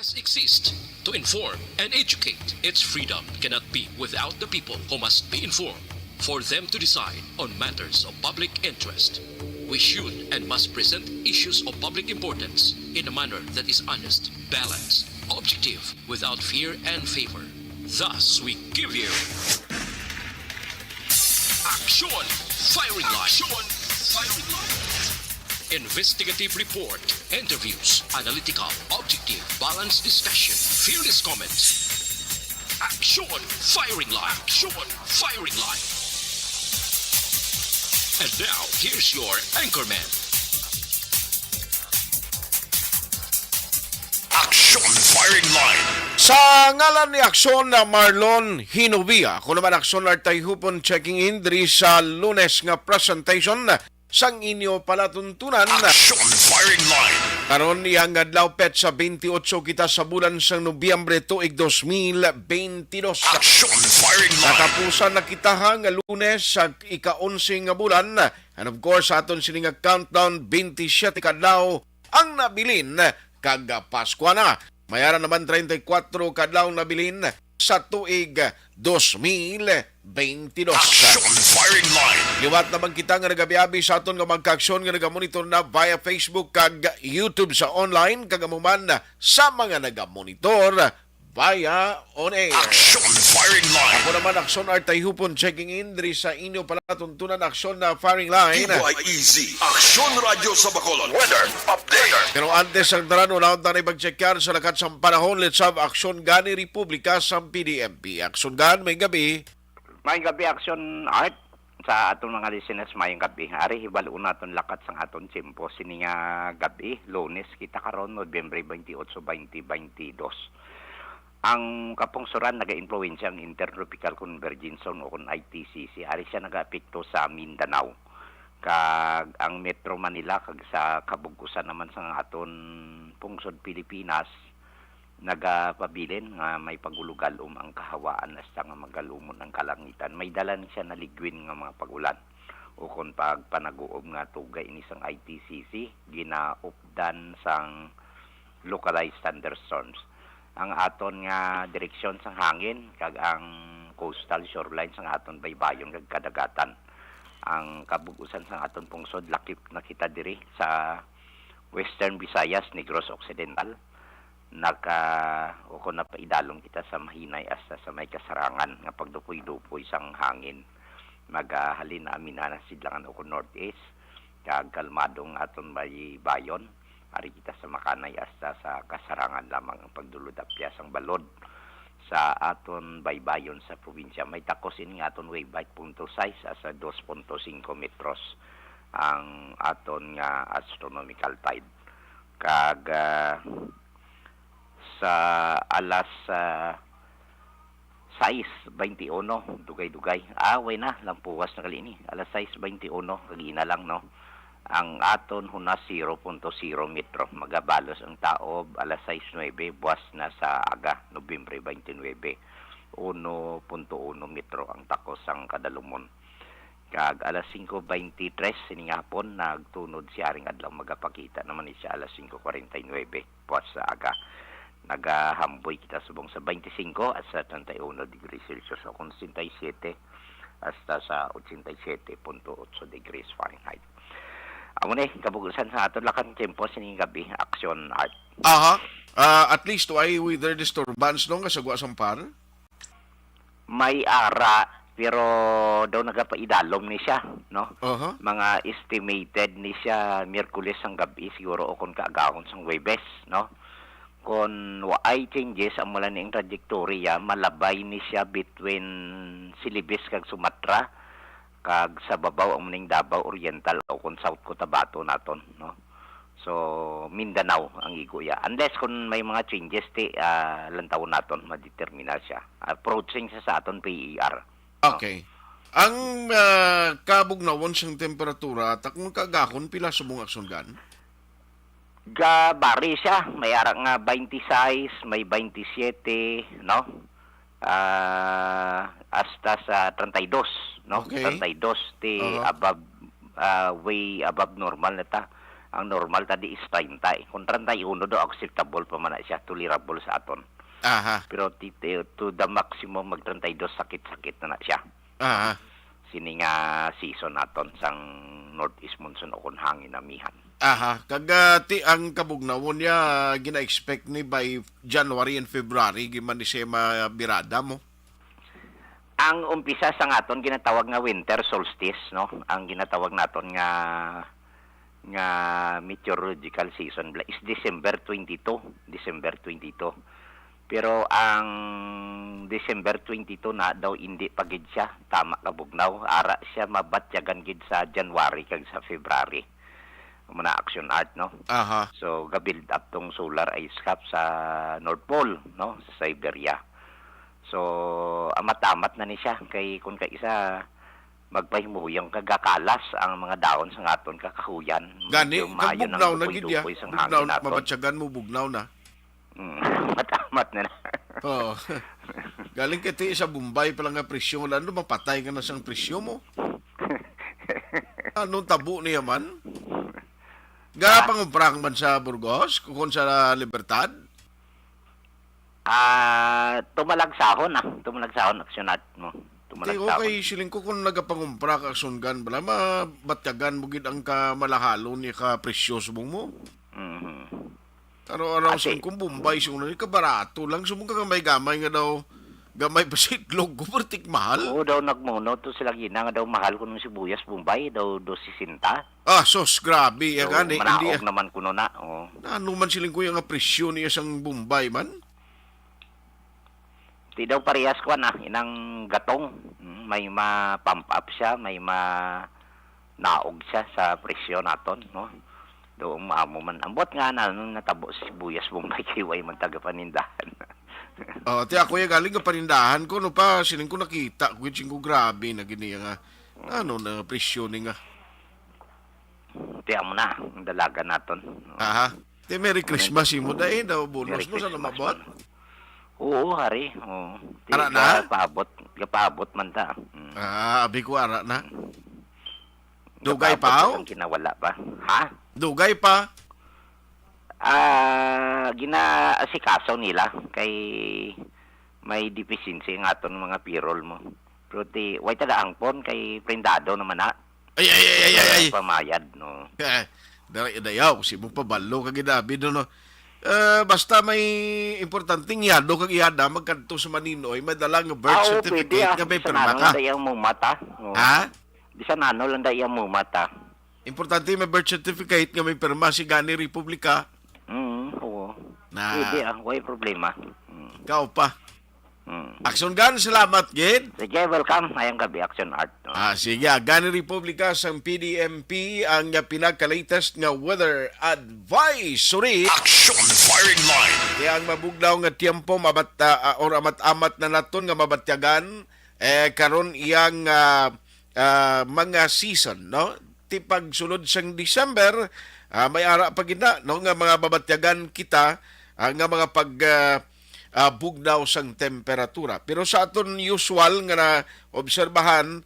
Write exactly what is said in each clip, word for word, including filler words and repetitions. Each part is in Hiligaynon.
Exist to inform and educate. Its freedom cannot be without the people who must be informed for them to decide on matters of public interest. We should and must present issues of public importance in a manner that is honest, balanced, objective, without fear and favor. Thus, we give you Action Firing Line. Action Firing Line. Investigative report, interviews, analytical, objective, balanced discussion, fearless comments. Action Firing Line. Action Firing Line. And now, here's your anchorman. Action Firing Line. Sa ngalan ni Aksyon na Marlon Hinovia, ako naman Aksyon Artay Hupon checking in diri sa Lunes nga presentation sang inyo palatuntunan. Action Firing Line. Karon, iyang adlaw, petsa twenty-eight kita sa bulan sang Nobyembre, tuig dos mil twenty-dos. Action Firing Line. Natapusan na kita ha nga Lunes sa ika-onse nga bulan. And of course, sa aton sini nga countdown, twenty-seven ka adlaw ang nabilin kag Paskwa na. May ara naman treinta y cuatro ka adlaw nabilin sa tuig dos mil twenty-dos. Action Firing Line. Liwat naman kita nga nagabiabi sa aton nga mga kaaksyon nga nagamonitor na via Facebook kag YouTube sa online, kag amo man sa mga nagamonitor via on air. Action Firing Line. Ako naman, Aksyon Artay Hupon, checking in diri sa inyo palatuntunan, Aksyon na Firing Line. D Y E Z, Aksyon Radyo sa Bacolod. Weather update. Pero antes ang tanan, unahon ta na ipag-checkar sa lakat sang panahon. Let's have Aksyon Gani Republika sa P D M P. Aksyon Gan, may gabi. May gabi, Aksyon Art. Sa aton mga listeners, mayong gabi. Ari, hibal-on naton lakat sang aton tiyempo. Sini nga gabi, Lunes kita karon, Nobyembre twenty-eight, twenty twenty-two. Ang kapungsoran, naga-impluwensya ang Intertropical Convergence Zone o kon I T C C. Ari siya nagaapekto sa Mindanao. Kag ang Metro Manila, kag sa kabug-usan naman sang aton pungsod Pilipinas, nagapabilin nga may pag-ulugalom ang kahawaan hasta nga magalumon ang kalangitan. May dala ni siya na ligwin nga mga pag-ulan ukon pagpanaguob nga tugay ini sang I T C C, ginaupdan sang localized thunderstorms. Ang aton nga direksyon sang hangin kag ang coastal shoreline sang aton baybayon kag kadagatan. Ang kabug-usan sang aton pungsod, lakip na kita diri sa Western Visayas, Negros Occidental. Naka, o kung napaidalom kita sa mahinay hasta sa may kasarangan nga pagdupoy-dupoy sang hangin. Magahalin na aminan ang sidlangan o kung northeast, kag kalmado ang aton baybayon. Ari kita sa makanay hasta sa kasarangan lamang ang pagdulod apya sang balod sa aton baybayon sa probinsya. May takos ini nga aton wave height, punto sais hasta dos punto singko metros ang aton nga astronomical tide. Kag, ah, sa alas, ah, sais baynte uno, dugay-dugay. Ah, way na, lampuwas na gali ni. Alas sais baynte uno, kagina lang, no? Ang aton hunas, zero punto zero metro. Magabalos ang taob, alas sais nuebe, buwas na sa aga, Nobyembre baynte nuebe. Uno punto uno metro ang takos sang kadalumon. Kag alas singko baynte tres sini nga hapon, nagtunod si Haring Adlaw, magapakita naman ni siya alas singko kwarenta y nuebe, buwas sa aga. Nagahamboy kita subong sa baynte singko at sa treinta y uno degrees Celsius o kung sesenta y siete hasta sa ochenta y siete punto otso degrees Fahrenheit. Amo ni, kabug-usan sa aton lakang tiyempo sining gabi, Action Art. Aha. Ah, at least, way weather disturbance, no, nga sa Guasampar? May ara, pero daw nagapaidalom ni siya, no? Aha. Mga estimated ni siya Miyerkules sang gabi siguro o kon kaagahon sang Huwebes, no? Kon waay changes, amo lang ni ang trajektorya, malabay ni siya between Celebes kag Sumatra, kag sa babaw amo ning Davao Oriental o kon South Cotabato naton, no? So, Mindanao ang igo ya. Unless kung may mga changes, ti, ah, lantawon naton, madetermina siya. Approaching sa, sa aton P E R. No? Okay. Ang, ah, kabugnawon sang temperatura, takon kaagahon, pila subong, Action Gan? Gabari siya. May ara nga baynte sais, may baynte siete, no? Ah, hasta sa treinta y dos, no? Okay. Treinta y dos, ti Aha. above, ah, way above normal na ta. Ang normal tadi is treinta eh. Kung treinta y uno daw, acceptable pa man na siya, tolerable sa aton. Aha. Pero ti-, ti-, to the maximum, mag treinta y dos, sakit-sakit na na siya. Aha. Sini nga season naton sang northeast monsoon o kon hangin amihan. Aha. Kag, ah, ti, ang kabugnawon niya, gina-expect ni by January and February, giman ni siya mabirada mo? Ang umpisa sa nga aton ginatawag nga winter solstice, no? Ang ginatawag naton nga, nga meteorological season bala is December twenty-two, December twenty-two. Pero ang December twenty-two na daw, hindi pa gid siya tama kabugnaw. Ara siya mabatyagan gid sa January kag sa February. Muna action art, no? Aha. So, ga-build up tong solar ice cap sa North Pole, no? Sa Siberia. So, amat-amat na ni siya. Kay kung kaisa, magpahimuyang kag gakalas ang mga dahon sa nga aton kakahuyan. Gani, maayo nang bugnaw na gid ya. Dupoy-dupoy sang hangin naton. Mabatyagan mo, bugnaw na. Mm, amat-amat na na. Oo. Galing kay ti sa Bombay pa lang nga presyo, ano, mapatay ka na sang presyo mo. Anong tabo niya man? Ga pangumpra ka man sa Burgos, kung sa Libertad? Ah, tumalagsahon, ah. Tumalagsahon, aksyon art mo. Ti, tumalagsahon. Okay, siling ko kung nagapangumpra ka, aksyon gan, bala, mabatyagan mo gid ang kamalahalon ni ka presyo subong mo. Mhm. Araw-araw sa kung Bombay, sa una, kabarato lang. Subong ka gamay-gamay nga daw, gamay pa sa itlog ko, pertik mahal. Oo, daw nagmuno to sila gina nga daw mahal kuno sibuyas Bombay, daw dos sesenta. Ah, sus, grabe, ya. So, gani, manaog hindi, ah, naman kuno na, oh. Ano man siling kuya nga presyo niya sang Bombay man? Di daw parehas kuan, ah, inang gatong. Mm, may ma-pump up siya, may ma-, naog siya sa presyo naton, no? Do maamo man. Ambot nga na, ano natabo sa sibuyas Bombay kay way man taga panindahan. Oh, ti ako ya galing ka panindahan ko, no pa, sining ko nakita ko, sining ko grabe na gini nga. Ano na presyo ni nga? Ti amo na, ang dalagan naton. Aha. Ti Merry Christmas imo dai, daw bonus mo sa lumabot. Oo, hari. Oo. Ti ara na? Gapaabot, gapaabot man ta. Mm. Ah, abi ko ara na. Dugay pa, gapaabot ang kinawala pa. Ha? Dugay pa? Ah, ginaasikaso nila kay may deficiency nga aton mga payroll mo. Pero ti, way taga angpon kay prendado naman na. Ay, ay, ay, ay, ay, ay. Pamayad, no? Eh, day-, dayaw, si mo pabalo ka gid abi, no, no? Eh, basta may importanteng yado kag iyada, magkadto sa Maninoy, madala nga birth certificate nga may pirma ka. Ah, oo, pwede, ah. Bisan ano lang day ang mumat, ah. Oo. Ha? Bisan ano lang day ang mumat, ah. Importante may birth certificate nga may pirma si Gani Republika. Mm, oo. Na. Pwede, ah. Way problema. Mm. Ikaw pa. Mm. Action Gun, salamat gid. Sige, welcome. Mayang gabi, Action Art, no? Ah, sige. Gani Republika sang P D M P ang, ah, pinaka-latest nga weather advisory. Action Firing Line. Kaya ang mabugnaw nga tiyempo mabat-, ah, ah, or amat-amat na naton nga mabatyagan, eh, karon iyang, ah, ah, mga season, no? Ti pagsulod sang December, ah, may ara pa gid na, no, nga mga mabatyagan kita, ah, nga mga pag, ah, ah, bugnaw sang temperatura. Pero sa aton usual nga naobserbahan,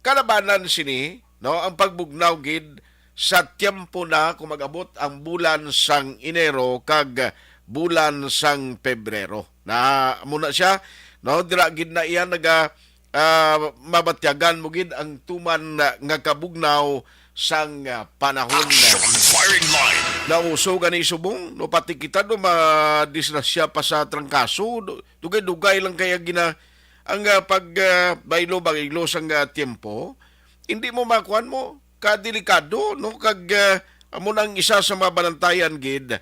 kalabanan sini, no, ang pagbugnaw gid sa tiyempo na kung mag-abot ang bulan sang Enero kag bulan sang Pebrero. Na, amo na siya, no, dira gid na iya naga, ah, mabatyagan mo gid ang tuman na, nga kabugnaw sang, ah, panahon. Action Firing Line. Nauso gani subong, no, pati kita do madisgrasya pa sa trangkaso, du-, dugay-dugay lang kaya gina-, ang, ah, pag, ah, baylo-baylo sang, ah, tiyempo, hindi mo makuan mo, kadelikado, no? Kag, ah, amo na ang isa sa mga banantayan gid,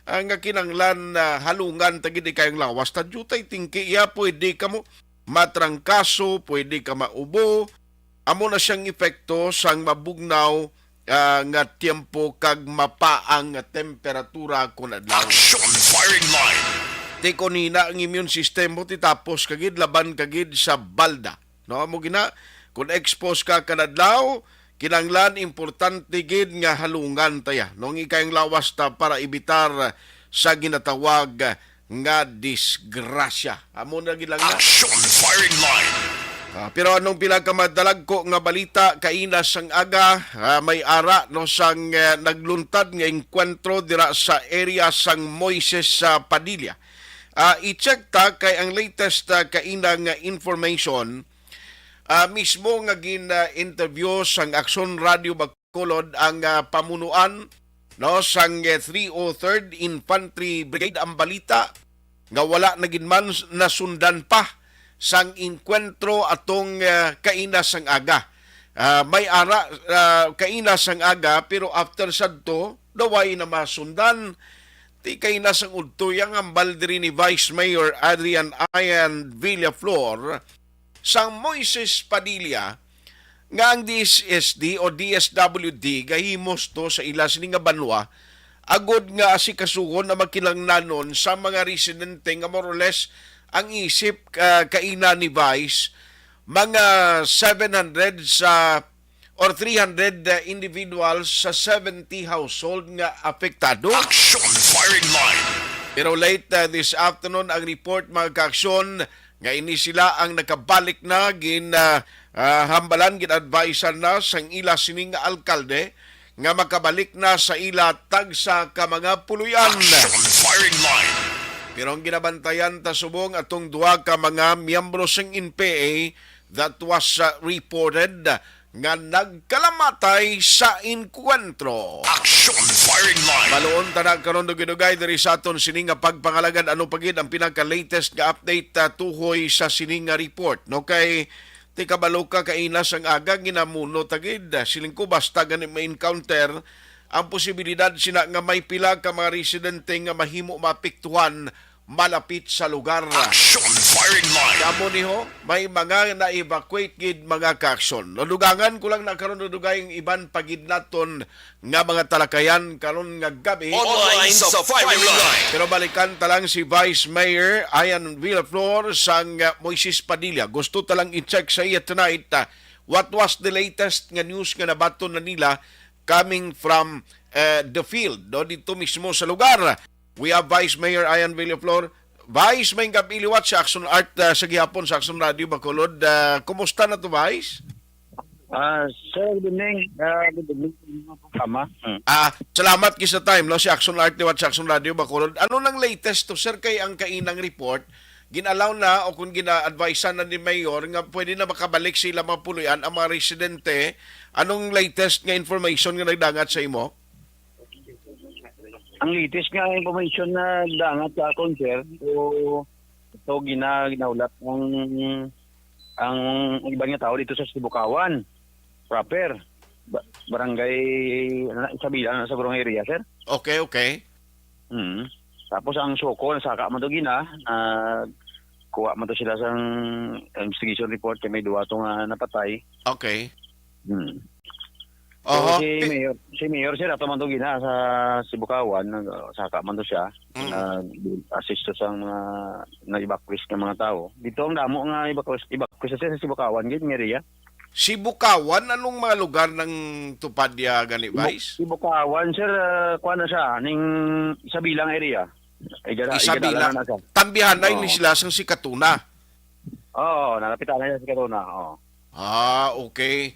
ah, nga kinanglan, ah, halungan ta gid ikayang lawas. Ta diutay tingki iya, pwede ka mo matrangkaso, pwede ka maubo. Amo na siyang epekto sang mabugnaw, ah, nga tiyempo kag mapaang nga temperatura kon adlaw. Action Firing Line. Ti kon hina ang immune system mo, ti tapos ka gid, laban ka gid sa balda. No, amo gina, kung expose ka kada adlaw, kinahanglan importante gid nga halungan ta ya, no, ang ikayang lawas ta para ebitar sa ginatawag nga disgrasya. Amo na gid lang na. Action Firing Line. Ah, pero anong pinakamadalagko nga balita kaina sang aga, ah, may ara, no, sang, eh, nagluntad nga engkwentro dira sa area sang Moises sa Padilla. Ah, i-check ta kay ang latest, ah, kaina nga information, ah, mismo nga gin, ah, interview sang Aksyon Radio Bacolod ang, ah, pamunuan, no, sang, eh, three oh third Infantry Brigade ang balita nga wala na gid man s-, nasundan pa sang engkwentro atong, eh, kaina sang aga. Ah, may ara, ah, kaina sang aga, pero after sadto, daway na masundan. Ti kaina sang udto, yang hambal diri ni Vice Mayor Adrian Ian Villaflor sang Moises Padilla nga ang D S S D o D S W D gahimos to sa ila sini nga banwa agod nga asikasuhon ang mga kinahanglanon sa mga residente nga more or less ang isip, ah, kaina ni Vice, mga seven hundred sa or three hundred, uh, individuals sa seventy household nga apektado. Action firing line. Pero late, uh, this afternoon ang report, mga kaaksyon, nga ini sila ang nakabalik na gin, uh, uh, hambalan, gin-advisean na sang ila sining nga alkalde nga makabalik na sa ila tagsa ka mga puloy-an. Action firing line. Pero ang ginabantayan ta subong atong duha ka mga miyembro sang N P A that was, uh, reported nga nagkalamatay sa engkwentro. Action firing line. Maluon ta na karon dugay-dugay diri sa aton sini nga pagpangalagad. Ano pa gid ang pinaka-latest nga update, ah, tuhoy sa sini nga report, no? Kay ti kabalo ka, kaina sang aga ginamuno ta gid, ah, siling ko, basta gani may encounter, ang posibilidad sina nga may pila ka mga residente nga mahimo maapektuhan malapit sa lugar. Action firing line. Kamo ni ho, may mga na-evacuate gid, mga kaaksyon. Nadugangan ko lang na karon, nadugay ang iban pa gid naton nga mga talakayan karon nga gabi. Online sa firing line. Pero balikan ta lang si Vice Mayor Ian Villaflor sang, uh, Moises Padilla. Gusto ta lang i-check sa iya tonight, uh, what was the latest nga news nga nabaton na nila coming from, uh, the field, no, dito mismo sa lugar. We have Vice Mayor Ian Villaflor. Vice, may gabi liwat sa Action Art, ah, sa gihapon sa Action Radio Bacolod. Ah, kumusta na to, Vice? Ah, sir, good evening. Ah, good evening sa inyong programa. Hmm. Ah, salamat gid sa time, no, si Action Art liwat sa Action Radio Bacolod. Ano nang latest to, sir, kay ang kainang report, gin-allow na o kung gina-advise na ni Mayor nga pwede na makabalik sila mga puloy-an ang mga residente? Anong latest nga information nga nagdangat sa imo? Ang latest nga information na dangat sa akon, sir, so, so gina-, ginahulat ang, ang iban nga tawo dito sa Sibukawan proper. Ba-, barangay, ano na, Isabela na sa Gurong area, sir. Okay, okay. Mm. Tapos ang Soko, nasaka man to gina, ah, kuha man to sila sang investigation report kay may duwa to nga napatay. Okay. Hmm. So, Oho. si Pi- Mayor, si Mayor, sir, ato man to gina sa Sibukawan, nag-, saka man to siya, Mm. nag-assist to sa mga na-evacuate nga mga tao. Dito ang damo nga evacuate, evacuate siya sa Sibukawan, gid, nga area. Sibukawan, anong mga lugar ng Tupadia gani, Sibu-, Vice? Sibukawan, sir, ah, kuha na siya, ning Isabilang area. Igara-, Isabela. Igara na siya. Tambihanay Oo. ni sila sang Sikatuna. Oo, nalapitan na siya sa Sikatuna, oo. Ah, okay.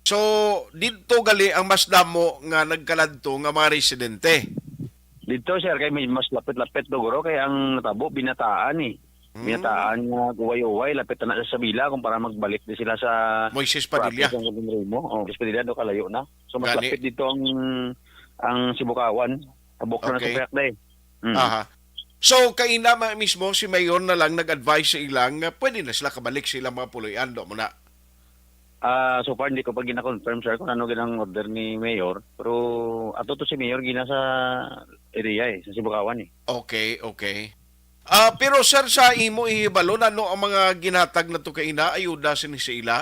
So, didto gali ang mas damo nga nagkaladto nga mga residente. Didto, sir, kay may mas lapit-lapit to, guro, kay ang natabo, Binataan, eh. Hmm. Binataan nga uway-uway, lapit na sa Isabela, kung para magbalik di sila sa Moises Padilla. province ng Golden Remo. Oh, Moises Padilla, do kalayo na. So, mas Gani. lapit dito ang, ang Sibukawan. Tabok na Okay. sa Payakday. Mm. Aha. So, kaina ma-, mismo si Mayor na lang nag-advise sa ilang nga pwede na sila kabalik sa ilang mga puloy-an, do mo na? Ah, so far, hindi ko pa gina-confirm, sir, kung ano ginang order ni Mayor. Pero ato to si Mayor gina sa area, eh, sa Sibukawan, eh. Okay, okay. Ah, pero, sir, sa imo ihibalo, ano ang mga ginhatag na to kaina, ayuda sini sa ila?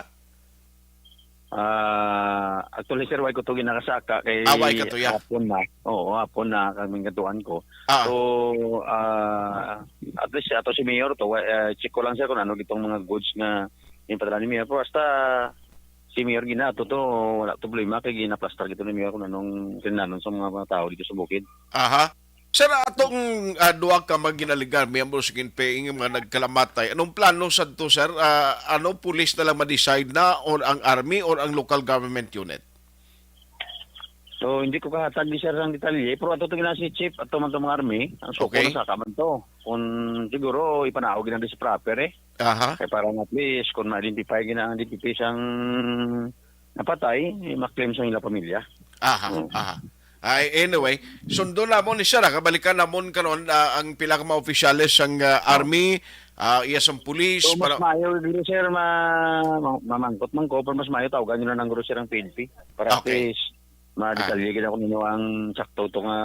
Ah, actually, sir, wala ko to ginakasaka kay Ah, wala ka to, ya. hapon na. Oo, hapon na kami katuan ko. Ah. So, ah, at least ato si Mayor to, wa-, ah, check ko lang, sir, kung ano gitong mga goods nga yung padala ni Mayor. Pero hasta si Mayor gina, ato to, wala to problema kay ginaplastar gito ni Mayor kung anong kinahanglan sa mga, mga tao dito sa bukid. Aha. Sir, atong, ah, duha ka mga ginalegar miyembro sa K N P A nga mga nagkalamatay, anong plano sadto, sir? Ah, ano, pulis na lang ma-decide na, or ang army, or ang local government unit? So, hindi ko kahatag ni sir ang detalye, pero ato to gina si Chief, ato man to mga army, ang suko Okay. na sa kaman to. Kung siguro, ipanaog gina sa proper eh. Aha. Kaya para at least, kung ma-identify gina ang D P P sang napatay, eh, ma-claim sa ilang pamilya. Aha, Oo. aha. Ay, anyway, sundo na mo ni sir, ah, kabalikan namon karon, ah, ang pila ka mga opisyales sang, ah, army, ah, iya sang pulis, So, mas para mayo, guro, sir, ma-, ma-, mamangkot man ko, pero mas mayo, tawagan nyo na ng guro, sir, ang P N P. Para at Okay. least, Ah. madetalye gid ako ninyo ang sakto to nga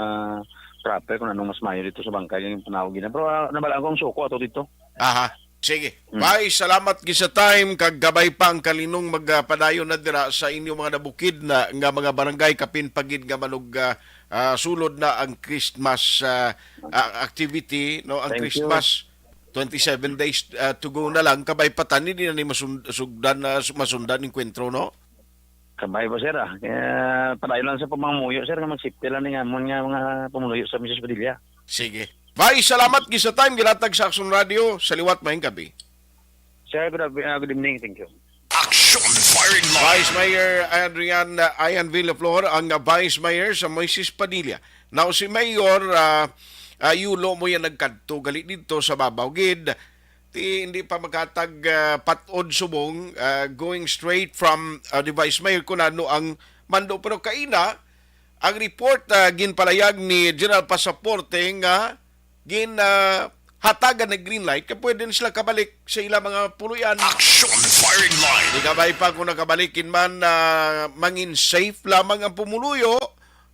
proper kung anong mas mayo dito sa bangkay yung panawag gina. Pero, ah, nabalaan ko ang suko ato dito. Aha. Sige. Mm. Bye, salamat gid sa time, kag kabay pa ang kalinong magpadayon na dira sa inyo mga nabukid na nga mga barangay, kapin pa gid nga manug-, ah, ah, sulod na ang Christmas, ah, ah, activity, no? Ang Thank you. Christmas, twenty-seven days, ah, to go na lang. Kabay pa tani, di na ni masund-, sugdan na, masundan enkwentro, no? Kabay pa, sir, ah. Kaya padayon lang sa pamangmuyo, sir, nga mag-safety lang ning amon nga mga pumuluyo sa Misis Padilla. Sige. Bye, salamat gid sa time ginatag sa Aksyon Radio. Sa liwat, maayong gabi. Sir, good, af-, ah, good evening. Thank you. Action Firing Line. Vice Mayor Adrian, uh, Ian Villaflor ang, uh, Vice Mayor sa Moises Padilla. Now, si Mayor, uh, uh, Yulo mo yan nagkadto gali dito sa babaw gid. Ti, hindi pa makatag, uh, patod subong, uh, going straight from, uh, the Vice Mayor kung ano ang mando. Pero kaina, ang report, uh, ginpalayag ni General Pasaporte nga gin, ah, hatagan na green light, kay pwede na sila kabalik sa ilang mga puluyan. Action Firing Line. Di kabay pa kung nakabalikin man, ah, mangin safe lamang ang pumuluyo,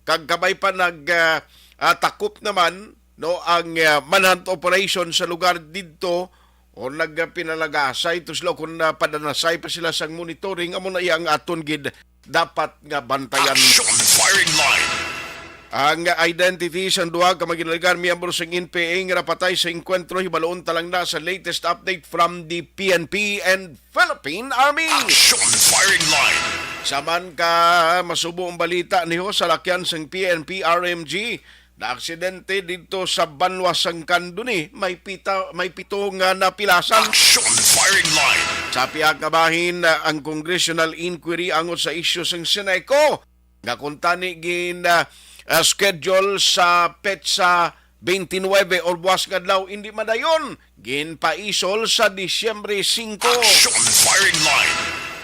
kag kabay pa nag, ah, ah, takop naman, no, ang, ah, manhunt operation sa lugar didto, o nagpinalagasay to sila, kung, ah, padanasay pa sila sang monitoring, amo na iya ang aton gid dapat nga bantayan. Action Firing Line. Ang identity sang duha ka mga ginalegar miyembro sang N P A nga napatay sa engkwentro hibaluon ta lang na sa latest update from the P N P and Philippine Army. Action Firing Line. Sa man ka masubo ang balita niho, salakyan sang P N P R M G naaksidente didto sa Banwa sang Candoni, may pita, may pito nga napilasan. Action Firing Line. Sa pihak nga bahin, ang congressional inquiry angot sa isyu sang Seneco nga kuntani gin, ah, ah, schedule sa petsa twenty-nine or buwas nga adlaw, indi madayon, ginpaisol sa Disyembre singko. Action Firing Line.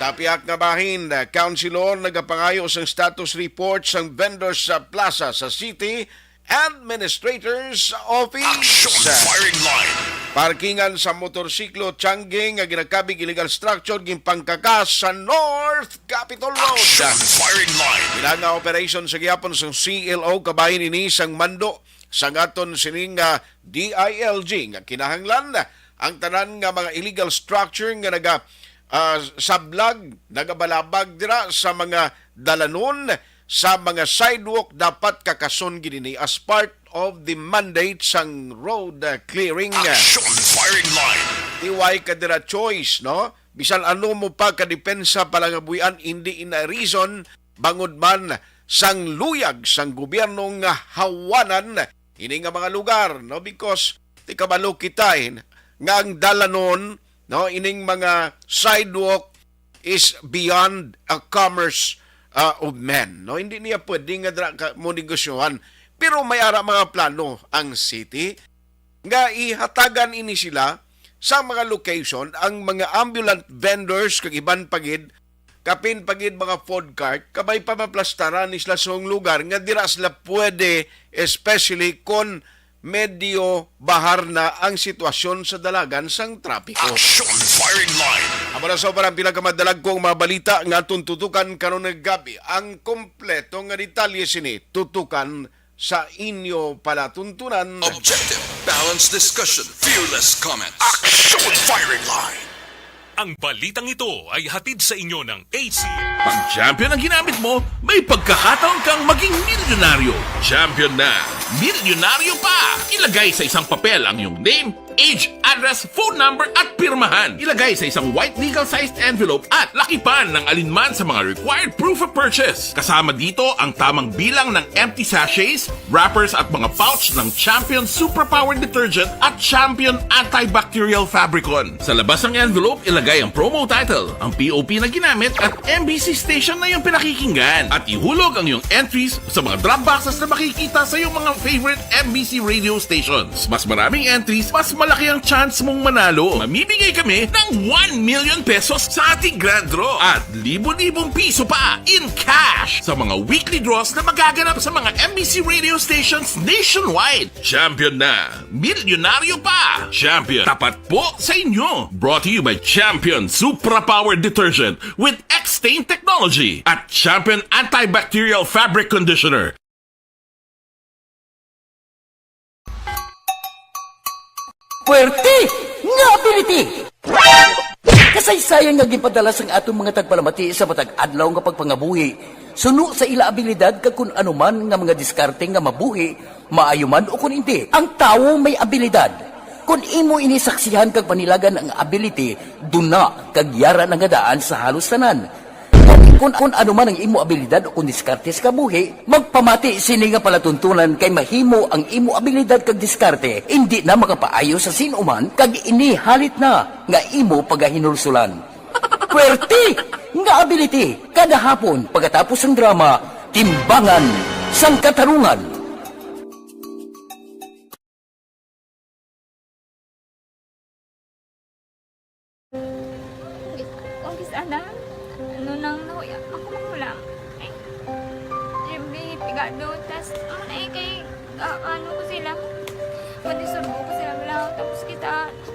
Sa pihak nga bahin, ah, councilor nagapangayo sang status report sang vendors sa plaza sa city Administrator's Office. Action Firing Line. Parkingan sa motorsiklo, tiyangge nga ginakabig illegal structure, ginpangkakas sa North Capitol Road. Action Firing Line. Ila nga operation sa gihapon sang C L O, kabahin ini sang mando sang aton sining, ah, D I L G nga kinahanglan ang tanan nga mga illegal structure nga naga, ah, sablag, nagabalabag dira sa mga dalanon, sa mga sidewalk, dapat kakason gid ini as part of the mandate sang road, ah, clearing. Action Firing Line. Ti way ka dira choice, no? Bisan ano mo pa kadepensa, palangabuhian, hindi ina reason bangod man sang luyag sang gobyerno nga hawanan ini nga mga lugar, no? Because ti kabalo kita, eh, nga ang dalanon, no, ining mga sidewalk is beyond a commerce, uh, of men, no? Hindi niya pwede nga dra-, ka-, mo negosyohan. Pero may ara mga plano ang city nga ihatagan ini sila sa mga location, ang mga ambulant vendors kag iban pa gid, kapin pa gid mga food cart, kabay pa maplastaran ni sila sa lugar nga dira sila pwede, especially kon medyo bahar na ang sitwasyon sa dalagan sang trapiko. Action Firing Line. Amo na sa uban ang pila ka madalagkong mga balita nga aton tutukan karon nga gabi. Ang kompleto nga detalye sini tutukan sa inyo palatuntunan. Objective, balanced discussion, fearless comment. Action Firing Line. Ang balitang ito ay hatid sa inyo ng A C. Pag champion ang ginamit mo, may pagkakataon kang maging milyonaryo. Champion na, milyonaryo pa! Ilagay sa isang papel ang iyong name, age, address, phone number, at pirmahan. Ilagay sa isang white legal-sized envelope at lakipan ng alinman sa mga required proof of purchase. Kasama dito ang tamang bilang ng empty sachets, wrappers, at mga pouch ng Champion Superpower Detergent at Champion Antibacterial Fabricon. Sa labas ng envelope, ilagay ang promo title, ang P O P na ginamit, at M B C station na iyong pinakikinggan. At ihulog ang iyong entries sa mga drop boxes na makikita sa iyong mga favorite M B C radio stations. Mas maraming entries, mas malaki ang chance mong manalo. Mamimigay kami ng one million pesos sa ating grand draw at libo-libong piso pa in cash sa mga weekly draws na magaganap sa mga M B C radio stations nationwide. Champion na! Milyonaryo pa! Champion, tapat po sa inyo! Brought to you by Champion Supra Power Detergent with X-Stain Technology at Champion Antibacterial Fabric Conditioner. Puwerte nga ability! Kasaysayan nga ginpadala sang aton mga tagpalamati sa matag adlaw nga pagpangabuhi, suno sa ila abilidad kag kun ano man nga mga diskarte nga mabuhi, maayo man o kun indi. Ang tawo may abilidad. Kun imo ini saksihan kag panilagan ang ability, duna kag yara na nga daan sa halos tanan. Kun, kun ano man ang imo abilidad o kun diskarte sa kabuhi, magpamati sini nga palatuntunan kay mahimo ang imo abilidad kag diskarte indi na makapaayo sa sin-o man kag ini halit na nga imo pagahinulsulan. Puwerte nga ability kada hapon pagkatapos sang drama, Timbangan sang Katarungan. Kung kis-, ana, ano nang nahuya, ako manghulam. Ay, siyempre, pigado, tas, ano na eh, kay, ah, ano ko sila, madisurbo ko sila, wala, tapos kita,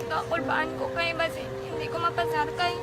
kakulbaan ko kay, basi, hindi ko mapasar kay.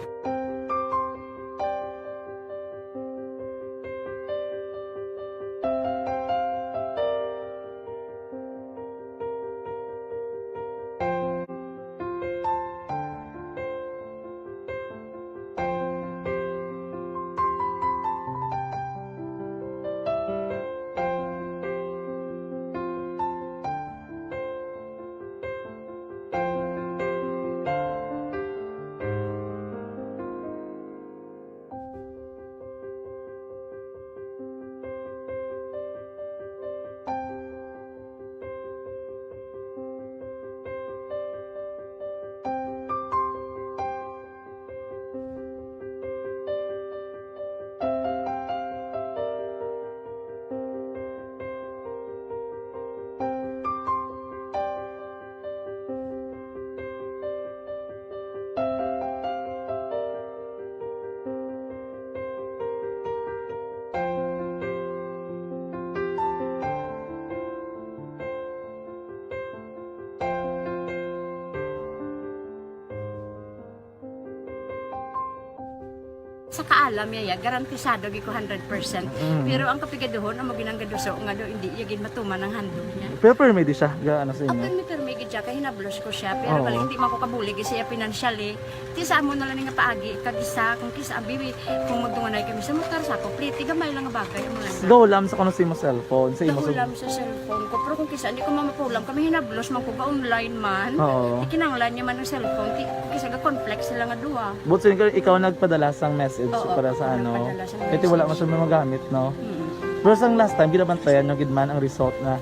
Sa kaalam niya, ya, garantisado gid ko hundred percent. Mm. Pero ang kapigaduhon, amo gid ang gaduso nga daw hindi iya gid matuman ang handog niya. Pero permi di siya, ga, ano sa inyo? Permi, permi gid siya, kay hinablos ko siya. Pero Oh. bali, hindi man ko kabulig siya financially. Ti sa amo na lang nga paagi, kag isa, kung kisa, abi, kung magdunganay kami sa motor, sa ako, pliti, gamay lang nga bagay, amo lang. Gahulam sa kuno sa imo cellphone, sa imo sub- Gahulam sa cellphone ko, pero kung kisa, hindi ko mamapulam, kami hinablos man ko, ga-online man. Oo. Ikinanglan niya man ang cellphone, ti, kung kisa, ga-conflict sila nga duha. But so, ikaw, ikaw nagpadala sang message Oo, para sa ako ano? nagpadala sang Kaya ti wala man message. siya may magamit, no? Mm. Pero sang last time, ginabantayan nyo gid man ang result na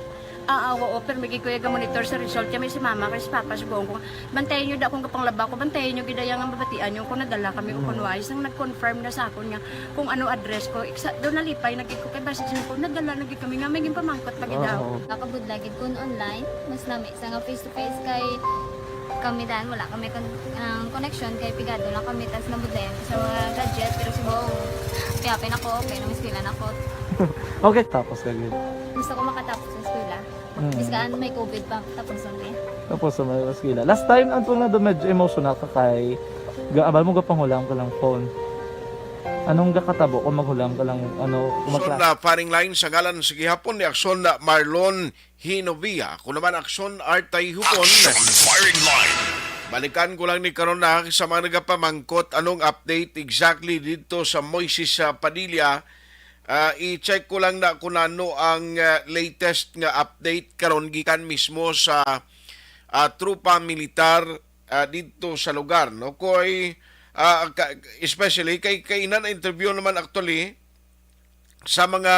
Ah, ah, oo, pero may gikuya ga-monitor sa result. Kaya may si mama, kay si papa, subong ko, bantayan nyo da kung kapanglaba ko, bantayan nyo gid ang mabatian nyo kung nadala kami o Mm. kung wais. Nang nag-confirm na sa akon nga kung ano address ko, iksa, doon nalipay na gid ko, kay basta siya ko, nadala na gid kami nga, may ginpamangkot pa gid Oo. ako. Nakabudla gid kun online, mas lami sa nga face to face kay kami dan, wala kami kon-, ang connection kay pigado lang kami, tas nabudlayan ko sa mga gadget, pero subong, kaya pinako, okay, nang eskwela na ko. Okay, tapos ka gid. Gusto ko makatapos sa eskwela. Mm. Bisan may covid pa, tapos ang eh. Tapos sa mga eskwela. Last time, ang tunga doon, medyo emotional ka kay ga-, abal mo gapanghulam ka lang phone. Anong gakatabo kung maghulam ka lang, ano, kung Aksyon magkla- na firing line sa ngalan sa gihapon ni Aksyon na Marlon Hinovia. Ako naman, Aksyon Artay Hupon. Aksyon firing line. Balikan ko lang ni karon na sa mga nagapamangkot anong update exactly dito sa Moises, ah, Padilla. Ah, i-check ko lang na kung ano ang, ah, latest nga update karon gikan mismo sa, ah, tropa militar, ah, didto sa lugar, no? Koy, ah, ka-, especially kay, kay ina na-interview naman actually sa mga,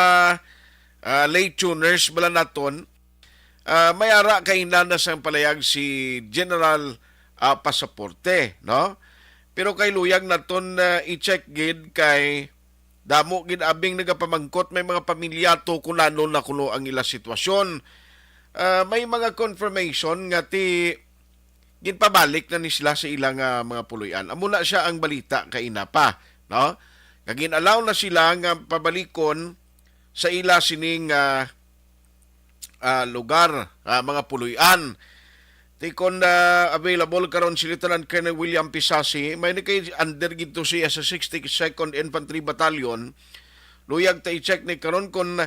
ah, lay tuners bala naton, ah, may ara kay ina na sang palayag si General, ah, Pasaporte, no? Pero kay luyag naton, ah, i-check gid kay damo gid abing nagapamangkot may mga pamilya to kung ano na kuno ang ila sitwasyon. Ah, may mga confirmation nga ti ginpabalik na ni sila sa ila nga mga puloy-an. Amo na siya ang balita kaina pa, no? Nga gin-allow na sila nga pabalikon sa ila sining, ah, ah, lugar, ah, mga puloy-an. Tikon na available karon si Lieutenant Colonel William Pisasi, may ni kay under gid to siya sa sixty-second Infantry Battalion. Luyag ta i-check ni karon kung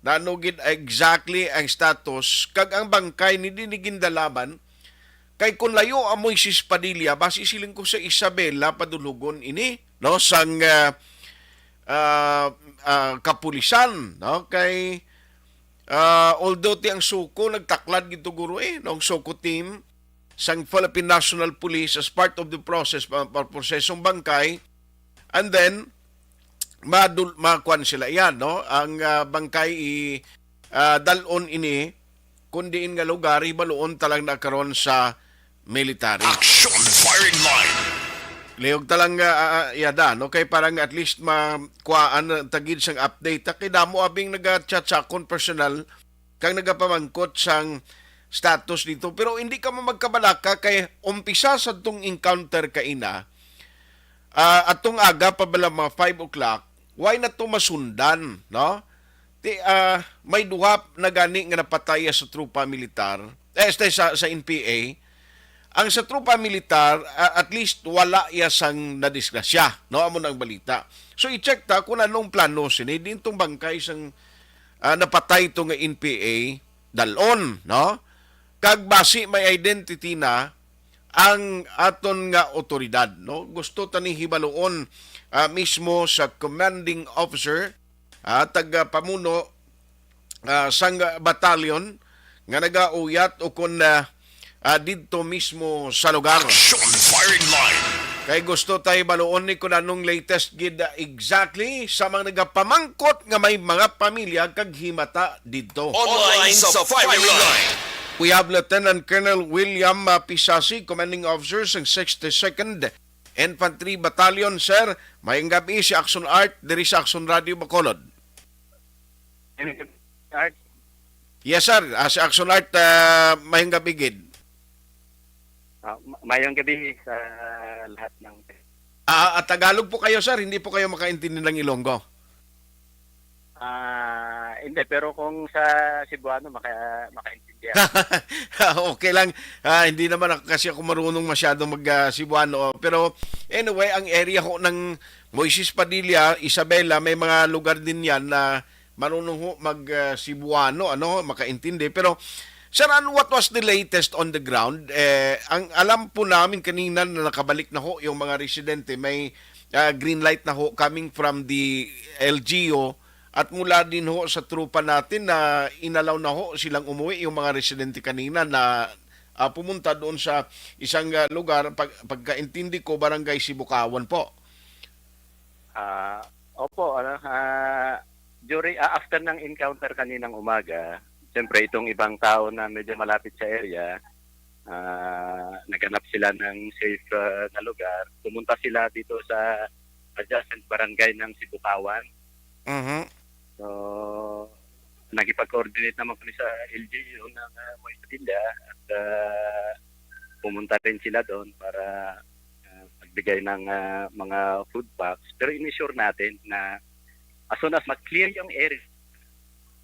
nano gid exactly ang status kag ang bangkay ni dinhi gindala man. Kay kung layo amoy si Padilla, basi siling ko sa Isabela padulhugon ini, no, sang, ah, ah, ah, kapulisan, no? Kay, ah, although ti ang SOCO nagtaklad gid to guro, eh, no, ang SOCO team sang Philippine National Police as part of the process pa, pa prosesong bangkay, and then madul makuan sila yan, no? Ang, ah, bangkay i, ah, dalon ini kun diin nga lugar, hibaluon ta lang na karon sa military. Action firing line. Lihog ta lang, ah, ah, yada, no? Kay parang at least makuhaan ta gid sang update. Ta kay damo abing naga-chat sa akon personal kang nagapamangkot sang status dito. Pero hindi ka mo magkabalaka kay umpisa sa tong encounter kaina, ah, atong aga pa bala mga five o'clock, why na to masundan, no? Ti, ah, may duha na gani nga napatay sa tropa militar, eh, sa, sa, sa N P A. Ang sa tropa militar, ah, at least wala ya sang nadisgrasya, no? Amo na ang balita. So i-check ta kung anong plano sini dintong bangkay sang, ah, napatay to nga N P A dalon, no? Kag basi may identity na ang aton nga otoridad, no? Gusto ta ni hibaluon, ah, mismo sa commanding officer, ah, tagapamuno, ah, sang batalyon nga nagauyat o kon, ah, ah, didto mismo sa lugar. Action firing line. Kay gusto ta hibaluon ni kung anong latest gid, ah, exactly sa mga nagapamangkot nga may mga pamilya kag himata didto. Online sa firing line. We have Lieutenant Colonel William, ah, Pisasi, Commanding Officer sang sixty-second Infantry Battalion. Sir, mayong gabi, si Action Art diri sa Action Radio Bacolod. Art. Yes, sir. Ah, si Action Art, ah, mayong gabi gid. Ah, ma-, mayong gabi sa lahat ng Ah, at Tagalog po kayo, sir. Hindi po kayo makaintindi ng Ilonggo. Ah, hindi, pero kung sa Cebuano, maka-, makaintindihan. Okay lang. Ah, hindi naman ako, kasi ako marunong masyadong mag, ah, Cebuano. Pero anyway, ang area ho ng Moises Padilla, Isabela, may mga lugar din yan na marunong ho mag, ah, Cebuano, ano, makaintindi. Pero, sir, ano, what was the latest on the ground? Eh, ang alam po namin kanina na nakabalik na ho yung mga residente, may, ah, green light na ho coming from the L G U at mula din ho sa tropa natin na inalaw na ho silang umuwi yung mga residente kanina na, ah, pumunta doon sa isang, ah, lugar, pag-, pagkaintindi ko, Barangay Sibukawan po. Ah, opo, ano, ah, during, ah, after ng encounter kaninang umaga, siyempre itong ibang tao na medyo malapit sa area, ah, naghanap sila ng safe, ah, na lugar. Pumunta sila dito sa adjacent barangay ng Sibukawan. Mhm. So, nakipag-coordinate naman kami sa L G U ng, ah, Moy Padilla at, ah, pumunta rin sila doon para, ah, magbigay ng, ah, mga food packs. Pero in-assure natin na as soon as mag-clear yung area,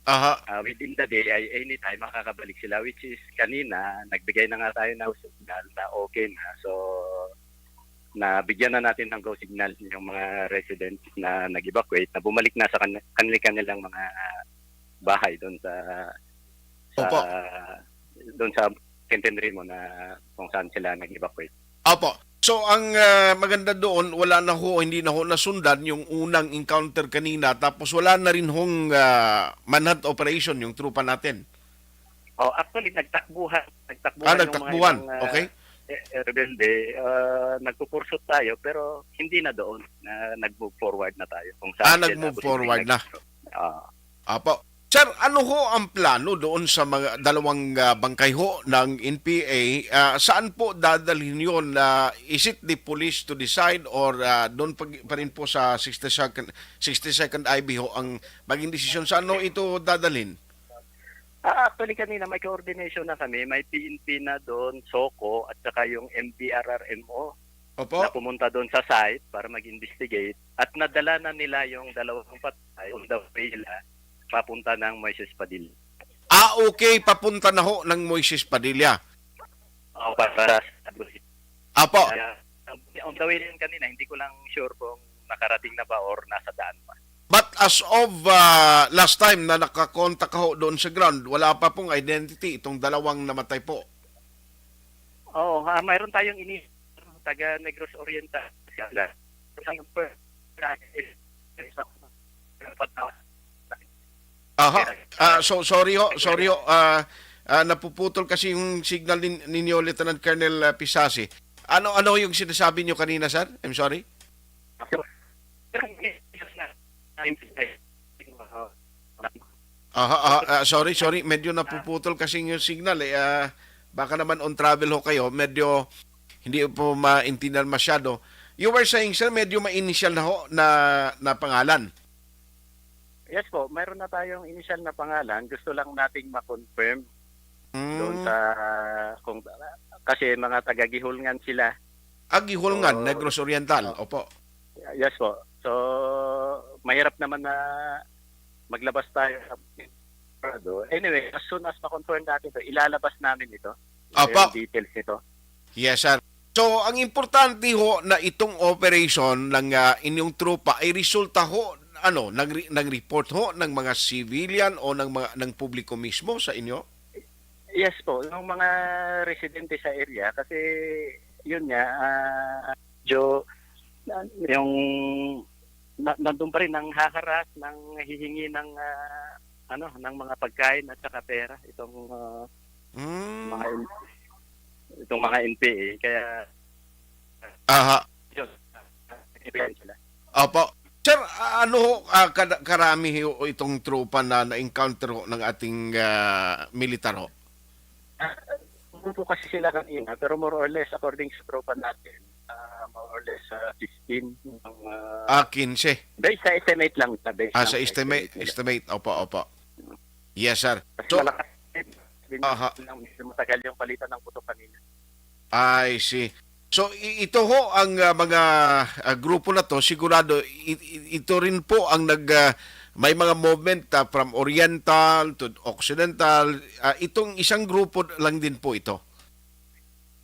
Aha. ah, within the day ay anytime makakabalik sila, which is kanina, nagbigay na nga tayo ng signal na okay na. So, nabigyan na natin ng go signal yung mga residents na nag-evacuate na bumalik na sa kan-, kanila-kanilang mga bahay doon sa, sa, Opo. doon sa Quintin Rimo na kung saan sila nag-evacuate. Opo. So, ang, ah, maganda doon, wala na ho, hindi na ho nasundan yung unang encounter kanina, tapos wala na rin hong, ah, manhunt operation yung tropa natin. Oh, actually, nagtakbuhan, nag-, takbuhan Ah, ng mga nagtakbuhan. Ibang, ah, Okay. eh, eh, rebelde, ah, nagpupursot tayo, pero hindi na doon na nag-move forward na tayo kung saan Ah, sila nag-move gusto forward na. nag-, ah. Apo. Sir, ano ho ang plano doon sa mga dalawang, ah, bangkay ho ng N P A? Ah, saan po dadalhin yun? Ah, is it the police to decide or, ah, doon pa, pa rin po sa sixty-second, sixty-second I B ho ang maging desisyon? Saan ho ito dadalhin? Ah, actually, kanina may coordination na kami. May P N P na doon, SOCO, at saka yung M P R R M O Opo. na pumunta doon sa site para mag-investigate. At nadala na nila yung dalawang patay on the way nila papunta ng Moises Padilla. Ah, okay. Papunta na ho ng Moises Padilla. O, para sa Apo. Kaya, on the way din kanina, hindi ko lang sure kung nakarating na ba or nasa daan pa. But as of, ah, last time na nakakontak ho doon sa ground, wala pa pong identity itong dalawang namatay po. Oo, ah, mayroon tayong ini-, taga Negros Oriental. Sa, sa, Aha. Ah, so, sorry ho, sorry ho. Ah, ah, napuputol kasi yung signal nin-, ninyo, Lieutenant Colonel, ah, Pisasi. Ano, ano yung sinasabi nyo kanina, sir? I'm sorry. Aha, aha, ah, sorry, sorry. Medyo napuputol kasi yung signal eh. Ah, baka naman on travel ho kayo. Medyo hindi po maintindihan masyado. You were saying, sir, medyo ma-initial na ho na, na pangalan. Yes po, mayroon na tayong initial na pangalan. Gusto lang nating ma-confirm doon Mm. sa, kung, kasi mga taga Guihulngan sila. Ah, Guihulngan, So, Negros Oriental. Ah. Opo. Yes po. So, mahirap naman na maglabas tayo sa privado. Anyway, as soon as ma-confirm natin ito, ilalabas namin ito. Opo. Yung details nito. Yes, sir. So, ang importante ho na itong operation ng, ah, inyong tropa ay resulta ho, ano, ng re-, ng report ho ng mga civilian o ng mga, ng publiko mismo sa inyo? Yes po, ng mga residente sa area kasi yun nga, ah, medyo na-, yung na-, nandun pa rin ang haharas, nang hihingi ng, ah, ano, ng mga pagkain at saka pera itong, ah, Mm. mga in-, itong mga N P A. Kaya, Aha. yun, ibigay sila. Opo. Sir, a-, ano ho, ah, kada-, karami ho itong tropa na na-encounter ho ng ating, ah, militar ho? Ah, ano po kasi sila kanina, pero more or less, according sa tropa natin, ah, more or less, ah, fifteen ng, ah, Ah, quince. Based sa estimate lang, sa base Ah, lang sa sa estimate, estimate nila. estimate. Opo, opo. Yes, sir. Mas So, malakas, aha. Lang, medyo matagal yung palitan ng putok kanina. I see. So, i-, ito ho ang, ah, mga, ah, grupo na to, sigurado i-, i-, ito rin po ang nag, ah, may mga movement, ah, from Oriental to Occidental. Ah, itong isang grupo lang din po ito.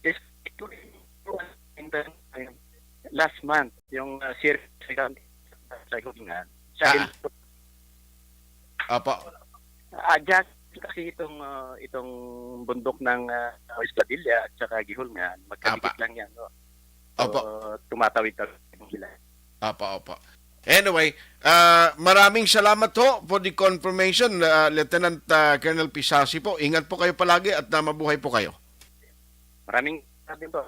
Yes, ito rin po ang last month, yung, ah, series sa, sa Guihulngan. Sa Ah. Apo. Ah, dyan kasi itong, ah, itong bundok ng, ah, West Padilla at saka Guihulngan, magkadikit Apa. lang yan, no? So, Opo. tumatawid-tawid sila. Opo, opo. Anyway, ah, maraming salamat ho for the confirmation, ah, Lieutenant, ah, Colonel Pisasi po. Ingat po kayo palagi at, ah, mabuhay po kayo. Maraming salamat din po.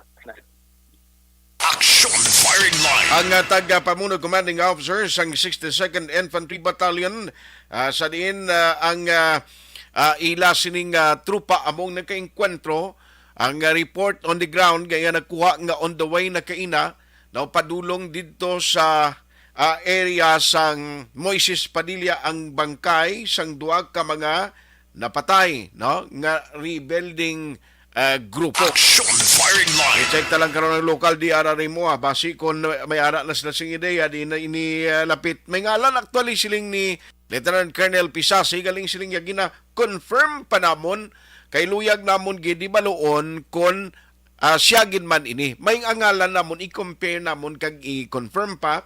Action Firing Line. Ang, ah, taga-pamuno, commanding officer sang sixty-second Infantry Battalion, ah, sa diin, ah, ang, ah, ah, ila sining, ah, trupa among nagkaengkwentro, ang, ah, report on the ground nga iya nagkuha nga on the way na kaina, no, padulong didto sa, ah, area sang Moises Padilla ang bangkay sang duha ka mga napatay, no, nga rebuilding, ah, grupo. Action Firing Line. I-check ta lang karon ang local D R R M O, ah, basi kung may ara na sila sing ideya, di na ini, ah, lapit. May ngalan actually siling ni Lieutenant Colonel Pisasi, galing siling niya gina-confirm pa namon, kay luyag namon gid hibaluon kon, ah, siya gid man ini. May ngalan namon, i-compare namon kag i-confirm pa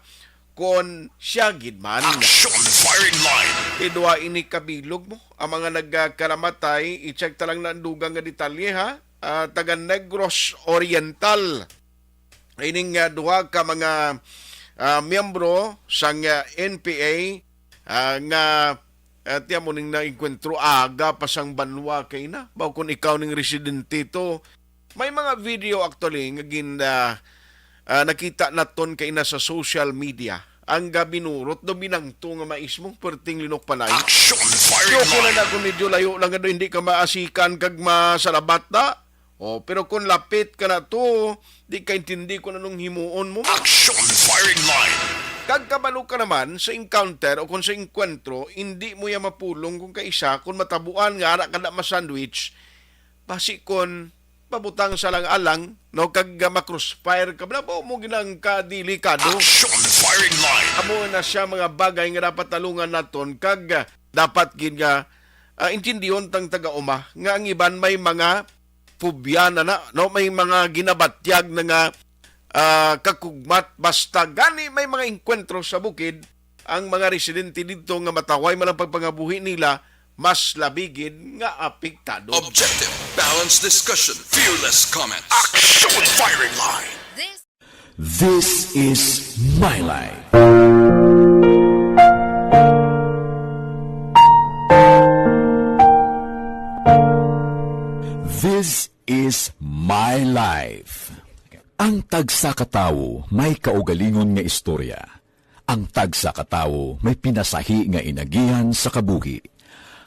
kon siya gid man. Action Firing Line. Idua ini kabilog mo. Ang mga nagkaramatay, i-check ta lang na ang dugang nga detalye, ha? Ah, taga Negros Oriental. Ining, ah, duha ka mga, ah, miyembro sang, ah, N P A, ah, nga At yan mo ning naengkwentro, aga pa sang banwa kay na. Baw kung ikaw ning residente to, may mga video actually nga gin, ah, ah, nakita naton kay na sa social media. Ang gabinurot do binangto nga mais mo, perting linok panay. Action firing So, kung line. na kung medyo layo lang nga do, hindi ka maasikan kag masalabat na. Oh, pero kung lapit ka na to, di ka intindi kung anong himuon mo. Action firing line. Kag kabalo ka naman sa encounter o kung sa engkwentro, hindi mo ya mapulong kung kaisa, kung matabuan nga ara ka na ma-sandwich, basi kon pabutang sa lang-alang, no, kag, ah, ma-crossfire ka, bala mo, mo ginang kadelikado. Action firing line. Amo na siya mga bagay nga dapat talungan naton, kag, ah, dapat gid nga, ah, intindihon tang taga-uma nga ang iban may mga phobia na na, no, may mga ginabatyag na nga, ah, kakugmat, basta gani may mga engkwentro sa bukid, ang mga residente didto nga mataway man ang pagpangabuhi nila, mas labi gid nga apektado. Objective, balanced discussion, fearless comments. Action firing line. This is My Life. This is My Life. Ang tagsa ka tawo may kaugalingon nga istorya. Ang tagsa ka tawo may pinasahi nga inagihan sa kabuhi.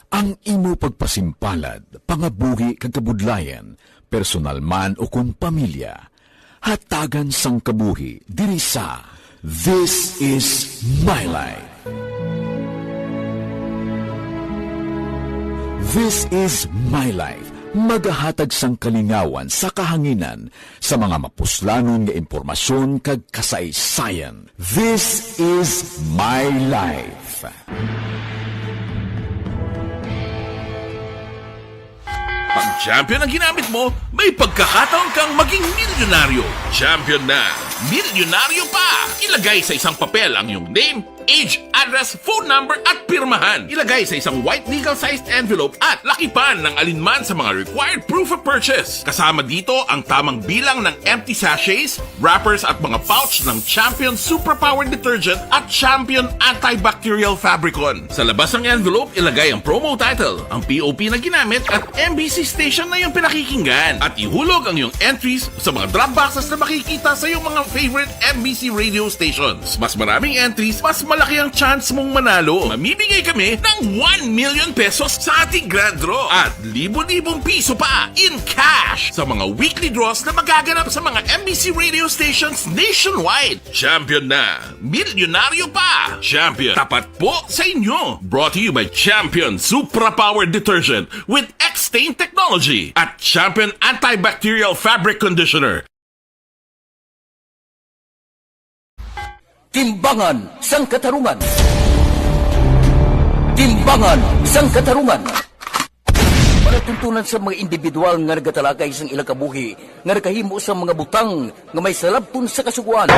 Ang imo pagpasimpalad, pangabuhi kag kabudlayan, personal man o kon pamilya, hatagan sang kabuhi diri sa This is My Life. This is My Life. Magahatag sang kalingawan sa kahanginan sa mga mapuslanon nga impormasyon kag kasaysayan. This is My Life. Pag champion ang ginamit mo, may pagkakataon kang maging milyonaryo. Champion na, milyonaryo pa! Ilagay sa isang papel ang iyong name, age, address, phone number, at pirmahan. Ilagay sa isang white legal-sized envelope at lakipan ng alinman sa mga required proof of purchase. Kasama dito ang tamang bilang ng empty sachets, wrappers, at mga pouch ng Champion Suprapower Detergent at Champion Antibacterial Fabricon. Sa labas ng envelope, ilagay ang promo title, ang P O P na ginamit, at M B C station na iyong pinakikinggan. At ihulog ang iyong entries sa mga drop boxes na makikita sa iyong mga favorite M B C radio stations. Mas maraming entries, mas malaki ang chance mong manalo. Mamimigay kami ng one million pesos sa ating grand draw at libo-libong piso pa in cash sa mga weekly draws na magaganap sa mga M B C radio stations nationwide. Champion na! Milyonaryo pa! Champion, tapat po sa inyo! Brought to you by Champion Supra Power Detergent with X-Stain Technology at Champion Antibacterial Fabric Conditioner. Timbangan sang Katarungan. Timbangan sang Katarungan. Palatuntunan sa mga individual nga nagatalakay sang ilang kabuhi nga nakahimo sa mga butang nga may salabton sa Kasugoan.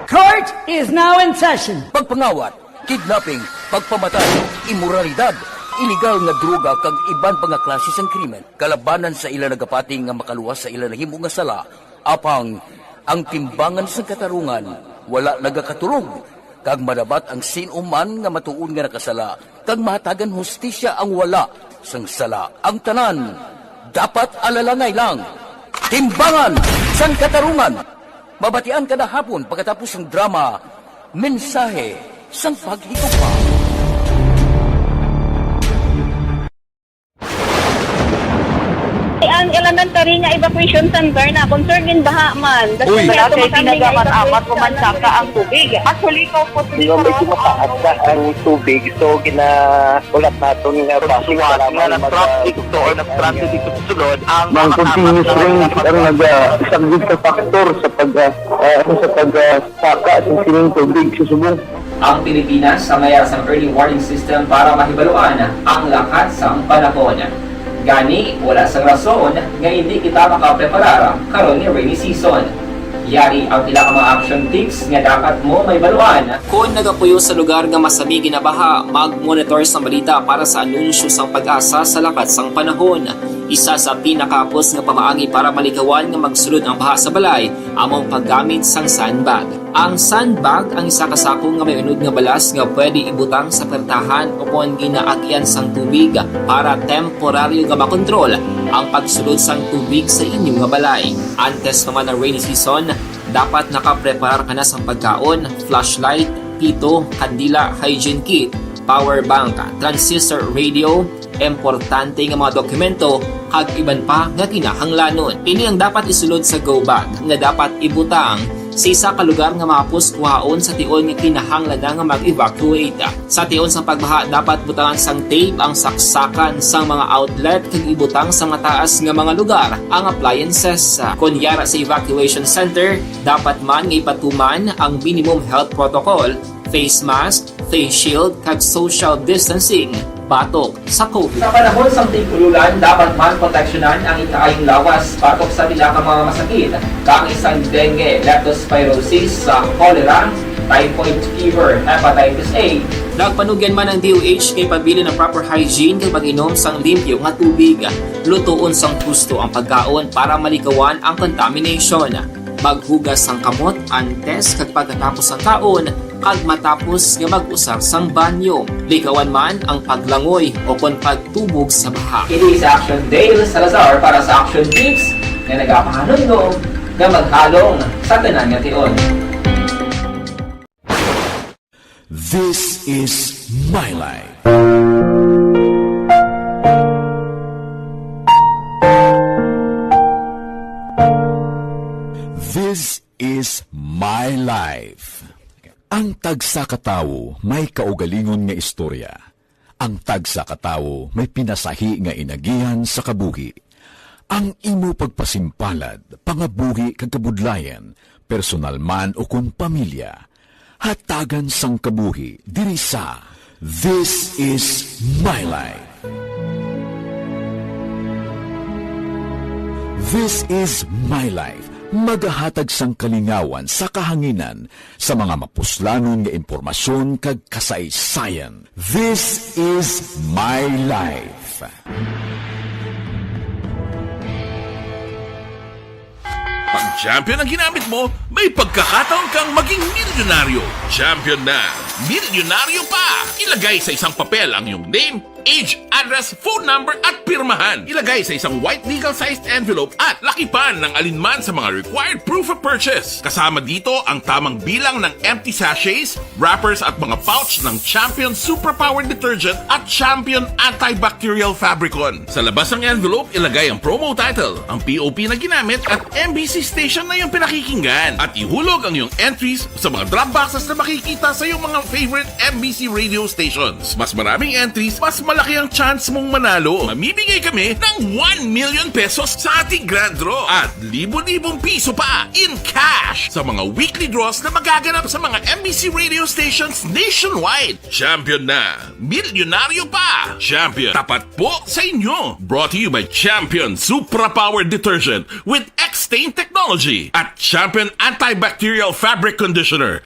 Court is now in session. Pagpangawat, kidnapping, pagpamatay, imoralidad, iligal nga droga kag iban pa nga klase sang krimen kalabanan sa ila nagapati nga makaluwas sa ila nahimo nga sala. Apang ang timbangan sang Katarungan wala nagakaturog, kag madabat ang sin-o man nga matuod nga nakasala, kag mahatagan hustisya ang wala sang sala. Ang tanan dapat alalangay lang. Timbangan sang Katarungan. Mabatian kada hapon pagkatapos sang drama, Mensahe sang Paghigugma. Ang elementary nga evacuation center na concern in baha man. Uy. Wala kay pinagaman amat umansaka ang tubig. Actually, ikaw po, Di ba, medyo mataas na ang tubig, so ginahulat naton nga basi suwat nga nag-transit to or nag-transit dito sa sulod ang Ang continuous rain ang naga-, isa gid ka factor sa pag, ah, ah, sa pag, ah, saka sa sining tubig sa subong. Ang Pilipinas sa mayar sang early warning system para mahibaluan ang lakat sang panahon. Gani, wala sang rason nga hindi kita makapreparar karon nga rainy season. Yari ang pila ka mga action tips nga dapat mo mahibaluan. Kon nagapuyo sa lugar nga masami ginabaha, mag-monitor sang balita para sa anunsyo sang PAGASA sa lakat sang panahon. Isa sa pinakahapos nga pamaagi para malikawan nga magsulod ang baha sa balay amo ang paggamit sang sandbag. Ang sandbag ang isa ka sako nga may unod nga balas nga pwede ibutang sa pertahan o kon ginaagyan sang tubig para temporaryo nga makontrol ang pagsulod sang tubig sa inyo nga balay. Antes pa man ang rainy season, dapat nakapreparar ka na sang pagkaon, flashlight, pito, kandila, hygiene kit, power bank, transistor radio, importante nga mga dokumento, kag iban pa nga kinahanglanon. Ini ang dapat isulod sa go bag nga dapat ibutang sa isa ka lugar nga mahapos kuhaon sa tion nga kinahanglan na nga mag-evacuate. Sa tion sang pagbaha, dapat butangan sang tape ang saksakan sang mga outlet kag ibutang sa mataas nga mga lugar ang appliances. Kon yara sa evacuation center, dapat man nga ipatuman ang minimum health protocol, face mask, face shield, kag social distancing batok sa COVID. Sa panahon sang tig-ululan, dapat man proteksyonan ang ikaayong lawas batok sa pila ka mga masakit, kaangay sang dengue, leptospirosis, sa cholera, typhoid fever, hepatitis A. Nagpanugyan man ang D O H nga ipabilin ang proper hygiene kag pag-inom sang limpyo nga tubig. Lutoon sang husto ang pagkaon para malikawan ang contamination. Maghugas sang kamot antes kag pagkatapos sang kaon, kag matapos nga mag-usar sang banyo. Likawan man ang paglangoy o kon pagtubog sa baha. Kini sa Action Dale Salazar para sa Action Tips nga nagapahanumdom nga maghalong sa tanan nga tion. This is my life. This is my life. Ang tagsa ka tawo may kaugalingon nga istorya. Ang tagsa ka tawo may pinasahi nga inagihan sa kabuhi. Ang imo pagpasimpalad, pangabuhi kag kabudlayan, personal man ukon pamilya, hatagan sang kabuhi diri sa This Is My Life. This Is My Life, magahatag sang kalingawan sa kahanginan sa mga mapuslanon nga impormasyon kag kasaysayan. This Is My Life. Pag champion ang ginamit mo, may pagkakataon kang maging milyonaryo. Champion na, milyonaryo pa! Ilagay sa isang papel ang iyong name, age, address, phone number, at pirmahan. Ilagay sa isang white legal-sized envelope at lakipan ng alinman sa mga required proof of purchase. Kasama dito ang tamang bilang ng empty sachets, wrappers, at mga pouch ng Champion Suprapower Detergent at Champion Antibacterial Fabricon. Sa labas ng envelope, ilagay ang promo title, ang P O P na ginamit, at M B C station na iyong pinakikinggan. At ihulog ang iyong entries sa mga drop boxes na makikita sa iyong mga favorite M B C radio stations. Mas maraming entries, mas malaki ang chance mong manalo. Mamimigay kami ng one million pesos sa ating grand draw at libo-libong piso pa in cash sa mga weekly draws na magaganap sa mga M B C radio stations nationwide. Champion na! Milyonaryo pa! Champion, tapat po sa inyo! Brought to you by Champion Supra Power Detergent with X-Stain Technology at Champion Antibacterial Fabric Conditioner.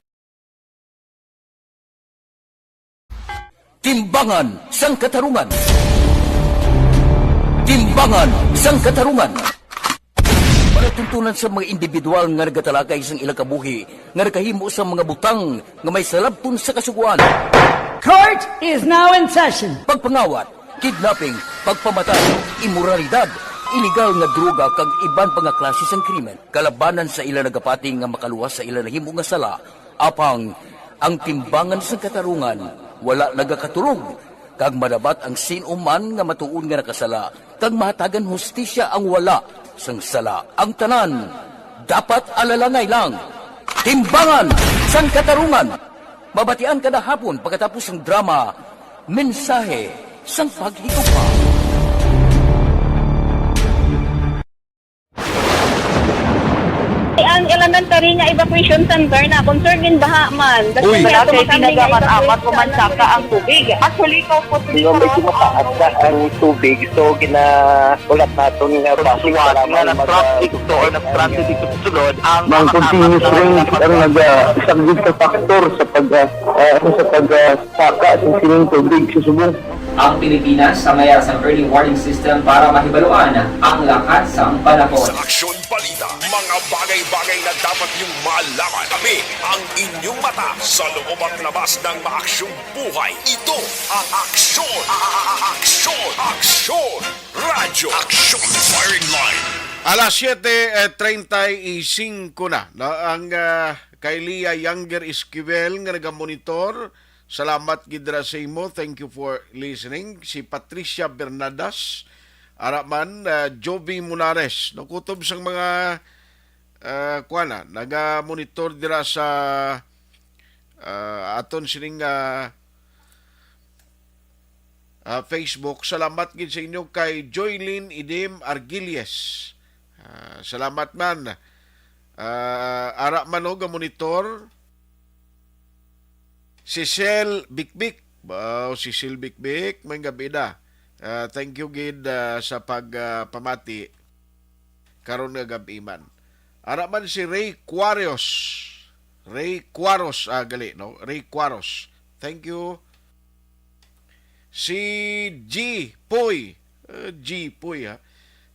Timbangan sang Katarungan. Timbangan sang Katarungan. Palatuntunan sa mga individual nga nagatalakay sang ilang kabuhi nga nakahimo sa mga butang nga may salabton sa Kasugoan. Court is now in session. Pagpangawat, kidnapping, pagpamatay, imoralidad, iligal nga droga kag iban pa nga klase sang krimen kalabanan sa ila nagapati nga makaluwas sa ila nahimo nga sala. Apang ang timbangan sang Katarungan wala nagakaturog, kag madabat ang sin-o man nga matuod nga nakasala, kag mahatagan hustisya ang wala sang sala. Ang tanan dapat alalangay lang. Timbangan sang Katarungan. Mabatian kada hapon pagkatapos sang drama, Mensahe sang Paghigugma. Ang elementary nga evacuation center na concerned in baha man. Uy. Wala kay ginagamit amat mamansaka ang tubig. Actually, ikaw po, medyo mataas na ang tubig. So, gina-, ulat naton nga base nga lang mag-, nag-transit to or nag-transit ito sulod ang mga continuous rain ang naga-, isa gid sa factor sa pag, ah, ah, sa pag, ah, saka sa sining tubig sa subong. Ang Pilipinas sa may sang early warning system para mahibaluan ang lakat sang panahon. Sa Aksyon Balita, mga bagay-bagay na dapat niyong malaman. Kami ang inyong mata sa loob at labas ng maaksyong buhay. Ito ang Aksyon, a- a- a- Aksyon, Aksyon Radio, Aksyon Firing Line. Alas siyete treinta y cinco na, no? Ang ah, kay Leah Younger Esquivel nga nagamonitor. Salamat gid ra sa imo. Thank you for listening. Si Patricia Bernadas, ara man, ah, Jovi Munares, no, kutob sang mga, ah, kuan na, naga-monitor dira sa, ah, aton sining, ah, ah, Facebook. Salamat gid sa inyo kay Joylyn Idim Argilies. Ah, salamat man. Ah, ara man, no, ga-monitor. Si Sel Bikbik. Wow, si Sel Bikbik, may gabi na. Ah, thank you gid, ah, sa pag, ah, pamati karon nga gab-i man. Ara man si Ray Cuarios. Ray Cuaros, ah, gali, no? Ray Cuaros. Thank you. Si G Puy. Ah, G Puy, ha?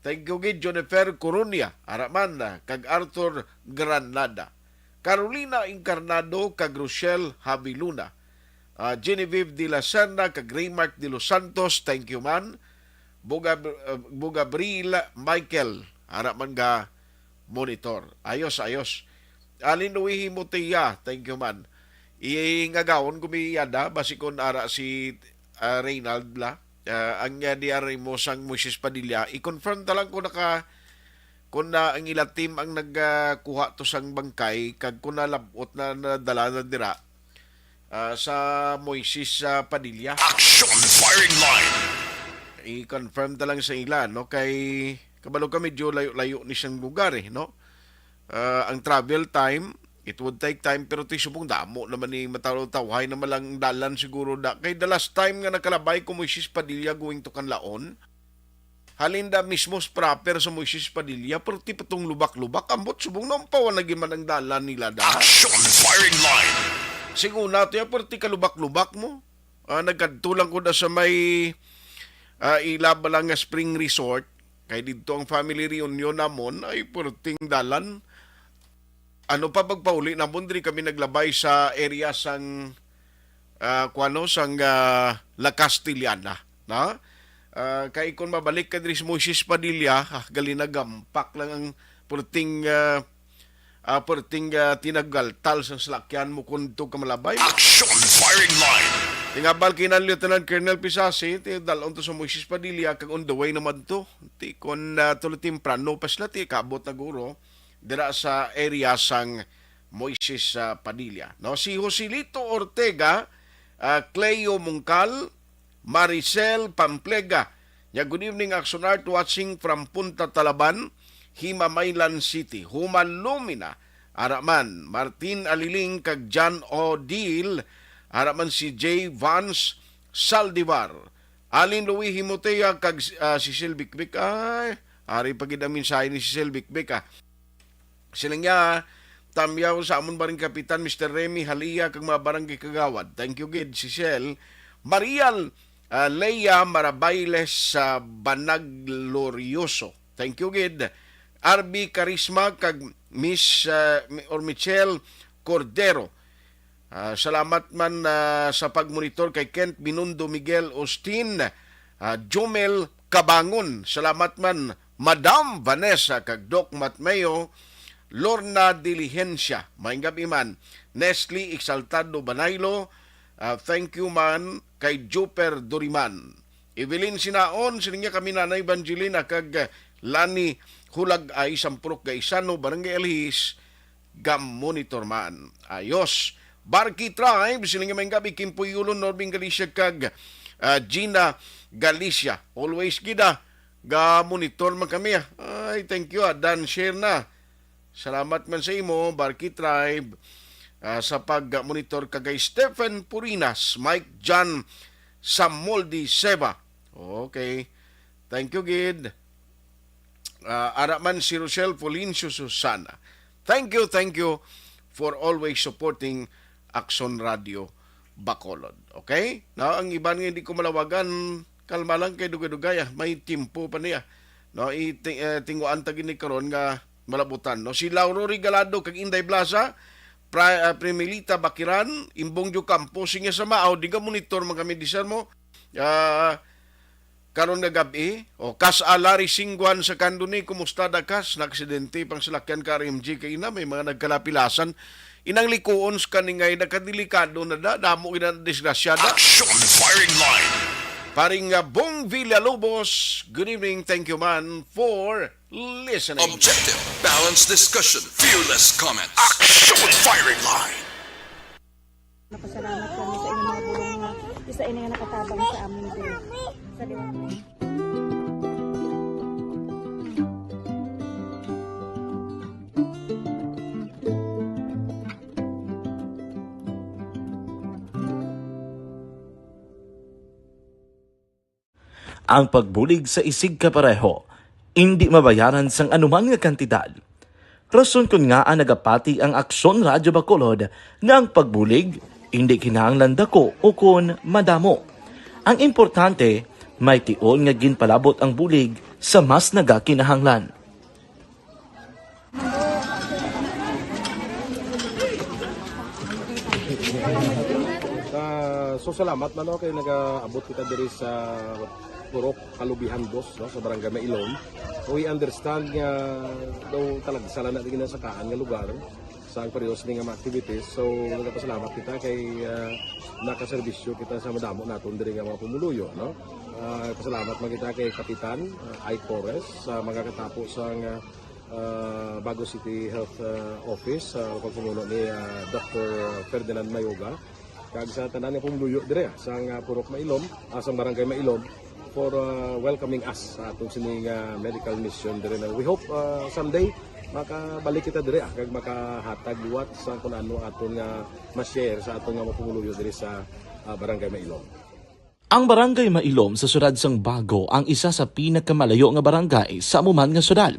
Thank you gid, Jonifer Corunia. Ara man, ah, kag Arthur Granada. Carolina Incarnado kag Rochelle Haviluna. Ah, Genevieve de la Serna kag Raymark de los Santos, thank you man. Bugab-, ah, Bugabril Michael, ara man ga monitor. Ayos, ayos. Alin Uwi Himotea, thank you man. Ingagawon ko mi yada, basi kon ara si, ah, Reynald la. Ah, ang, ah, D R mo sang Moises Padilla, i-confirm ta lang kung naka-, kung na ang ila team ang nagkuha to sang bangkay, kag kung nalab-ot na, nadala na dira, ah, sa Moises, ah, Padilla. Action Firing Line. I-confirm ta lang sa ila, no? Kay kabalo ka, medyo layo-layo ni siyang lugar, eh, no? Ah, ang travel time, it would take time, pero ti subong damo naman ni mataw-, tawhay naman lang dalan siguro da. Kay the last time nga nakalabay ko Moises Padilla going to Canlaon, halin da mismo s-, proper sa Moises Padilla, pero ti patong lubak-lubak, ambot subong naumpawan lagi man ang dalan nila da. Action Firing Line. Siguro na to ya, pero ti kalubak-lubak mo. Ah, nagkadto lang ko da sa may, ah, ila ba lang nga spring resort. Kay didto ang family reunion namon, ay purting dalan. Ano pa, pagpauli namon, diri kami naglabay sa area sang, ah, kuano, sang, ah, La Castellana, na? Ah, kay kung mabalik ka diri sa Moises Padilla, ah, gali na gampak lang ang purting, ah, ah, purting, ah, tinagaltal sang salakyan mo kung to ka malabay. Action Firing Line. Tingabal kina Lieutenant Colonel Pisasi, ti dalon to sa Moises Padilla, kag on the way naman to. Ti kon, ah, tulo temprano pa sila, ti kaabot na guro dira sa area sang Moises, ah, Padilla. No, si Joselito Ortega, ah, Cleo Mungkal, Maricel Pamplega. Nya, "Good evening, Action Art, watching from Punta Talaban, Himamaylan City." Human Lumina, ara man, Martin Aliling kag John Odil, ara man si J Vance Saldivar. Alin Louis Himotea kag, ah, Cecil Bikbik. Ay, ari pa gid ang mensahe ni Cecil Bikbik, ah. Sila nga, tamyaw sa amon baring kapitan, Mister Remy Halia, kag mga barangay kagawad. Thank you gid, Cecil. Marial, ah, Leia Marabailes sa Banaglorioso. Thank you gid. R B Carisma kag Miss, ah, or Michelle Cordero. Ah, salamat man, ah, sa pagmonitor kay Kent Binundo, Miguel Austin, ah, Jomel Kabangon. Salamat man, Madam Vanessa kag Doc Matmeo, Lorna Diligencia. Maayong gab-i man, Nestle Exaltado Banaylo. Ah, thank you man kay Juper Duriman. Evelyn Sinaon, sining niya kami Nanay Evangelina kag, ah, Lani Hulag-ay, Sampurok Gaisano, Barangay Alhis, ga-monitor man. Ayos. Barky Tribe, sining niya maayong gab-i, Kimpoy Yulon, Norbing Galicia kag, ah, Gina Galicia. Always gid, ah, ga-monitor man kami, ah. Ay, thank you, ah. Dan share na. Salamat man sa imo, Barky Tribe, ah, sa pag-monitor kagay Stephen Purinas, Mike John Samoldi Seba. Okay. Thank you gid. Ah, ara man si Rochelle Polincio Susana. Thank you, thank you for always supporting Action Radio. Bacolod. Okay? No, ang iban nga hindi ko malawagan, kalma lang kay dugay-dugay, ah, may tiyempo pa niya. No, iti-, eh, tinguan ta gini karon nga malabutan, no? Si Lauro Regalado kag Inday Blasa, Pri-, ah, Primilita Bakiran, Imbong Diocampo, sige sa Mao, di ka monitor man kami, di sir mo. Ah, karon nga gab-i, o, Kas Alari Singwan sa Kanduni, kumusta da, Kas? Naaksidente pang salakyan ka R M G kay ina, may mga nagkalapilasan. Inang likuon sa kaningay, nakadelikado na da, damo ina disgrasyada. Action firing line. Paring, ah, Bong Villalobos, good evening, thank you man for listening. Objective, balanced discussion, fearless comment. Action firing line. Napasalamat kami sa inyong mga bulong nga isa ini nga nakatabang sa amin din. Sa liwanag. Ang pagbulig sa isigkapareho indi mabayaran sang anuman nga kantidad. Rason kon ngaa nagapati ang Aksyon Radyo Bacolod nga ang pagbulig indi kinahanglan dako ukon madamo. Ang importante, may tion nga ginpalabot ang bulig sa mas nagakinahanglan. Ah, so salamat man, no, kay nagaabot kita diri sa Purok Kalubihan Dos, no, sa Barangay Mailom. We understand nga daw talagsa lang na ginasakaan nga lugar sa ang pareho sini nga mga activities. So nagapasalamat kita kay, ah, nakaserbisyo kita sa madamo naton diri nga mga pumuluyo, no. Ah, pasalamat man kita kay Kapitan, ah, Ike Torres, sa mga katapo sa nga ah, Bago City Health, ah, Office, sa pagpamuno ni, ah, Doctor Ferdinand Mayoga, kag sa tanan nga pumuluyo dire, ah, sang, ah, Purok Mailom, ah, sang Barangay Mailom, for, ah, welcoming us sa atong sining, ah, medical mission dire na. We hope, ah, someday makabalik kita dire, ah, kag makahatag liwat sa kung ano aton nga ma-share sa aton nga mga pumuluyo dire sa, ah, Barangay Mailom. Ang Barangay Mailom sa siyudad sang Bago ang isa sa pinakamalayo nga barangay sa amo man nga siyudad.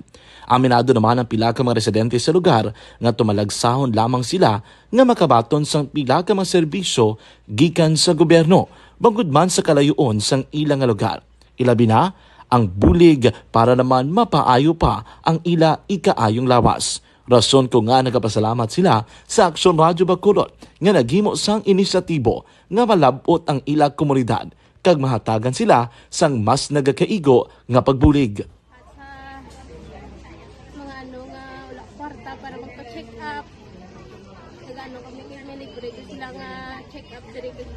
Aminado naman ang pila ka mga residente sa lugar nga tumalagsahon lamang sila nga makabaton sang pila ka mga serbisyo gikan sa gobyerno, bangod man sa kalayoon sang ila nga lugar. Ilabi na ang bulig para naman mapaayo pa ang ila ikaayong lawas. Rason ko nga nagapasalamat sila sa Aksyon Radyo Bacolod nga naghimo sang inisyatibo nga malab-ot ang ila komunidad kag mahatagan sila sang mas nagakaigo nga pagbulig. At sa mga ano nga wala kwarta para magpa-check up, nag-ano kami, kay may libre gyud sila nga check up diri, kag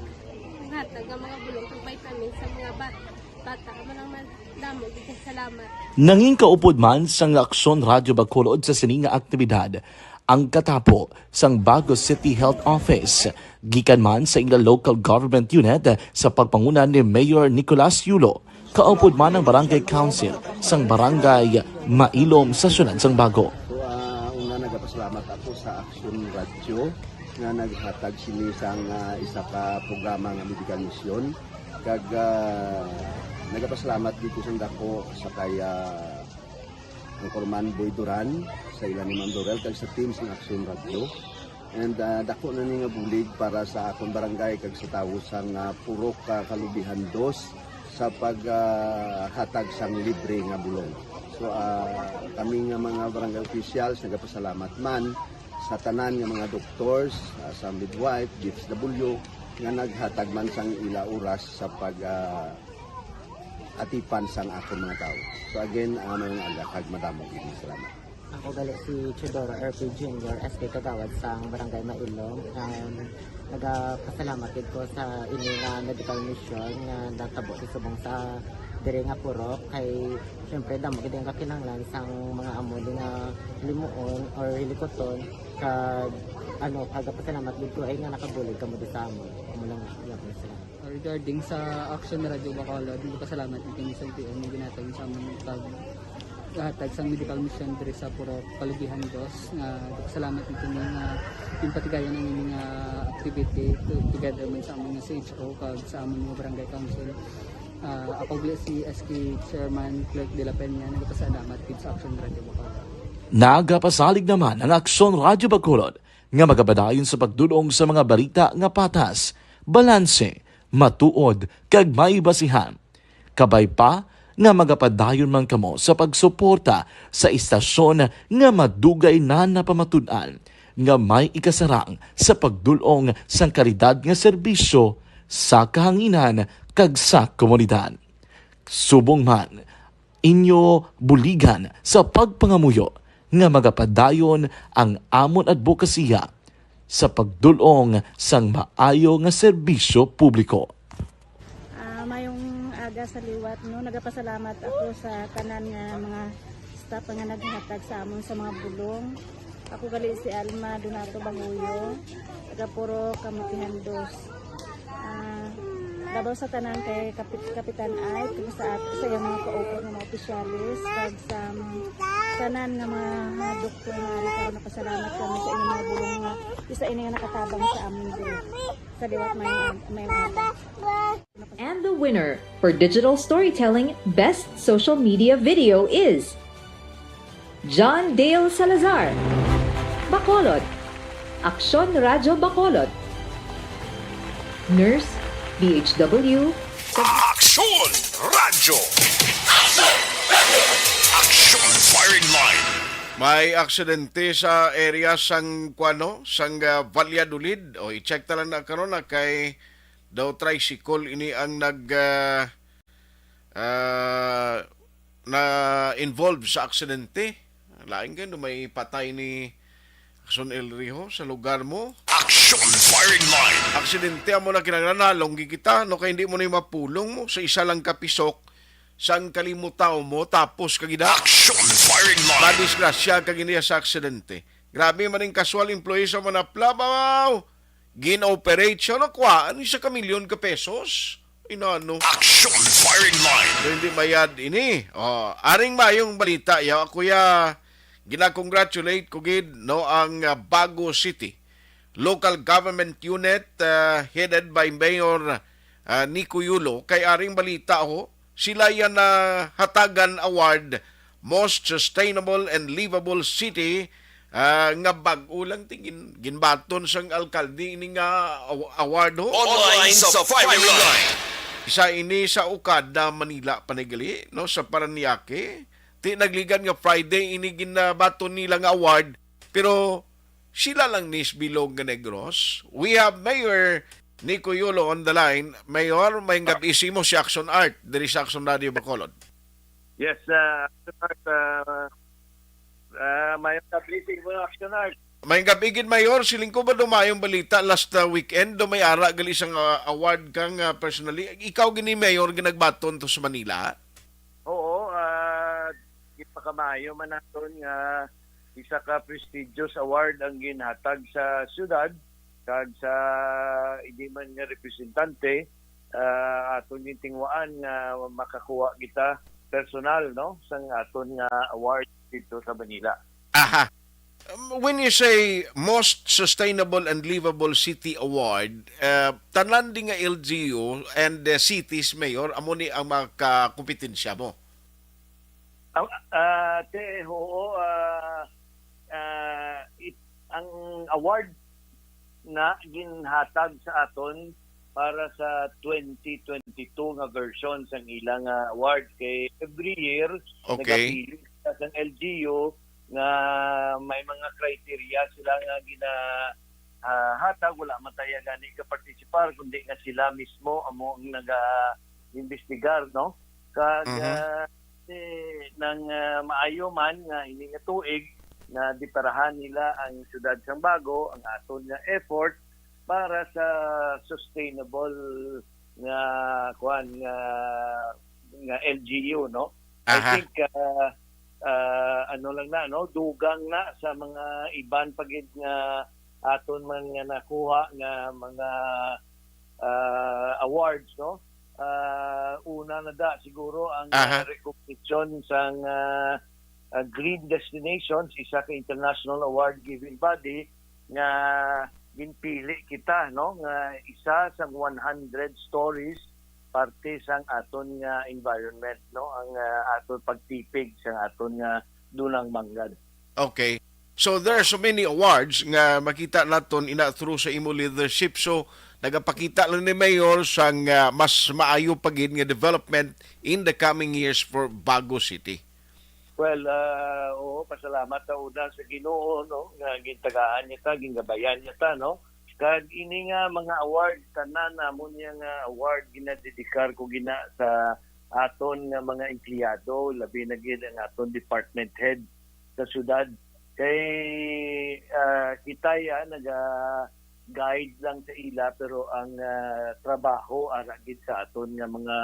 hatag nga mga bulong kag vitamins sa mga bat-, bata. Amo lang man, damo gyud kay salamat. Nangin kaupod man sang Aksyon Radyo Bacolod sa sini nga aktibidad ang katapo sang Bago City Health Office, gikan man sa ila local government unit sa pagpanguna ni Mayor Nicolas Yulo, kaupod man ang Barangay Council sang Barangay Mailom sa siyudad sang Bago. So, ah, una, nagapasalamat ako sa Action Radio nga naghatag sini sang, ah, isa ka programa nga medical mission. Kag, ah, nagapasalamat dito sa dako sa kay, ah, Anchorman Boy Duran, sa ila ni Ma'am Dorel, kag sa team sa Action Radio. And, ah, dako na ni nga bulig para sa akon barangay kag sa tawo sang, ah, Purok, ah, Kalubihan Dos sa pag, ah, hatag sang libre nga bulong. So, ah, kami nga mga barangay officials nagapasalamat man sa tanan nga mga doctors, ah, sa midwife, D F W, nga naghatag man sang ila oras sa pag, ah, atipan sang akon mga tawo. So again, ah, may nga aga kag madamo gid nga salamat. Ako gali si Teodoro R P Junior, S K Kagawad sang Barangay Mailom. Um, nagapasalamat gid ko sa ini nga medical mission nga natabo sa subong sa diri nga purok. Kay syempre, damo gid ang kakinahanglan sang mga amo di nga limuon or hilikuton. Kag ano, nagapasalamat gid ko ay nga nakabulig kamo di sa amon. Amo lang, iya po sila. Regarding sa Action Radio Bacolod, nagpasalamat ang King Santiago nga ginatag sa amon pag hatag sang medical mission diri sa Purok Kalubihan Dos, nga nagpasalamat ang kini nga ginpatigayon ang ini nga activity to-, together man sa amon nga C H O kag sa amon nga barangay council. Ah, ako gali si S K Chairman Clerk de la Peña, nagpasalamat gid sa Action Radio Bacolod. Nagapasalig naman ang Aksyon Radio Bacolod nga magapadayon sa pagdul-ong sa mga balita nga patas, balanse, matuod, kag may basihan. Kabay pa nga magapadayon man kamo sa pagsuporta sa istasyon nga madugay na napamatud-an nga may ikasarang sa pagdul-ong sang kalidad nga serbisyo sa kahanginan kag sa komunidad. Subong man, inyo buligan sa pagpangamuyo nga magapadayon ang amon adbokasiya sa pagdul-ong sang maayo nga serbisyo publiko. Ah, mayong aga sa liwat, no? Nagapasalamat ako sa tanan nga mga staff nga naghatag sa amon sa mga bulong. Ako gali si Alma Donato Bahuyo, taga Purok Kamutihan Dos. Ah, labaw sa tanan kay Kapit-, Kapitan Ike, sa at-, sa iyang mga kaupat nga mga opisyalis, kag sa, um, tanan nga mga, mga doktor nga ari karon, napasalamat kami sa inyong mga bulong nga isa ini nga nakatabang sa amon diri. Sa liwat, mayong, mayong aga. And the winner for digital storytelling best social media video is John Dale Salazar, Bacolod. Aksyon Radyo Bacolod. Nurse, D H W, sa Aksyon Radyo. Aksyon Firing Line. May aksidente sa area sang, kuano, sang, ah, Valladolid. O, i-check ta lang na karon na kay daw tricycle ini ang nag, ah, ah, na-involve sa aksidente. Lain kay may patay ni Aksyon El Rijo sa lugar mo. Aksyon Firing Line. Aksidente amo na kinahanglan nalonggi kita, no, kay hindi mo na mapulong mo sa isa lang ka pisok sang kalimutaw mo, tapos kagida. Aksyon Firing Line. Madisgrasya kag iniya sa aksidente. Grabe man ang casual employees sa Manapla, babaw. Gin-operate siya, nakuhaan ni sa kamilyon ka pesos. Inano? Action Firing Line. So, hindi mayad ini. Oh, aring mayong balita, ya, kuya. Gina-congratulate ko gid, no, ang, ah, Bago City Local Government Unit, ah, headed by Mayor, ah, Nico Yulo. Kay aring balita, ho, sila yan na hatagan award, Most Sustainable and Livable City, ah, nga bag-o lang tingin, ginbaton sang alkalde ini nga aw-, award, ho. Online sa Firing Line. Isa ini sa Okada, Manila, panigali, no, sa Parañaque. Ti nagligan nga Friday ini ginbaton nila nga award, pero sila lang ni sa bilog nga Negros. We have Mayor Nico Yulo on the line. Mayor, may gabi simo si Action Art, diri sa Action Radio Bacolod. Yes, uh, Action Art, uh, uh, may gabi simo, Action Art. May gabi gid, Mayor. Siling ko ba, do mayong balita last, uh, weekend, do may ara gali sang, uh, award kang, uh, personally. Ikaw gini, Mayor, ginagbaton to sa Manila? Oo, ah, gipakamayo man naton nga isa ka prestigious award ang ginhatag sa siyudad, kag sa hindi man nga representante, ah, aton gintinguhaan nga makakuha kita personal, no, sang aton nga award dito sa Manila. Aha. Um, when you say most sustainable and livable city award, uh, tanan di nga L G U and, uh, cities, Mayor, amo ni ang makakompetensya mo? Ang, ah, te, oo, ah, ah, it-, ang award na ginhatag sa aton para sa twenty twenty-two nga version sang ilang, ah, award. Kay every year, okay, nagapili sila sang L G U nga may mga criteria sila nga gina-, ah, hatag. Wala man tayo gani ka-participar, kundi nga sila mismo amo ang naga-imbestigar, no? Kag, mhm, ah, eh, nang, ah, maayo man nga ini nga tuig, nadiparahan nila ang siyudad sang Bago, ang aton nga effort para sa sustainable nga, kuan, nga, nga L G U, no? I, aha, think, ah, ah, ano lang na, no? Dugang na sa mga iban pa gid nga aton man nga nakuha nga mga, ah, awards, no? Ah, una na da siguro ang, aha, ah, recognition sang, ah, ah, Green Destinations, isa ka international award-giving body nga ginpili kita, no, nga isa sa one hundred stories parte sang aton nga environment, no, ang, ah, aton pagtipig sang aton nga dunang manggad. Okay. So there are so many awards nga makita naton ina through sa imo leadership. So nagapakita lang ni Mayor sang, ah, mas maayo pa gid nga development in the coming years for Bago City. Well, ah, oo, pasalamat ta una sa Ginoo, no, nga gintagaan niya ta, gingabayan niya ta, no. Kag ini nga mga award, tanan namon niya nga award, ginadedikar ko gina sa aton nga mga empleyado, labi na gid ang aton department head sa syudad. Kay, ah, kita ya naga-guide lang sa ila, pero ang, ah, trabaho ara gid sa aton nga mga,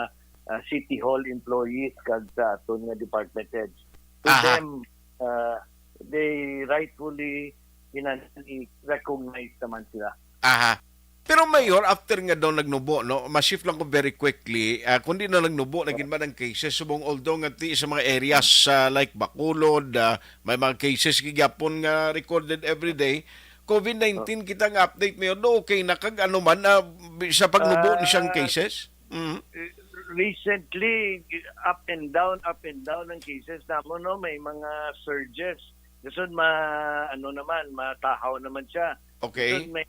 ah, City Hall employees kag sa aton nga department heads. To Aha. them, ah, they rightfully kinahanglan i-recognize naman sila. Aha. Pero Mayor, after nga daw nagnubo, no, ma-shift lang ko very quickly, ah, kung di na nagnubo na gid man ang cases, subong although nga ti sa mga areas, ah, like Bacolod, ah, may mga cases gigapon nga recorded every day, covid nineteen kita nga update, Mayor, do okay na kag ano man, ah, bi- sa pagnubo ni siyang Ah, cases? Mhm. Recently, up and down, up and down ang cases namon, no? May mga surges. Dason ma-, ano naman, matahaw naman siya. Okay. Dason may,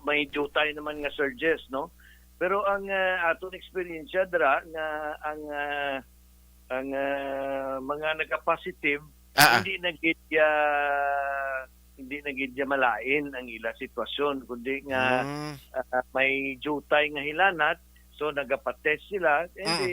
may jutay naman nga surges, no? Pero ang, ah, aton eksperyensya dira nga ang, ah, ang, ah, mga nagapositive, Ah, ah. hindi na gid ya, hindi na gid ya malain ang ila sitwasyon, kundi nga, Mm. ah, may jutay nga hilanat, so nagapatest sila, and Mm. di,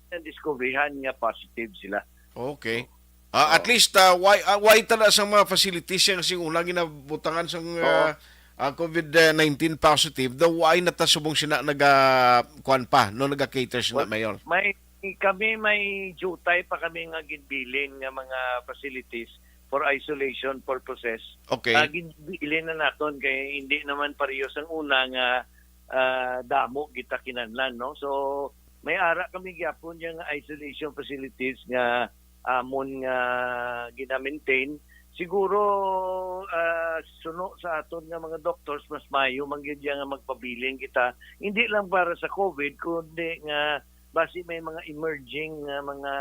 nadiskubrihan nga positive sila. Okay. Ah, at Oo. least, ah, why, ah, why tala sa mga facilities yang sing una ginabutangan sang, Oo. ah, ah, covid nineteen positive, daw why na ta subong sina naga, kuwan pa, no, naga-cater sina, Well, Mayor? may, kami may jutay pa kami nga ginbilin nga mga facilities for isolation purposes. Okay. Ah, ginbilin na naton kay hindi naman pareho sang una nga, ah, damo kita kinahanglan, no? So, may ara kami gyapon yang isolation facilities nga amon nga gina-maintain. Siguro, ah, suno sa aton nga mga doctors, mas maayo man gyud ya nga magpabilin kita, hindi lang para sa covid, kundi nga basi may mga emerging nga mga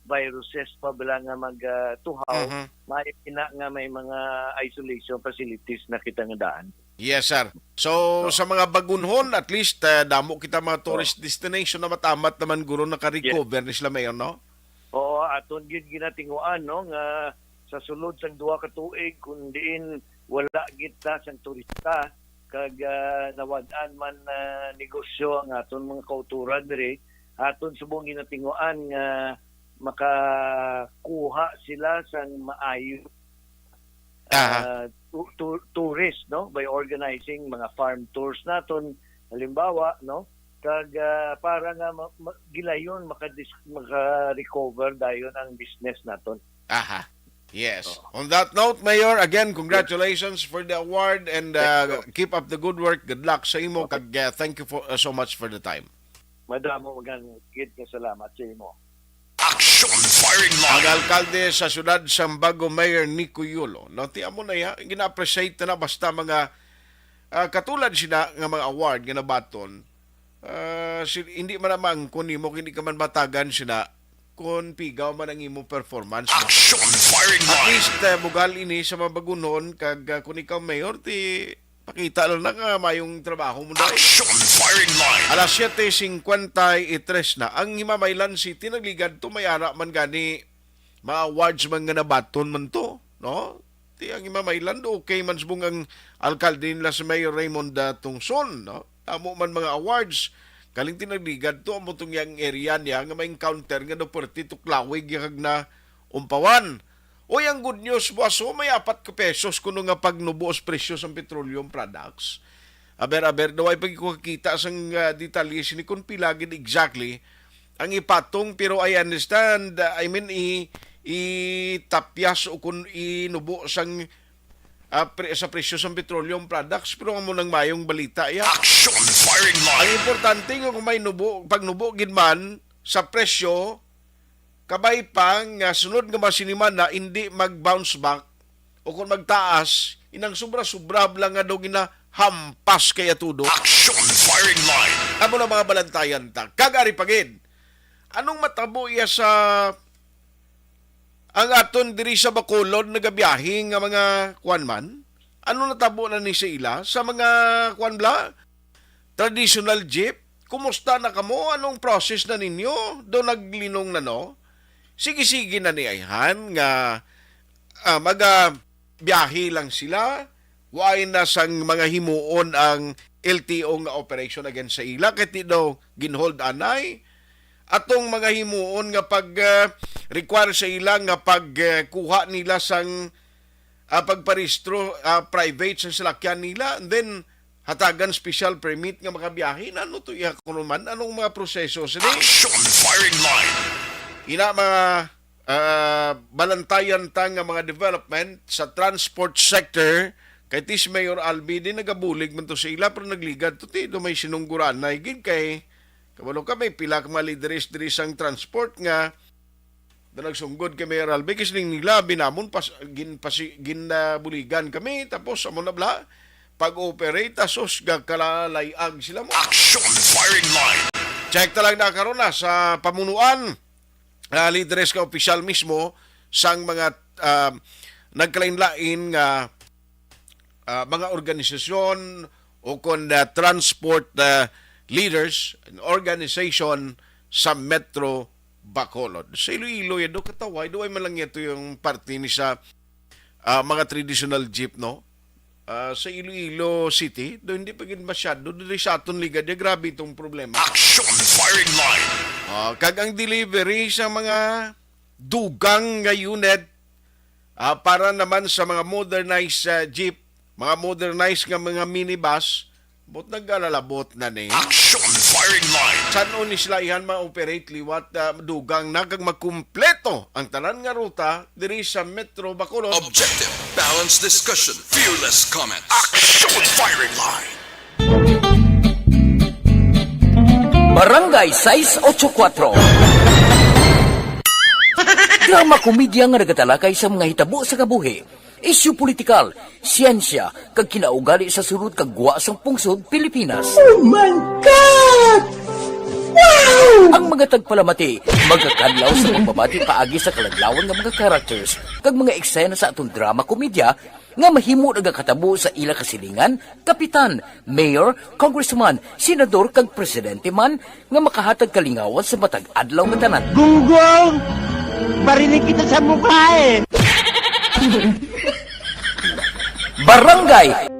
viruses pa bala nga mag, ah, tuhaw, Mhm. maayo ina nga may mga isolation facilities na kita nga daan. Yes, sir. So, So, sa mga Bagunhon, at least, ah, damo kita mga Oh. tourist destination na matamat naman guro naka-recover ni sila, Mayor, no? Oo, aton gyud ginatinguan, no, nga sa sulod sang duha ka tuig, kung diin wala gid ta sang turista, kag, ah, nawad-an man na negosyo ang aton mga kauturan diri, aton subong ginatinguan nga makakuha sila sang maayo, Aha. ah, tu-, tu-, tourist, no, by organizing mga farm tours naton, halimbawa, no, kag, ah, para nga ma-, ma-, gilayon makadis-, maka-recover dayon ang business naton. Aha. Yes. Oo. On that note, Mayor, again, Yes. congratulations for the award and, Thank uh, you. keep up the good work. Good luck sa imo, Okay. kag, uh, thank you for, uh, so much for the time. Madamo man gid nga salamat sa imo. Action Firing Ang Line. alkalde sa siyudad sang Bago, Mayor Nico Yolo, no, ti amo na ya, gina-appreciate na basta mga, ah, katulad sina nga mga award nga nabaton. Ah, si-, hindi man na maangkon nimo kung hindi ka man matagan sina kung pigaw man ang imo performance mo. Action Firing At Line. least, eh, bugal ini sa mga Bagunhon kag, ah, kung ikaw mayor, ti pakita lang na nga mayong trabaho mo dai. Action Firing Line. Alas siyete cincuenta y tres na. Ang Himamaylan City nagligad to, may ara man gani mga awards man nga nabaton man to, no? Ti ang Himamaylan, okay man subong ang alkalde nila si Mayor Raymond, ah, Tungson, no? Tamo man mga awards, kaling tinagligad to, amo tong yang area niya nga ma-encounter nga daw puwerte tuklawig ya kag na umpawan. Oy, ang good news, boss, oh, may apat ka pesos kuno nga pagnubo sa presyo sang petroleum products. Aber, aber, daw ay pag ko kakita sang, ah, detalye sini kung pila gid exactly ang ipatong, pero I understand, ah, I mean, i-, itapyas o kung inubo sang, ah, pre-, sa presyo sang petroleum products, pero amo nang mayong balita ya. Action Firing Line. Ang importante nga kung may nubo, pagnubo gid man sa presyo, kabay pa nga sunod nga mga sinimana hindi mag-bounce back o kung magtaas, inang sobra-sobra lang nga daw ginahampas kaya tudo. Action Firing Line. Amo na mga balantayan ta. Kag ari pa gid, anong matabo iya sa ang aton diri sa Bacolod nagabiyahe nga mga kuan man? Ano natabo na ni sa ila? Sa mga kuan bla? traditional jeep. Kumusta na kamo? Anong process na ninyo? Do naglinong na, no? Sige-sige na ni ayhan nga, ah, magabiyahe lang sila. Waay na sang mga himuon ang L T O nga operation against sa ila, kay ti daw ginhold anay. Atong mga himuon nga pag, ah, require sa ila nga pag, ah, kuha nila sang, ah, pagparehistro, ah, private sa salakyan nila, and then hatagan special permit nga makabiyahe. Ano to iya kuno man? Anong mga proseso sini? Action firing line. Ina mga, ah, balantayan ta nga mga development sa transport sector, kay ti si Mayor Albi di nagabulig man to sa ila, pero nagligad to ti do may sinungguranay gid kay kabalo ka may pila ka mga lideres diri sang transport nga na nagsunggod kay Mayor Albi, kay siling nila, "Binamon pas, gin, pasi, gin, ah, buligan kami, tapos amo na bala, pag-operate, ta sus, gagkalalay-ag sila mo." Action firing line. Check ta lang na karon na sa pamunuan, ah, lideres nga opisyal mismo sang mga, ah, nagkalain-lain nga, ah, mga organisasyon o kon, ah, transport, ah, leaders and organization sa Metro Bacolod. Sa Iloilo, yan do kataway, do ay man lang ito yung parte ni sa, ah, mga traditional jeep, no? Ah, sa Iloilo City, do hindi pa gid masyado, diri sa aton ligad, ya grabe itong problema. Action firing line. Ah, kag ang delivery sa mga dugang nga unit, ah, para naman sa mga modernized, ah, jeep, mga modernized nga mga minibus, but nagalalabot na ni. Action firing line. San-o ni sila ihan ma-operate liwat, ah, dugang na kag magkumpleto ang tanan nga ruta diri sa Metro Bacolod? Objective, balanced discussion, fearless comments. Action firing line. Barangay sais ocho kuatro. Drama komedya nga nagatalakay sa mga hitabo sa kabuhi, isyu politikal, siyensya, kag kinaugali sa sulod kag gwa sang pungsod Pilipinas. Oh my God! Wow! Ang mga tagpalamati magakadlaw sa pagbabati paagi sa kaladlawan nga mga characters kag mga eksena sa aton drama komedya nga mahimo nagakatabo sa ila kasilingan, kapitan, mayor, congressman, senador, kag presidente man nga makahatag kalingawan sa matag adlaw nga tanan. Gunggong! Barinig kita sa mukha eh! Barangay!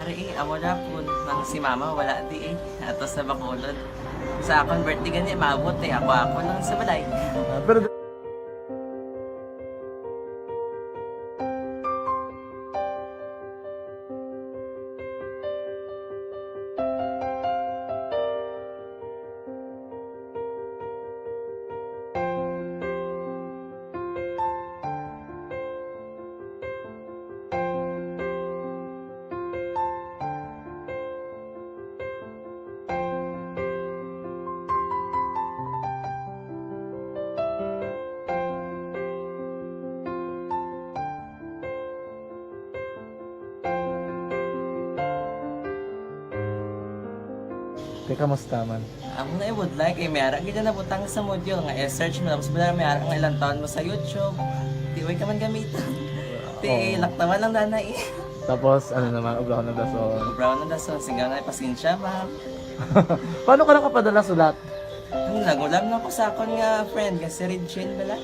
Ari, eh, amo na po. Nang si mama, wala di eh. Ato sa Bacolod. Sa akon birthday gani, maabot eh. Ako, ako lang sa balay. Ah, pero Te, kamusta man? Amo na, I would like, eh, may ara gid na nabutang sa module nga i-search mo, tapos bala may ara nga ilang taon mo sa YouTube. Di, way ka man gamiton. Ti, oo, laktawan lang dana eh. Tapos, ano naman, obrahon ng dason. Obrahon ng dason, sigang na, pasensya, ma'am. Paano ka nakapadala sulat? Ano, nagulam na ko sa akon nga friend, nga si Regine bala.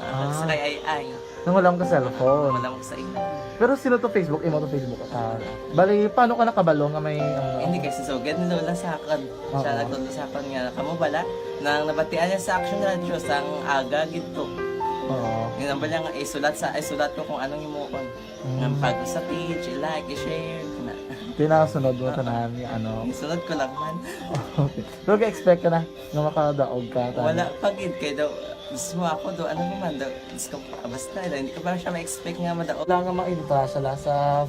Ah, ah, sa kay Ay Ay. Nangulam ka cellphone? Wala mo sa imo. Pero sino to Facebook? Imo to Facebook account? Bali, paano ka nakabalo nga may, ano? Hindi, kay si Sugad ni Lola sa akon. Siya, oo, nagtudlo sa akon nga, kamo bala, nang nabatian niya sa Action Radio, sang aga gid to. Oo. Yun ang bala nga, isulat sa, isulat ko kung anong himuon. Mm. Nga pag sa page, i-like, i-share, na. Tinasunod mo, ah, tanan, ano? Isunod ko lang man. Okay. Pero ka-expect ka na nga makadaog ka, tanan? Wala pa gid, kay daw, mismo ako daw, ano naman daw, Diyos ko, basta, hindi ko pa siya ma-expect nga madaog. Wala nga ma-entra sila sa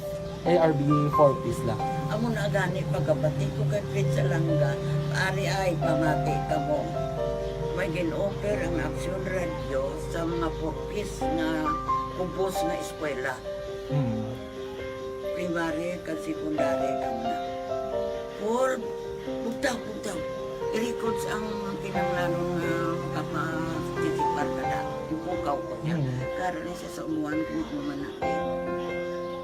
A R B four Ps lang. Amo na gani pagkabati ko kay Fritz Alanga, ari ay pamati ka mo. May gin-offer ang Action Radio sa mga four Ps nga kubos nga eskwela. Hmm. Primary kag secondary kamo na. Paul, bugtaw, bugtaw. I-records ang kinahanglanon nga makapa-, participar ka na. Ipukaw ko niya. Hmm. Karon ni sa umuan kung ano man na.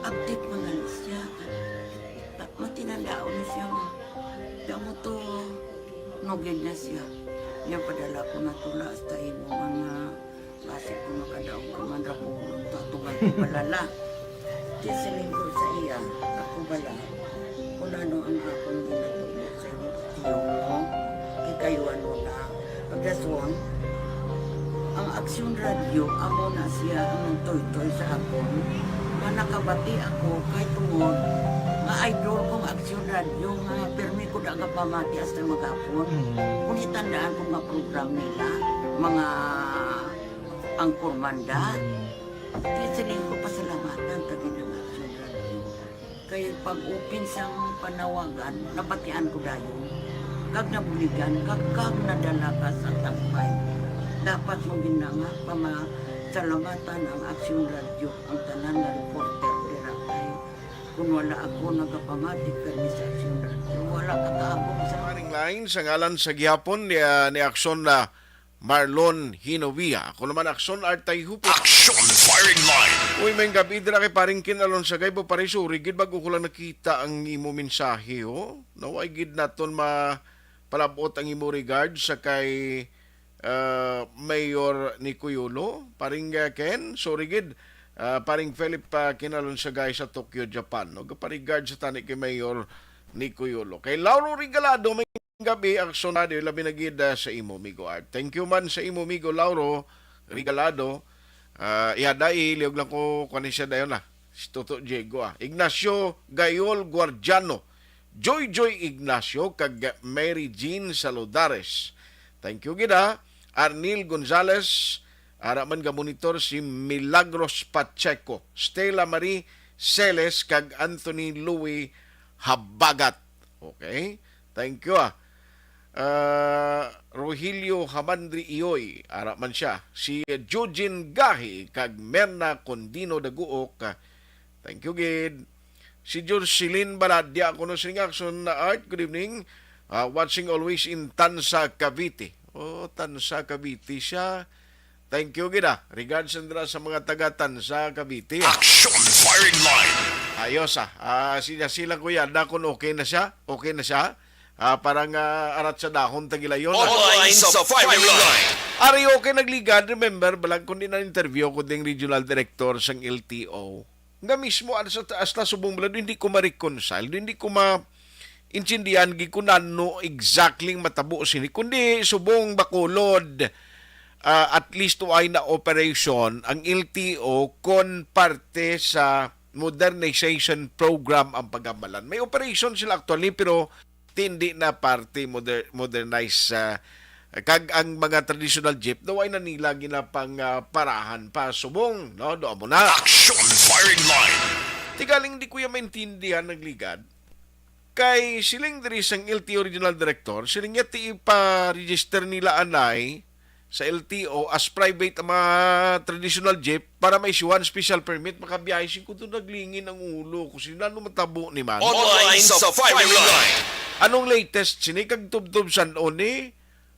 Abtik man na siya. Ta-, matinandaon na siya nga. Di mo to, nugid na siya. Niya padala ko na tula hasta imo man nga basi ko makadaog ka man ra ko, tatugan ko balala. Di siling ko sa iya, ako bala, kung ano ang akong ginatubo sa imo, tiyo mo, kay kayo ano na, pagdaswang, ang Aksyon Radyo, amo na siya ang nagtoy-toy sa akon. Nga nakabati ako kay tungod nga idol kong Aksyon Radyo nga permi ko da gapamati hasta maghapon. Mm. Kung itandaan ko nga program nila, mga angkor manda, Mm. di siling ko pasalamatan ta gid ang Aksyon Radyo. Kay pag-open sang panawagan, nabatian ko dayon. Kag nabuligan, kag, kag nadala ka sa tampay. Dapat mo gid na nga pamasalamatan ang Aksyon Radyo, ang tanan nga reporter dira kay kung wala ako nagapamati kani sa Aksyon Radyo, wala ka kaabot sa Firing line sa ngalan sa gihapon ni, ah, ni Aksyon na Marlon Hinovia. Ako naman, Aksyon Artay Hupit. Aksyon Firing Line. Uy, may gabi dira kay paring Ken Alonsagay, bo pare, sorry gid, bago ko lang nakita ang imo mensahe, oh. Naway gid naton ma palabot ang imo regard sa kay, ah, Mayor Nico Yolo. Paring, ah, Ken, sorry gid. Ah, paring Philip, ah, Ken Alonsagay sa Tokyo, Japan, no? Gaparigard sa tani kay Mayor Nico Yolo. Kay Lauro Regalado, may gabi, Aksyon Radio, labi na gid, ah, sa imo, Migo Art. Thank you man sa imo, Migo Lauro Regalado. Ah, iya, dai, liog lang ko, kuwan siya dayon na. Si Toto Diego, ah. Ignacio Gayol Guardiano, Joy Joy Ignacio, kag Mary Jean Saludares. Thank you gid, ah. Arnil Gonzalez, ara man ga monitor si Milagros Pacheco, Stella Marie Celes, kag Anthony Louis Habagat. Okay? Thank you, ah. Ah, Rogelio Hamandri Iyoy, ara man siya. Si Jujin Gahi kag Merna Condino Daguok, ah, thank you gid. Si Jocelyn Baladia, kuno sining Aksyon na Art, good evening. Ah, watching always in Tansa, Cavite. Oh, Tansa, Cavite siya. Thank you gid, ah. Regards, Sandra, sa mga taga Tansa, Cavite. Action Firing Line. Ayos, ah. Ah, sila, sila, kuya, da kung okay na siya. Okay na siya. Ah, parang, ah, arat sa dahon, tagilayon, ah. Online sa Firing Line. Ari, okay, nagligad. Remember, balag kundi na interview ko ding regional director sang L T O. Nga mismo, hasta, hasta subong bala, hindi ko ma-reconcile, hindi ko ma-intindihan gid kung ano exactly ang matabo sini. Kundi subong Bacolod, ah, at least ay na operation ang L T O kon parte sa modernization program ang pagamalan. May operation sila actually, pero hindi na parte moder-, modernize, ah, kag ang mga traditional jeep daw ay na nila ginapang, ah, parahan pa subong, no? Doon mo na. Action Firing Line. Tigaling di ko ya maintindihan nagligad. Kay siling diri sang L T O Regional Director, siling niya ti ipa-register nila anay sa L T O as private ang mga traditional jeep para ma-issuehan special permit, makabiyahe sing kuto naglingin ang ulo ko. Sino ano matabo ni man? Online sa Firing Line. Anong latest sini kag tubtob san-o ni?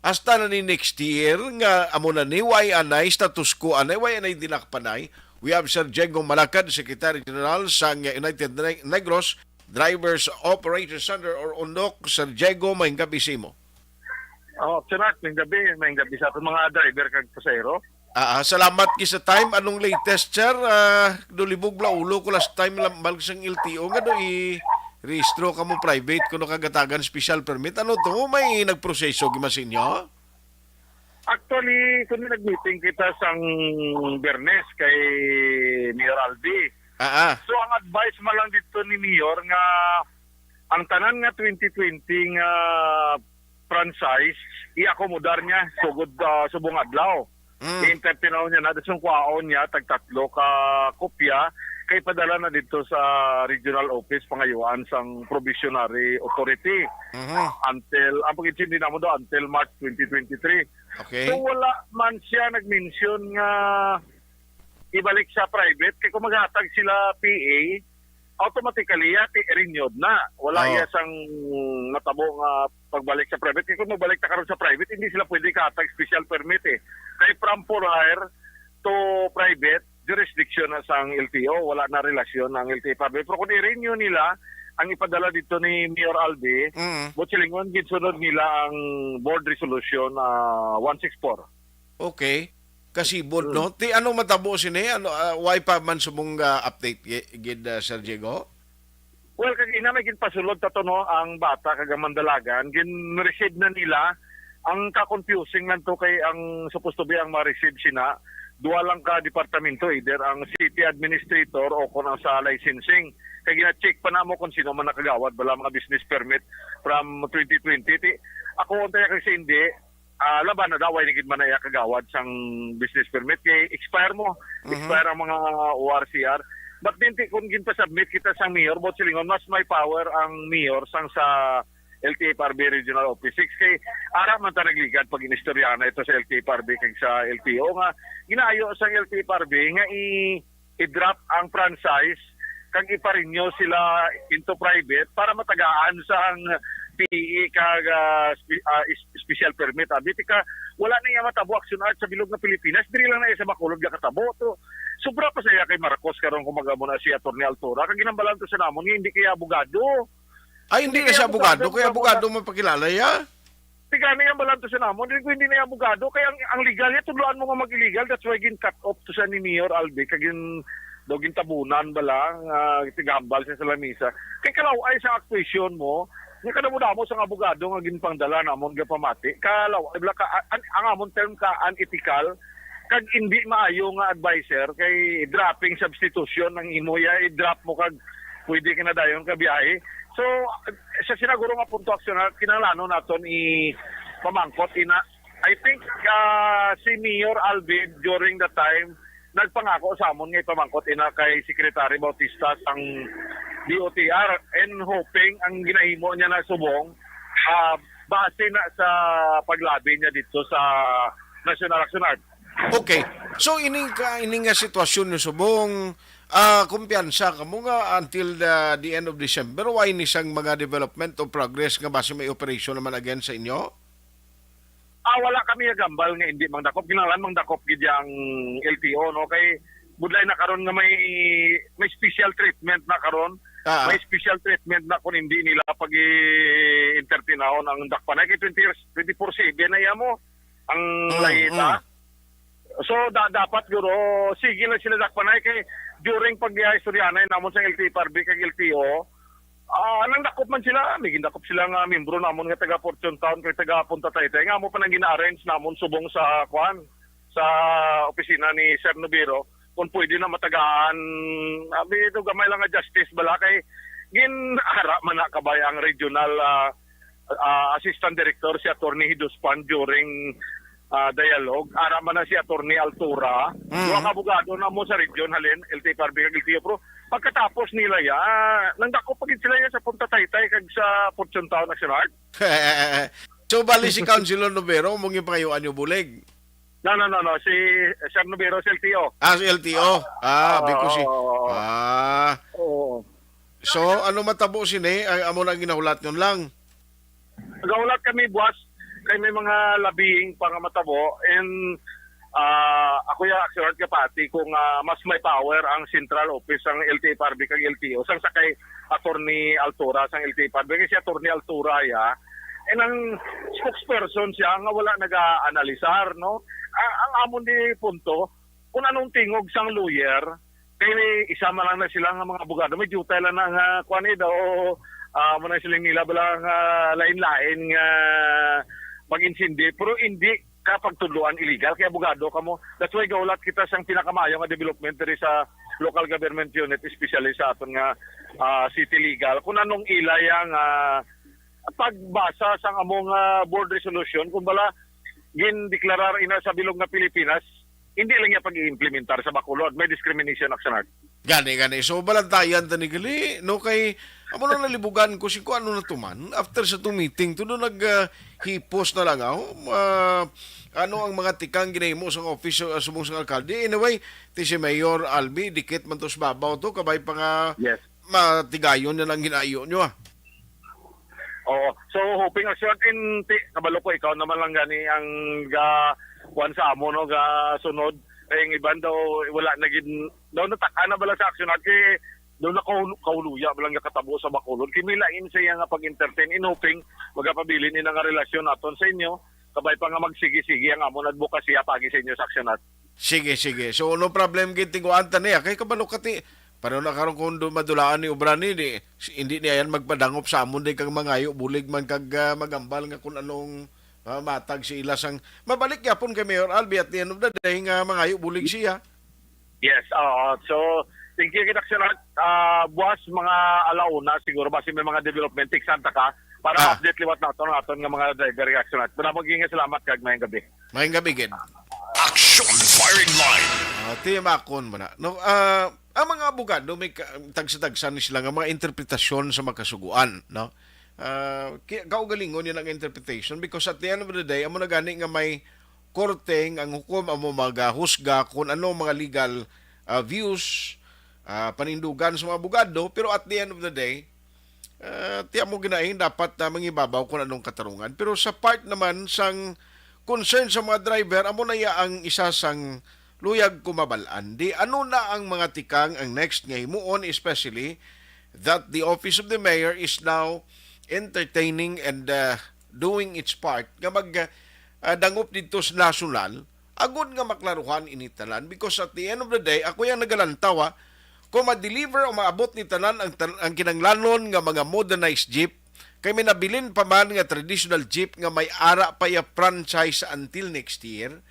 Hasta na ni next year nga amo na ni way anay status quo anay, way anay dinakpanay. We have Sir Diego Malacad, Secretary General sang United Ne-, Negros Drivers Operator Center or UNDOC. Sir Diego, may gabi sa imo. Oh, Sir Art, may gabi, may gabi sa aton mga driver kag pasahero. Ah, ah, salamat kay sa time. Anong latest, sir? Ah, dulibog bla ulo ko last time lang balik sang L T O nga do i-rehistro ka mo private kuno kagatagan special permit. Ano to? May nagproseso gid man sa inyo? Actually, kung nag-meeting kita sang Biyernes kay Mayor Albi. Ah, ah. So, ang advice man lang dito ni Mayor nga ang tanan nga twenty twenty nga franchise, i-akomodar niya sugod, ah, subong adlaw. Mm. I-entertain niya na, dason kuhaon niya tagtatlo ka kopya kay padala na dito sa regional office pangayuan sang probationary authority. Mhm. Until, ang pag-intindi namo do, until March twenty twenty-three. Okay. So, wala man siya nag-mention nga ibalik sa private. Kay kung maghatag sila P A, automatically, ya, ti-, renewed na. Wala Oh. iya sang natabo nga pagbalik sa private. Kay kung magbalik na karon sa private, hindi sila pwede kahatag special permit eh. Kay from for hire to private, jurisdiction na sang L T O, wala na relasyon ang L T F R B. Pero kung i-renew nila ang ipadala dito ni Mayor Albi, Mm. buot silingon, ginsunod nila ang board resolution, ah, one six four. Okay. Kasibod, Mm. no? Ti ano matabo sini? Ano, ah, why pa man subong, ah, update gi-, gid, ah, Sir Diego? Well, kag ina may ginpasulod ta to, no, ang bata kag ang mandalagan, gin-receive na nila. Ang ka-confusing lang to kay ang supposed to be ang ma-receive sina, duha lang ka departamento, either ang city administrator o kung ang sa licensing. Kay gina-check pa namo kung sino man nakagawad bala mga business permit from twenty twenty. Ti, ako, untay kay sa hindi, ah, laban na daw, ay nagid man na iya kagawad sang business permit kay expire mo. Mhm. Expire ang mga O R C R. But then, ti, kung ginpa-submit kita sa mayor, buot silingon, mas may power ang mayor sang sa L T F R B Regional Office six. Kay ara man ta nagligad pag inistorya na ito sa L T F R B kag sa L T O nga ginaayo sang L T F R B nga i i-drop ang franchise kag ipa-renew sila into private para matagaan sang P E kag, ah, spe-, ah, is-, special permit. Abi, tika, wala na iya matabo, Action Art, sa bilog nga Pilipinas. Diri lang na iya sa Bacolod nga katabo. To, sobra pa sa iya kay Marcos karon kung mag-amo na si Attorney Altura. Kag ginhambalan to sa namon nga hindi kaya abogado. Ay, hindi Hindi na siya kaya abogado. abogado, Kaya abogado. abogado mapakilala, ya? Tigani ang balanto sa namon, dili ko hindi na abogado. Kaya ang, ang legal niya, tudloan mo nga mag-illegal. That's why gin-cut off to siya ni Mayor Albi. Kag gin, daw gintabunan ba lang, ah, tigambal siya sa lamisa. Kay kalaw-ay sa actuation mo, nga kadamo-damo sang abogado nga ginpangdala namon nga pamati. Kalaw-ay bala ka, an, ang amon term ka unethical, kag hindi maayo nga adviser, kay dropping substitution ang imo ya, i-drop mo kag pwede ka na dayon ka biyahe. So, sa sinaguro nga punto, Action Art, kinahanglanon naton i pamangkot ina. I think, ah, si Mayor Alvin, during the time, nagpangako sa amon nga ipamangkot ina kay Secretary Bautista sang D O T R, and hoping ang ginahimo niya na subong, ah, base na sa paglabi niya dito sa National Action Art. Okay. So, ining ka, ining nga sitwasyon ni subong, ah, kumpiyansa kamo nga until the, the end of December, way ni sang mga development o progress nga basi may operation naman again sa inyo? Ah, wala kami nagambal nga hindi mangdakop. Kinahanglan mangdakop gid ang L T O, no? Kay budlay na karon nga may, may special treatment na karon. Ah. May special treatment na kung hindi nila pag-i-entertainahon ang dakpanay. Kay twenty years, twenty-four seven na iya mo ang Mm, layita. mm. So, da-, dapat guro, sige lang sila dakpanay kay during pag-istoryanay namon sa L T F R B kag L T O, ah, nangdakop man sila, may gindakop sila nga membro namon nga taga Fortune Town kag taga Punta Taytay, nga amo pa nang gina-arrange namon subong sa, kuan, sa opisina ni Sir Nobero, kung pwede na matagaan, abi, ito gamay lang nga justice bala kay gin-ara man na kabay ang regional, ah, ah, assistant director si Attorney Hiduspan during, ah, dialogue. Ara man na si Attorney Altura. Mm. Duha ka abogado na mo sa region, halin, L T F R B kag L T O. Pero pagkatapos nila ya, nangdakop pa gid sila ya sa Punta Taytay kag sa Fortune Town Action Art. So, bali si Councilor Nobero, mong ipangayuan niyo bulig? No, no, no, no. Si Sir Nobero, si L T O. Ah, si L T O. Ah, Ah, biko si, oo. ah. Oo. So, ano matabo sini? Ay, amo na ang ginahulat nun lang. Nagahulat kami, buwas, kay may mga lobbying pa nga matabo. And, ah, ako ya, Sir Art Kapati, kung, ah, mas may power ang central office, ang L T F R B kag L T O, sang sa kay Attorney Altura, sang L T F R B, kay si Attorney Altura ya, and ang spokesperson siya nga wala naga-analisar, no? Ah, ang amon di punto, kung anong tingog sang lawyer, kay may isa man lang na sila nga mga abogado, may duty lang na nga, kuwan eh, daw, ah, mo na siling nila bala nga lain-lain nga pag-insindi, pero hindi ka pagtudloan illegal, kay abogado ka mo. That's why gaulat kita sang pinakamaayo nga development diri sa local government unit, especially sa aton nga, ah, city legal. Kung anong ila yang, ah, pagbasa sang among, ah, board resolution, kung bala, gindeklarar ina sa bilog nga Pilipinas, hindi lang niya pag-iimplementar sa Bacolod. May discrimination action act. Gani, gani. So, balantayan ta ni gali, no? Kay, amo nang nalibugan ko si kung ano na to man. After sa itong meeting, to doon nag, ah, hipos na lang, ah. Ah, ano ang mga tikang ginahimo sa office, ah, subong sa alkalde? Anyway, ti si Mayor Albi, dikit man to sa babaw to, kabay pa nga Yes. matigayon na lang ginaayo nyo, ah. Oo. So, hoping, ah, sure, in, ti, kabalo ko, ikaw naman lang gani ang ga, kuwan sa amo, no, ga sunod. Kay ang iban daw, wala na gid, daw natak-an na bala sa action at kay daw nakahulu-, kahuluya bala nga katabo sa Bacolod. Kay may lain siya nga pag-entertain in hoping magapabilin ina nga relasyon aton sa inyo. Kabay pa nga magsigi-sigi ang amon advokasya pagi sa inyo sa action at. Sige, sige. So, no problem gid, tiguan ta niya. Kay kabalo ka ti, paano na karon kung do-, madulaan ni obra ni, di, si-, hindi niya yan magpadangop sa amon, di kag mangayo, bulig man kag, ah, magambal nga kung anong, ah, matag si ila sang, mabalik gyapon kay Mayor Albi at the end of the day nga mangayo, bulig siya. Yes, oo. So, thank you, Kid Action Art. Ah, buwas, mga alauna, siguro, basi may mga development, tiksan ta ka, para Ah. update liwat nato ang aton nga mga driver, Kid Action Art. Pero maging salamat, kag mayang gabi. Mayang gabi, gid. Action Firing Line. Ah, timakon mo na. No, ah, ang mga abogado, may ka-, tagsa-tagsa ni sila nga mga interpretasyon sa makasuguan, no? Ah, ki-, kaugalingon yun ang interpretation because at the end of the day, amo na gani nga may korte ang hukom, amo magahusga kung ano mga legal, ah, views, ah, panindugan sa mga abogado, pero at the end of the day, ah, tiya mo ginaing dapat na mangibabaw kung anong katarungan. Pero sa part naman sang concern sa mga driver, amo na iya ang isa sang luyag ko mabal-an. Di ano na ang mga tikang ang next nga himuon, especially that the office of the mayor is now entertaining and, uh, doing its part nga mag, uh, dangop didto sa nasyonal, agod nga maklaruhan ini tanan. Because at the end of the day, ako yang nagalantaw, ha, kung ma-deliver o maabot ni tanan ang, tan-, ang kinanglanon nga mga modernized jeep, kay may nabilin pa man nga traditional jeep nga may ara pa ya franchise until next year,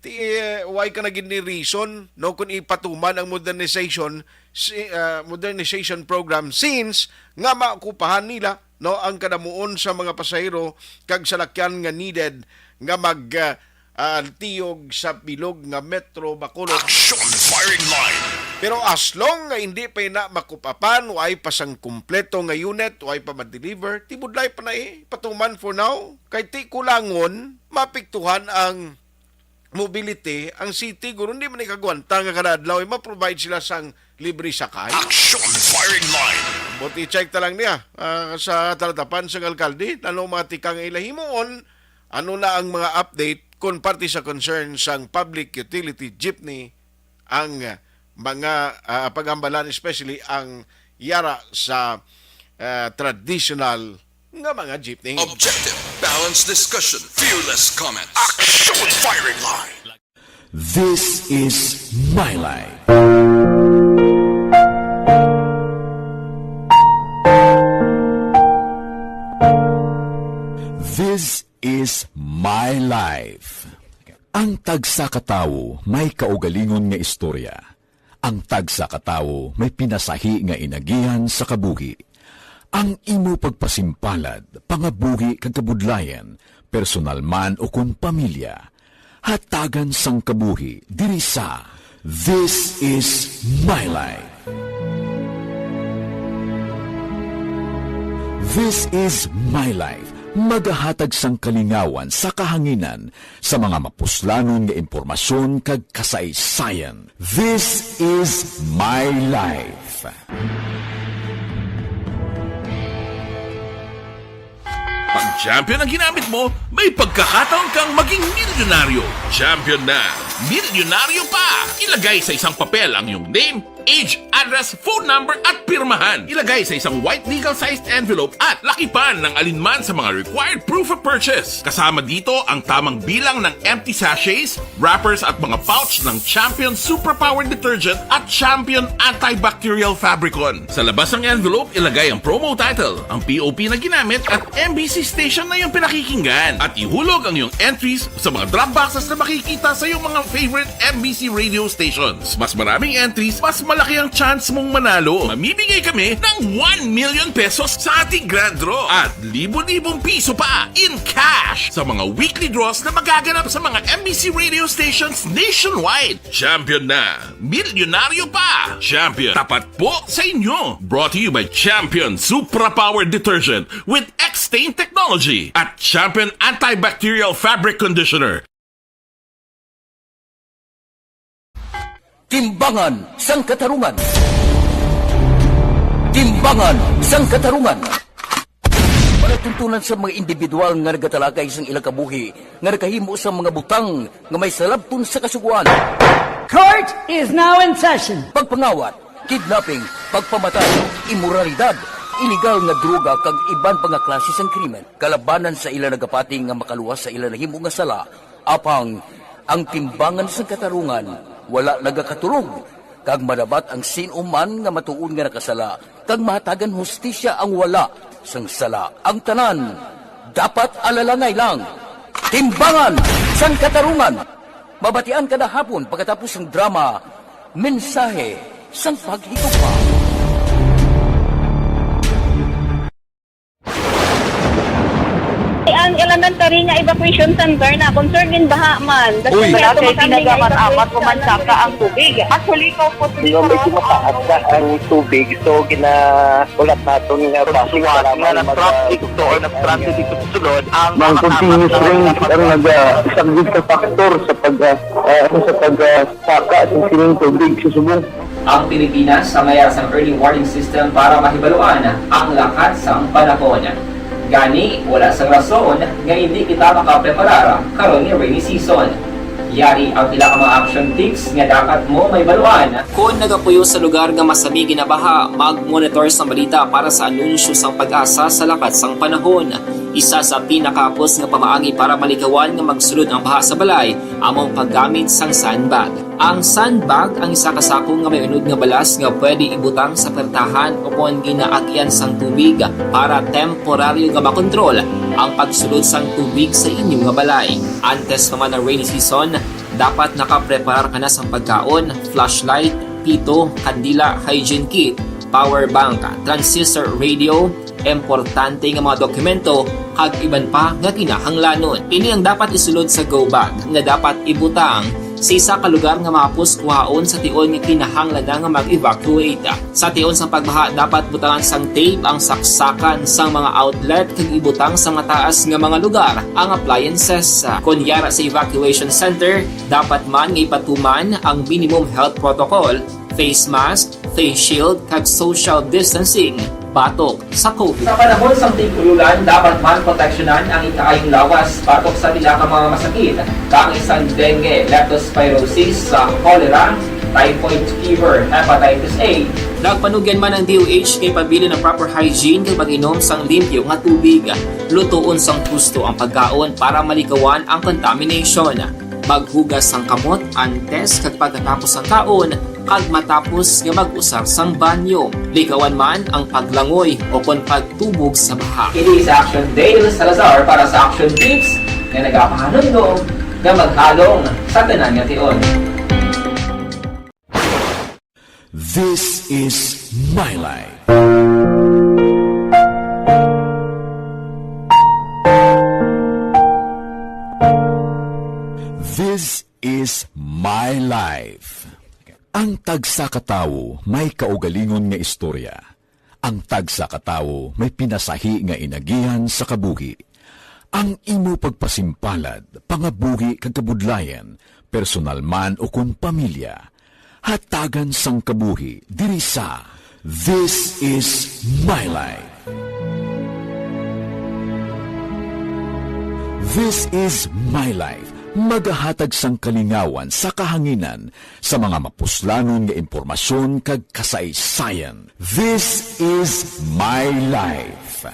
ti, eh, why ka na gid ni reason, no, kung ipatuman ang modernization, si, ah, modernization program since nga maokupahan nila, no, ang kadamuon sa mga pasahero kag salakyan nga needed nga mag, ah, ah, tiyog sa bilog nga Metro Bacolod. Action Firing Line. Pero as long nga hindi pa na makupapan, way pa sang kumpleto nga unit, way pa ma-deliver, tibudlay pa na eh, patuman for now. Kay ti kulangon, mapiktuhan ang mobility, ang city, guro, hindi man ikagwanta nga kada adlaw, eh, ma-provide sila sang libre sakay. Action Firing Line. Buti check ta lang niya, ah, sa talatapan sang alkalde, ano mga tikang ila himuon, ano na ang mga update kung parte sa concern sang Public Utility Jeepney ang, ah, mga, ah, pag-ambalan, especially ang yara sa, ah, traditional nga mga jeepney. Objective, balanced discussion, fearless comments. Action Firing Line. This is My Life. This is My Life. Ang tagsa ka tawo may kaugalingon nga istorya. Ang tagsa ka tawo may pinasahi nga inagihan sa kabuhi. Ang imo pagpasimpalad, pangabuhi kag kabudlayan, personal man o kon pamilya, hatagan sang kabuhi diri sa This Is My Life. This Is My Life, magahatag sang kalingawan sa kahanginan sa mga mapuslanon nga impormasyon kag kasaysayan. This is my life. Pag champion ang ginamit mo, may pagkakataon kang maging milyonaryo. Champion na, milyonaryo pa! Ilagay sa isang papel ang iyong name, age, address, phone number, at pirmahan. Ilagay sa isang white legal-sized envelope at lakipan ng alinman sa mga required proof of purchase. Kasama dito ang tamang bilang ng empty sachets, wrappers at mga pouch ng Champion Superpower Detergent at Champion Antibacterial Fabricon. Sa labas ng envelope, ilagay ang promo title, ang P O P na ginamit at M B C station na iyong pinakikinggan. At ihulog ang iyong entries sa mga drop boxes na makikita sa iyong mga favorite M B C radio stations. Mas maraming entries, mas malaki ang chance mong manalo. Mamimigay kami ng one million pesos sa ating grand draw at libo-libong piso pa in cash sa mga weekly draws na magaganap sa mga M B C radio stations nationwide. Champion na! Milyonaryo pa! Champion, tapat po sa inyo! Brought to you by Champion Supra Power Detergent with X-Stain Technology at Champion Antibacterial Fabric Conditioner. Timbangan sang Katarungan. Timbangan sang Katarungan. Katuntunan sa mga individual nga nagatalakay sang ilang kabuhi nga nakahimo sa mga butang nga may salabton sa Kasugoan. Court is now in session. Pagpangawat, kidnapping, pagpamatay, imoralidad, iligal nga droga kag iban pa nga klase sang krimen kalabanan sa ila nagapati nga makaluwas sa ila nahimo nga sala, apang ang timbangan sang katarungan wala nagakatulog, kag madapat ang sin-o man nga matuod nga nakasala kag mahatagan hustisya ang wala sang sala. Ang tanan dapat alalangay lang. Timbangan sang Katarungan. Mabatian kada hapon pagkatapos sang drama, Mensahe sang Paghigugma. Ang elementary nga evacuation center na concerned in baha man. Uy. Wala kay tinaga man amat ko man saka ang tubig. Actually, ko po. Di ba, medyo mataas na ang tubig, so ginahulat naton nga basi suwat nga na-trap dito or na-stranded dito sa sulod ang mga continuous rain ang nag-, ah, isa gid ka factor sa pag, ah, ah, ano, sa pag, ah, saka sa sining tubig sa subong. Ang Pilipinas ang mayara sang early warning system para mahibaluan ang lakat sang panahon. Gani, wala sang rason nga indi kita makapreparar karon nga rainy season. Yari ang pila ka mga action tips nga dapat mo mahibaluan. Kon nagapuyo sa lugar nga masami ginabaha, mag-monitor sang balita para sa anunsyo sang PAGASA sa lakat sang panahon. Isa sa pinakahapos nga pamaagi para malikawan nga magsulod ang baha sa balay amo ang paggamit sang sandbag. Ang sandbag ang isa ka sako nga may unod nga balas nga pwede ibutang sa pertahan o kon ginaagyan sang tubig para temporaryo nga makontrol ang pagsulod sang tubig sa inyo nga balay. Antes pa man ang rainy season, dapat nakapreparar ka na sang pagkaon, flashlight, pito, kandila, hygiene kit, power bank, transistor radio, importante nga mga dokumento, kag iban pa nga kinahanglanon. Ini ang dapat isulod sa go bag nga dapat ibutang sa isa ka lugar nga mahapos kuhaon sa tion nga kinahanglan na nga mag-evacuate. Sa tion sang pagbaha, dapat butangan sang tape ang saksakan sang mga outlet kag ibutang sa mataas nga mga lugar ang appliances. Kon yara sa evacuation center, dapat man nga ipatuman ang minimum health protocol, face mask, face shield, kag social distancing batok sa COVID. Sa panahon sang tig-ululan, dapat man proteksyonan ang ikaayong lawas batok sa pila ka mga masakit, kaangay sang dengue, leptospirosis, sa cholera, typhoid fever, hepatitis A. Nagpanugyan man ang D O H nga ipabilin ang proper hygiene kag pag-inom sang limpyo nga tubig. Lutoon sang husto ang pagkaon para malikawan ang contamination. Maghugas sang kamot antes kag pagkatapos sang kaon, kag matapos nga mag-usar sang banyo. Likawan man ang paglangoy o kon pagtubog sa baha. Ini si Action Dale Salazar para sa Action Tips nga nagapahanumdom nga maghalong sa tanan nga tion. This is my life. This is my life. Ang tagsa ka tawo may kaugalingon nga istorya. Ang tagsa ka tawo may pinasahi nga inagihan sa kabuhi. Ang imo pagpasimpalad, pangabuhi kag kabudlayan, personal man o kon pamilya, hatagan sang kabuhi diri sa This Is My Life. This Is My Life magahatag sang kalingawan sa kahanginan sa mga mapuslanon nga impormasyon kag kasaysayan. This Is My Life.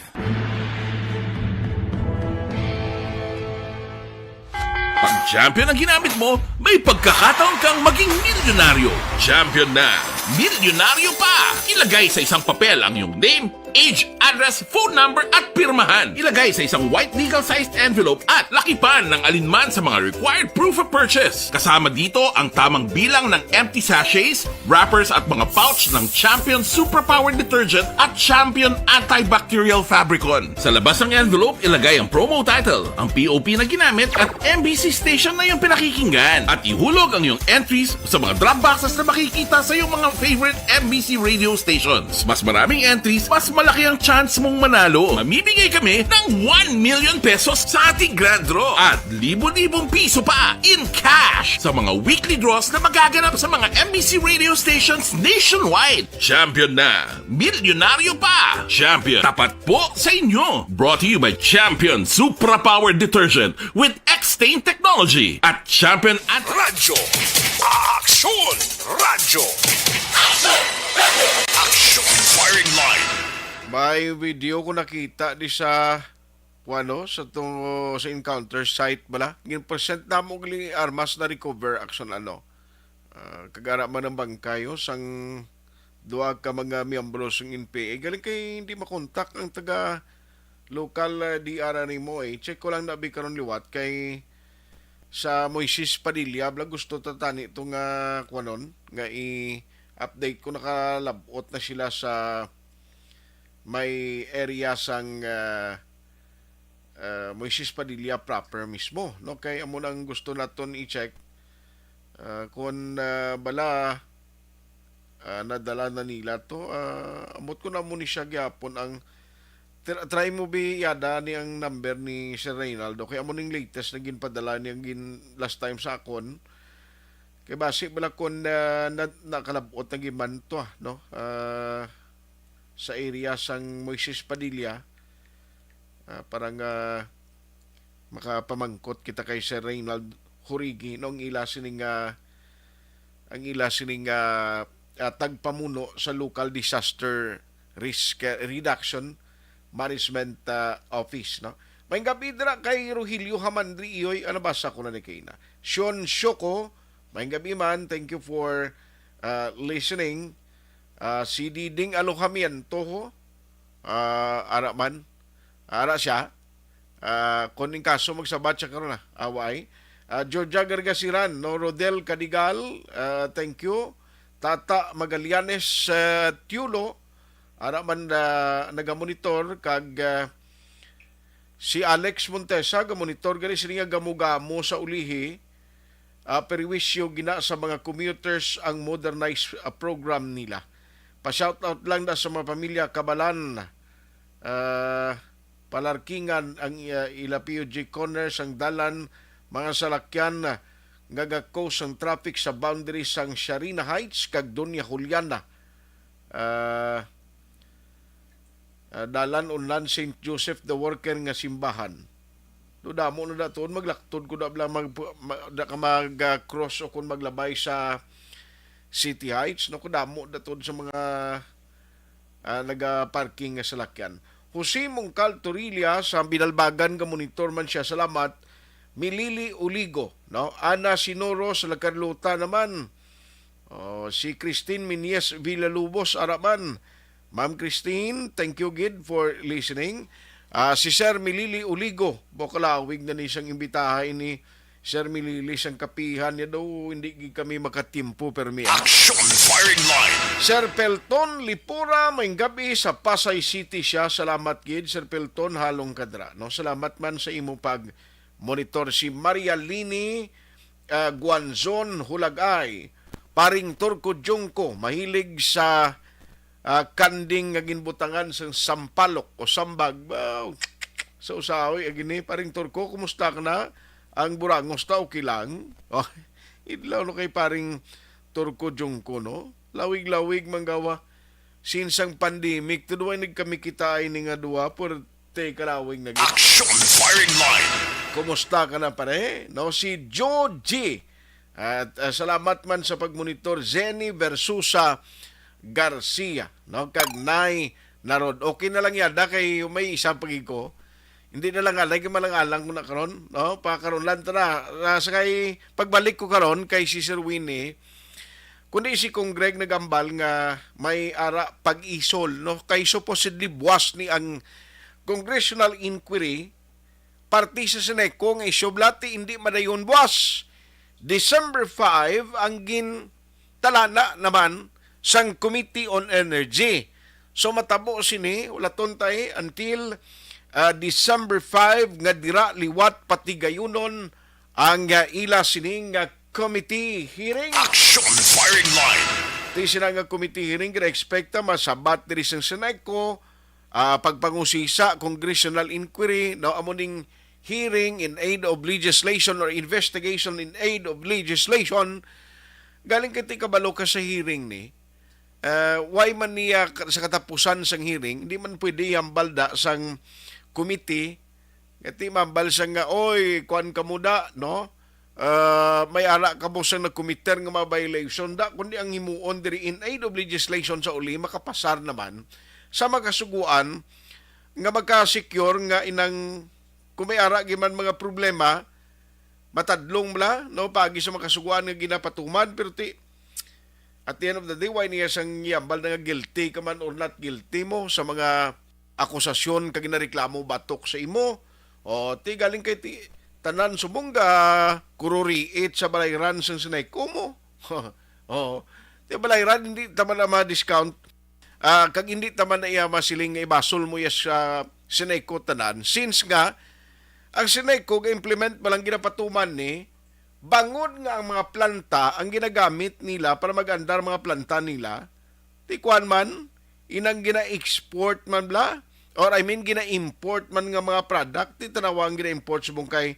Pag champion ang ginamit mo, may pagkakataon kang maging milyonaryo. Champion na! Milyonaryo pa! Ilagay sa isang papel ang iyong name, age, address, phone number, at pirmahan. Ilagay sa isang white legal-sized envelope at lakipan ng alinman sa mga required proof of purchase. Kasama dito ang tamang bilang ng empty sachets, wrappers, at mga pouch ng Champion Superpower Detergent at Champion Antibacterial Fabricon. Sa labas ng envelope, ilagay ang promo title, ang P O P na ginamit, at M B C station na iyong pinakikinggan. At ihulog ang iyong entries sa mga drop boxes na makikita sa iyong mga favorite M B C radio stations. Mas maraming entries, mas Laki ang chance mong manalo. Mamimigay kami ng one million pesos sa ating grand draw at libo-libong piso pa in cash sa mga weekly draws na magaganap sa mga M B C radio stations nationwide. Champion na, milyonaryo pa. Champion, tapat po sa inyo. Brought to you by Champion Supra Power Detergent with X-Stain Technology at Champion at Radyo Aksyon! Radyo Aksyon! Firing Line. May video ko nakita di sa, ano, sa tong, sa encounter site bala. Gin-present namo gali armas na recover, action, ano. Ah, kag ara man ang bangkay, oh, sang duha ka mga miyembro sang N P A. Galing kay hindi makontak ang taga local, ah, D R R nimo, eh. Check ko lang na bi karon liwat kay sa Moises Padilla, bala gusto ta tani to nga kuwanon, nga i-update ko, nakalabot na sila sa may area sang, ah, ah, Moises Padilla proper mismo, no? Kay amo nang gusto naton i-check, ah, kung, ah, bala, ah, nadala na nila to. Ah, ambot ko na mo ni siya gyapon ang tr-, try mo bi yada ni ang number ni Sir Reynaldo, kay amo ning latest na ginpadala niya gin last time sa akon. Kay basi bala kung, ah, na-, nakalabot na giman to, ah, no? Ah, sa area sang Moises Padilla, ah, para nga makapamangkot kita kay Sir Reynald Horigi, no, ang ila sining, ah, ang ila sining, ah, ah, tagpamuno sa Local Disaster Risk, eh, Reduction Management, ah, Office, no. Maayong gabi dira kay Rogelio Hamandri Iyoy, ano, basa ko na ni kaina. Sion Shoko, maayong gabi man, thank you for, ah, listening. Ah, si Diding Alojamiento, ho. Ah, ara man. Ara siya. Ah, kung in kaso magsabat siya karon na. Away. Ah, Georgia Gargasiran, no, Rodel Cadigal, ah, thank you. Tata Magallanes, ah, Tiulo, ara man, ah, nagamonitor kag, ah, si Alex Montesa gamonitor gani sini nga gamo-gamo sa ulihi. Ah, perwisyo gina sa mga commuters ang modernized, ah, program nila. Pa-shoutout lang na sa mga pamilya Kabalan, ah, Palarkingan ang, ah, ila P U G corner sang dalan, mga salakyan, ah, nga ga-cause ang traffic sa boundary sang Sharina Heights kag Doña Juliana. Ah, ah, dalan unlan Saint Joseph the Worker nga simbahan. Do damo na daton, maglaktod ko da lang mag, ma-, da ka mag, ah, cross o kung maglabay sa City Heights, no, ko damo daton sa mga, ah, naga-parking nga salakyan. Jose Mongcal Torilla sa Binalbagan nga monitor man siya, salamat. Milili Uligo, no? Ana Sinoro sa La Carlota naman. Oh, si Christine Minyes Villalubos, ara man. Ma'am Christine, thank you gid for listening. Ah, si Sir Milili Uligo, mo kalawig na ni siyang imbitahay ni Sir Milili sang kapihan niya daw, hindi gid kami makatimpo, permi. Action Firing Line. Sir Pelton Lipura, maayong gabi sa Pasay City siya. Salamat gid, Sir Pelton, halong kadra, no? Salamat man sa imo pag monitor. Si Maria Lini, ah, Guanzon Hulagay, Paring Turco Junco, mahilig sa, ah, kanding nga ginbutangan sang sampalok o sambag. Wow. Sa usahoy, agi ni, Paring Turco, kumusta ka na? Ang burangos ta, okay lang? Oh, idlaw no kay Paring Turco Junco, no? Lawig-lawig, manggawa. Since ang pandemic, tuduay nagkami kita ini nga duha, puwerte kalawig na gid. Action Firing Line. Kumusta ka na, pare? No, si Joe G. At, ah, salamat man sa pagmonitor, Zenny Versusa Garcia, no, kag Nay Narod. Okay na lang yada kay may isa pa gid ko. Hindi na lang alay, kay malang-alang ko na karon, no? Pa karon lang ta na. Ah, sa kay pagbalik ko karon kay si Sir Winnie, kundi si Cong Greg nagambal nga may ara pag-isol, no? Kay supposedly buwas ni ang congressional inquiry, parte sa Seneco nga isyu, bulati hindi madayon buwas. December five ang gintalana naman sang Committee on Energy. So, matabo sini, wala tontay, until, ah, December five nga dira liwat patigayunon ang, ah, ila sini nga committee hearing. Action Firing Line. Ti sila nga committee hearing, gina-expecta masabat diri sa Seneco ah, pagpangusisa, congressional inquiry, no, amo ning hearing in aid of legislation or investigation in aid of legislation. Galing kay ti kabalo ka sa hearing ni, ah, why man niya ka-, sa katapusan sang hearing, di man pwede hambal da sang committee, nga ti mambal sa nga, "Oy, kuan ka mo da, no? Ah, may ara ka mo sa nagkomiter nga mga violation da," kundi ang himuon diri in aid of legislation sa uli, makapasar naman sa makasuguan nga magka-secure nga inang kung may ara gyud man mga problema, matadlong bala, no, paagi sa makasuguan nga ginapatuman, pero ti, at the end of the day, why niya sang yambal na nga guilty ka man or not guilty mo sa mga akusasyon kag ginareklamo batok sa imo? O, ti galing kay ti, tanan subong ga kururiit sa balayran sang sinay ko mo. O, ti balayran, hindi taman na ma-discount. Ah, kag hindi taman na iya masiling nga ibasol mo iya sa Senaico tanan, since nga ang Senaico ga-implement pa lang ginapatuman ni, bangod nga ang mga planta ang ginagamit nila para mag-andar mga planta nila, ti kuan man, inang gina-export man bla, or I mean, gina-import man nga mga product, ti tanawa ang gina-import subong kay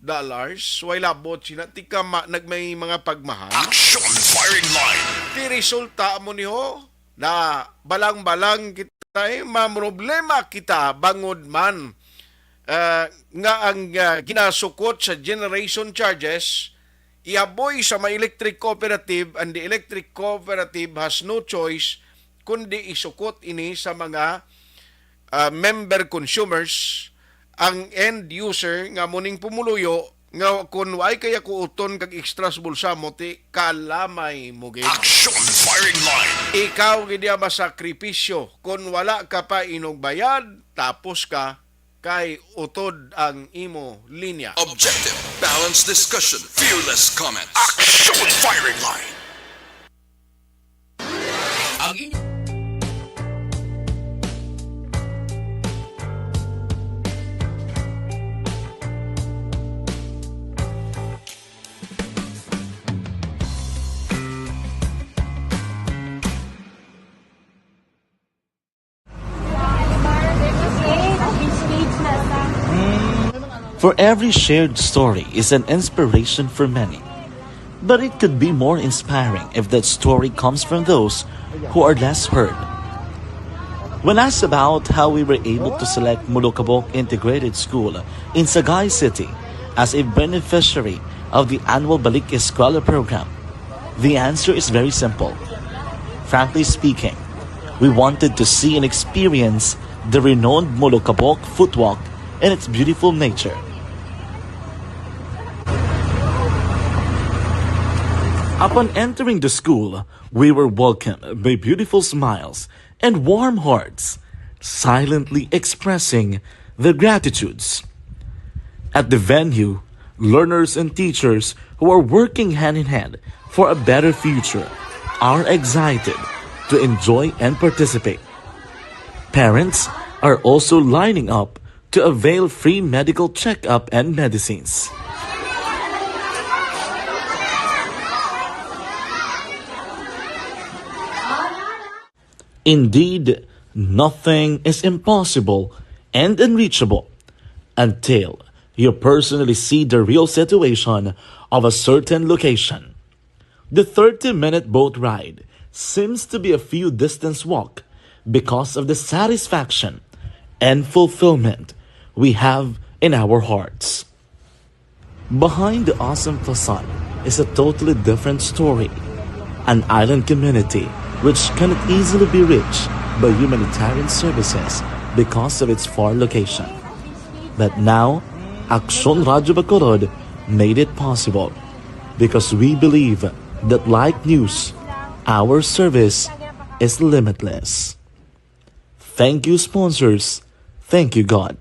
dollars, way labot sina, ti kama, nagmay mga pagmahal. Action firing line. Ti resulta mo niho, na balang-balang kita, eh, mamroblema kita bangod man, ah, nga ang, ah, ginasukot sa generation charges, ihaboy sa mga electric cooperative, and the electric cooperative has no choice kundi isukot ini sa mga, ah, member consumers, ang end user nga mo ning pumuluyo, nga kon waay kaya kuuton kag extra sa bulsa mo, ti kalamay mo gid. Action firing line. Ikaw gid ya masakripisyo kon wala ka pa inugbayad, tapos ka kay utod ang imo linya. Objective, balanced discussion, fearless comments. Action firing line. Ang inyo For every shared story is an inspiration for many. But it could be more inspiring if that story comes from those who are less heard. When asked about how we were able to select Molokabok Integrated School in Sagay City as a beneficiary of the annual Balik Eskwela program, the answer is very simple. Frankly speaking, we wanted to see and experience the renowned Molokabok footwalk and its beautiful nature. Upon entering the school, we were welcomed by beautiful smiles and warm hearts, silently expressing their gratitudes. At the venue, learners and teachers who are working hand in hand for a better future are excited to enjoy and participate. Parents are also lining up to avail free medical checkup and medicines. Indeed, nothing is impossible and unreachable until you personally see the real situation of a certain location. The thirty-minute boat ride seems to be a few distance walk because of the satisfaction and fulfillment we have in our hearts. Behind the awesome facade is a totally different story. An island community which cannot easily be reached by humanitarian services because of its far location. But now, Aksyon Radyo Bacolod made it possible because we believe that like news, our service is limitless. Thank you, sponsors. Thank you, God.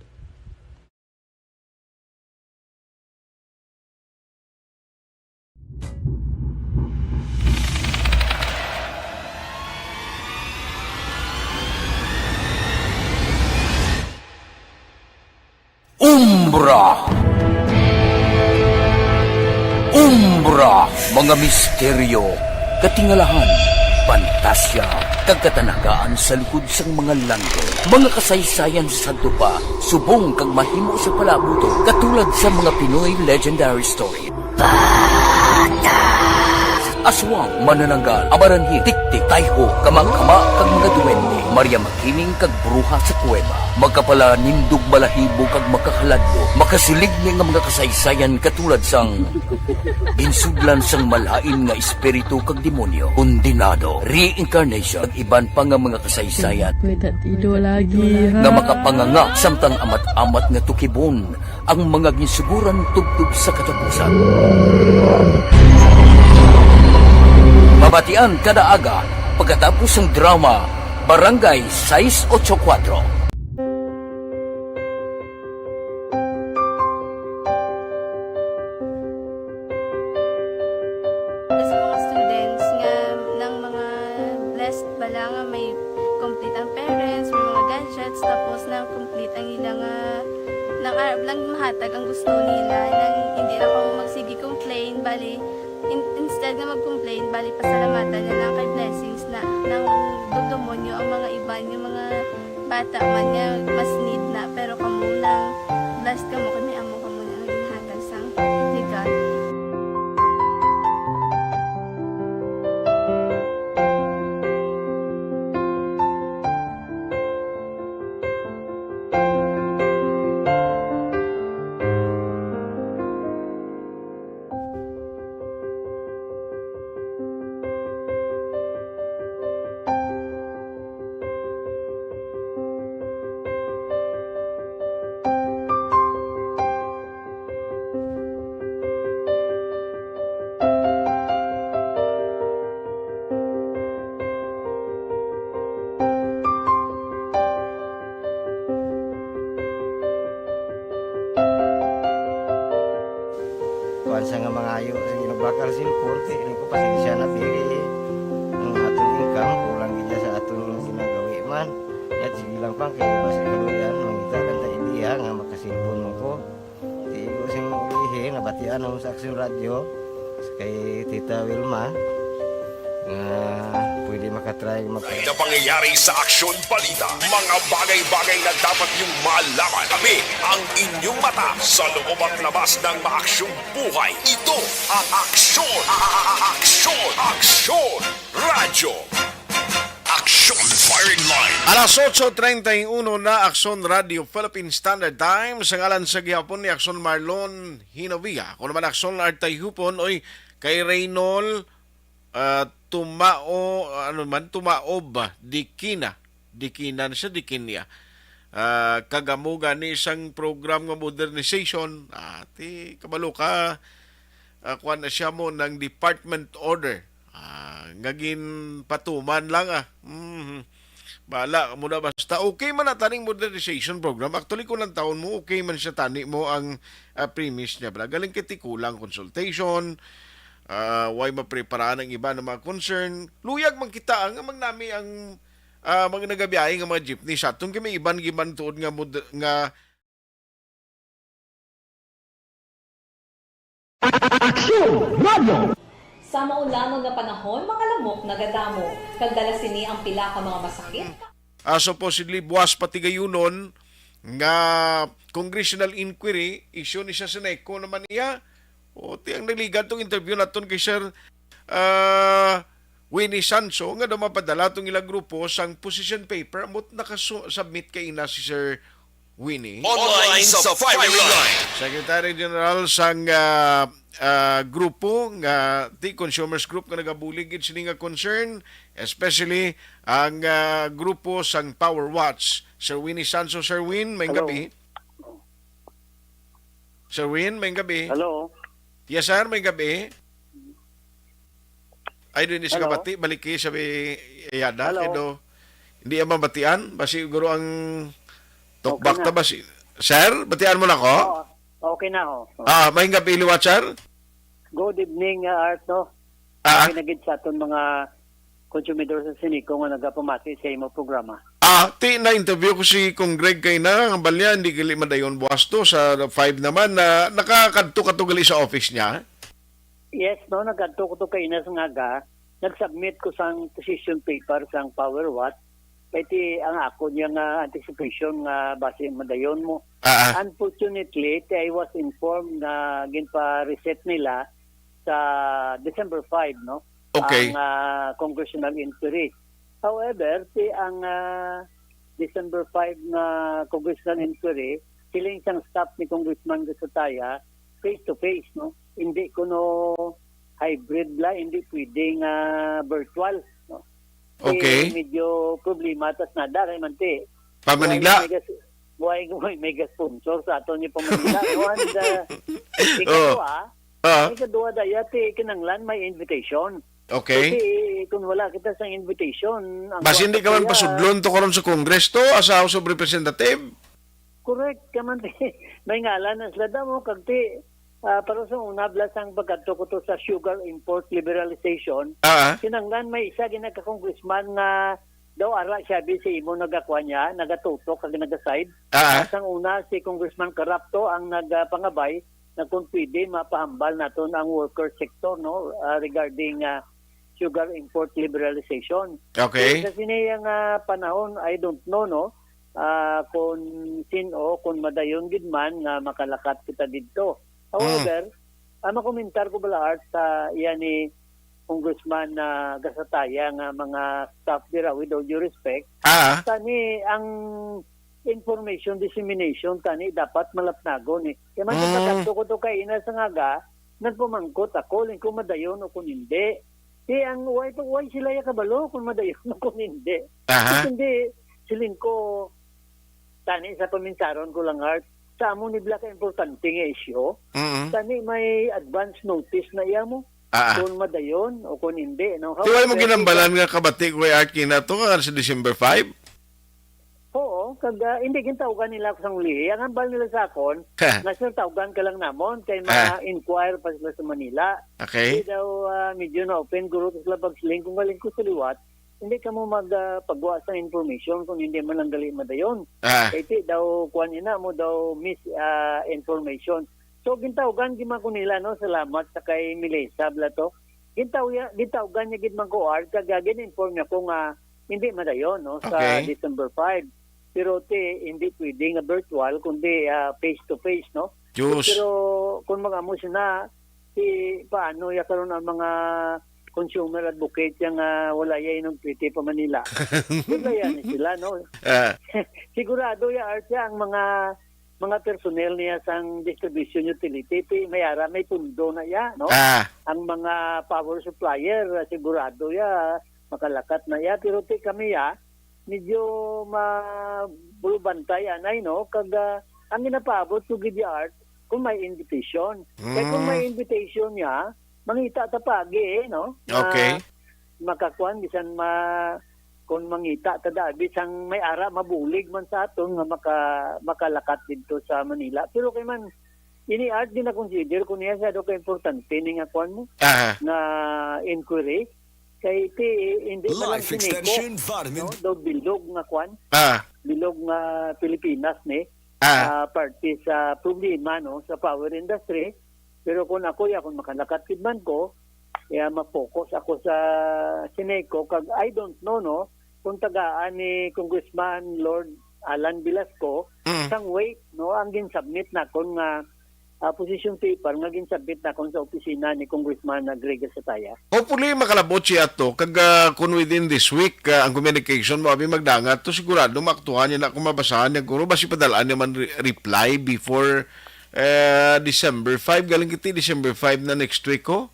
Umbra. Umbra, mga misteryo, katingalahan, Pantasya kag katanagaan sa likod sang mga langgo. Mga kasaysayan sa sadto pa, subong kag mahimo sa palaabuton, katulad sa mga Pinoy legendary story. Aswang, manananggal, amaranhit, tiktik, tayho, kamangkama, kag mga duwende, Maria Makiling, kag bruha sa kuweba. Makapalanindog, balahibo, kag makahaladlok. Makasiling ni nga mga kasaysayan katulad sang ginsudlan sang malain nga espiritu kag demonyo, kondenado, reincarnation, kag iban pa nga mga kasaysayan Pwede ido lagi, ha? nga makapanganga samtang amat-amat nga tukibon ang mga ginsuguran tubtob sa katapusan. Mabatian kada aga pagkatapos sang drama Barangay sais ocho kuwatro. Sa mga students nga, ng mga blessed bala nga may complete ang parents, may mga gadgets, tapos na complete ang ila nga, nang arab lang mahatag ang gusto nila, nang hindi na kamo magsige complain, bali, in-, instead nga mag-complain, bali, pasalamatan na lang kay blessings na, nang dumdumo nyo ang mga iban nga mga bata man nga mas need na, pero kamo nang blessed kamo kay may amo kamo na nga ginhatag sang legal. Kuwan sa nga mga ayo, sige, nagbakal sin korte, ini ko pasensya na, pili ang aton income, kulang gid sa aton ginagawi man. Yat, sige lang pang, kaya basi kaluyan, mangita lang ta idea nga makasilpon mo ko. Di ko sing ihi, nabatian mo sa Aksyon Radyo, kay Tita Wilma, nga pwede makatry mag- Napangyayari sa Aksyon Balita, mga bagay-bagay na dapat niyong malaman. Kami ang inyong mata sa loob at labas ng maaksyong buhay. Ito ang Aksyon, a-, a-, a-, Aksyon, Aksyon Radyo. Aksyon Firing Line. Alas otso treinta y uno na, Aksyon Radio Philippine Standard Time. Sa ngalan sa gihapon ni Aksyon Marlon Hinovia. Ako naman, Aksyon Artay Hupon, oy, kay Reynol, ah, Tumao, ano man, Tumaob, Dikina. Dikina na siya, Dikinia. Ah, kag amo gani sang program nga modernization, ah, ti, kabalo ka, ah, kuwan na siya mo ng department order. Ah, nga ginpatuman lang, ah. Mhm. Bala mo na, basta okay man na taning modernization program. Actually, kung lang taon mo, okay man siya tani mo ang, ah, premise niya. Bala, galing kay ti kulang consultation, ah, way mapreparaan ang iba ng mga concern. Luyag man kita ang magnami ang, ah, mga nagabiyahe nga mga jeepney sa aton kay may iban giban tuod nga mod-, nga Aksyon Radio. Sa maulamag nga panahon, mga lamok nagadamo, kag dala sini ang pila ka mga masakit. Ah, supposedly, buwas patigayunon nga congressional inquiry, issue ni sa Seneco naman niya. O, ti ang nagligad tong interview naton kay Sir, ah, Winnie Sanso nga daw mapadala tong ilang grupo sang position paper, amot nakasu-, submit kay ina si Sir Winnie. Online sa firing line. Secretary General sang, ah, ah, grupo nga ti consumers group nga nagabulig gid sini nga concern, especially ang, ah, grupo sang Power Watch. Sir Winnie Sanso, Sir Win, may Hello. gabi. Sir Win, may gabi. Hello. Yes, sir, may gabi. Ay, doon sa Hello? kabati, baliki sa may yada, Hello? kay do, hindi ang mabatian, basi siguro ang talkback Okay na. ta, basi. Sir, batian mo na ko? Oo, okay na ho. Oo. Ah, may gabi liwat, sir? Good evening, uh, Art, no? Ah. Okay na gid sa aton mga konsumidor sa Seneco nga nagapamati sa imo programa. Ah, ti na-interview ko si Kong Greg kay na, ang balya, hindi gali madayon buwas to sa five naman, na nakakadto ka to gali sa office niya? Yes, no, nagkadto ko to kay Inas nga aga. nag-submit ko sang position paper sang Power Watt, kay ti ang ako niya nga anticipation nga basi madayon mo. Ah, ah. Unfortunately, ti I was informed nga ginpa-reset nila sa December five, no? Okay. Ang, ah, congressional inquiry. However, ti ang, ah, December five nga congressional inquiry, siling sang staff ni Congressman Gasataya, face to face, no? Hindi kuno hybrid la, hindi pwede nga virtual, no? Okay. Eh, medyo problema tas nada kay man ti. Pa Manila? Why may gas-, why, why may gas sponsor sa aton yung pa Manila, no? And, uh, ikaw, Oh. ah, Ah. Ikaduha, daya, ti kinanglan may invitation. Okay. Kasi kung wala kita sa invitation, ang Basi kuwan hindi sa ka man kuya, pasudlon to karon sa Congress to, as a House of Representative? Correct, ka man, may ngalan na sila daw, kag ti, ah, pero sa una, bla sang pagkadto ko to sa sugar import liberalization, Ah. kinanglan may isa ginaka congressman nga daw ara siya, bi, sa imo nagakuha niya, nagatutok kag nagaside. Ah. Ah, sang una, si Congressman Carapto ang nagapangabay na kung pwede mapahambal naton ang worker sector, no, ah, regarding, ah, sugar import liberalization. Okay. So, sa sini nga panahon, I don't know, no, ah, kung sin-o, kung madayon gid man nga makalakat kita didto. However, Mm. ang makomentar ko bala, Art, sa iya ni Congressman, ah, Gasataya nga mga staff dira, with all due respect, Ah. tani ang information dissemination tani dapat malapnagon eh. Kaya man, Mm. pagkadto ko to kay ina sa ngaga, nagpamangkot ako, lingko madayon o kung hindi. Di ang why, why sila ya kabalo kung madayon o kung hindi? Aha. Kung hindi, siling ko, tani sa paminsaron ko lang, Art, sa amo ni bla ka importante nga isyu, Mm. tani may advance notice na iya mo Ah, ah. kung madayon o kung hindi, no? Di wala mo However, ginambalan nga kabati ko kay Art kina to nga sa December five? Oo, kag, ah, hindi, gintawgan nila ako sang ulihi. Ang hambal nila sa akon, Ha. nga, "Sir, tawgan ka lang namon, kay Ah. ma-inquire pa sila sa Manila." Okay. Di daw, ah, medyo na-open, guro, to sila pagsiling. Kung galing ko sa liwat, hindi ka mo mag, ah, pagwa sa information kung hindi man lang gali madayon. Ah. Kay ti daw, kuwan ina mo daw, mis-, ah, information. So, gintawgan gid man ko nila, no? Salamat sa kay Melissa, bla to. Gintaw-, gintawgan niya gid man ko, Art, kag, ah, gin-inform niya ko nga hindi madayon, no, sa Okay. December five. Pero ti, hindi pwede nga virtual, kundi, ah, face to face, no? Diyos. Pero kung mag-amo sina, ti, paano ya karon ang mga consumer advocate ya nga wala ya inong P T pa Manila? Wala ya ni sila, no? Ah. Sigurado ya, Art, ya ang mga, mga personnel niya sang distribution utility, ti, may ara, may pundo na ya, no? Ah. Ang mga power supplier, ah, sigurado ya, makalakat na ya. Pero ti kami ya, medyo mabulubantay anay, no? Kag, ah, ang ginapaabot ko gid ya, Art, kung may invitation. Kay kung may Mm. invitation niya, mangita ta pagi, eh, no? Nga Okay. makakuan, bisan ma-, kung mangita ta da, bisan may ara, mabulig man sa aton nga maka-, makalakat didto sa Manila. Pero kay man, ini, Art, di na consider ko niya sa do ka importante ni nga kuan mo, Aha. nga inquiry. Kay ti, hindi pa lang Life si Nico, extension vitamin. no? Daw bilog nga kwan. Ah. Bilog nga Pilipinas ni. Ah. Ah, parte sa problema, no, sa power industry. Pero kung ako, ya, kung makalakat gid man ko, ya, ma-focus ako sa Sineco, kag I don't know, no, kung tagaan ni Congressman Lord Alan Velasco Mm. sang weight, no, ang gin-submit nakon nga ah, position paper nga ginsabit nakon sa opisina ni Congressman Greg Sataya. Hopefully, makalabot siya to. Kag, ah, kung within this week, ah, ang communication mo, abi magdangat to, sigurado maaktuhan niya na kung mabasahan niya. Kung basi padalaan niya man re-, reply before, eh, December five. Galing kita, December five na next week, oh.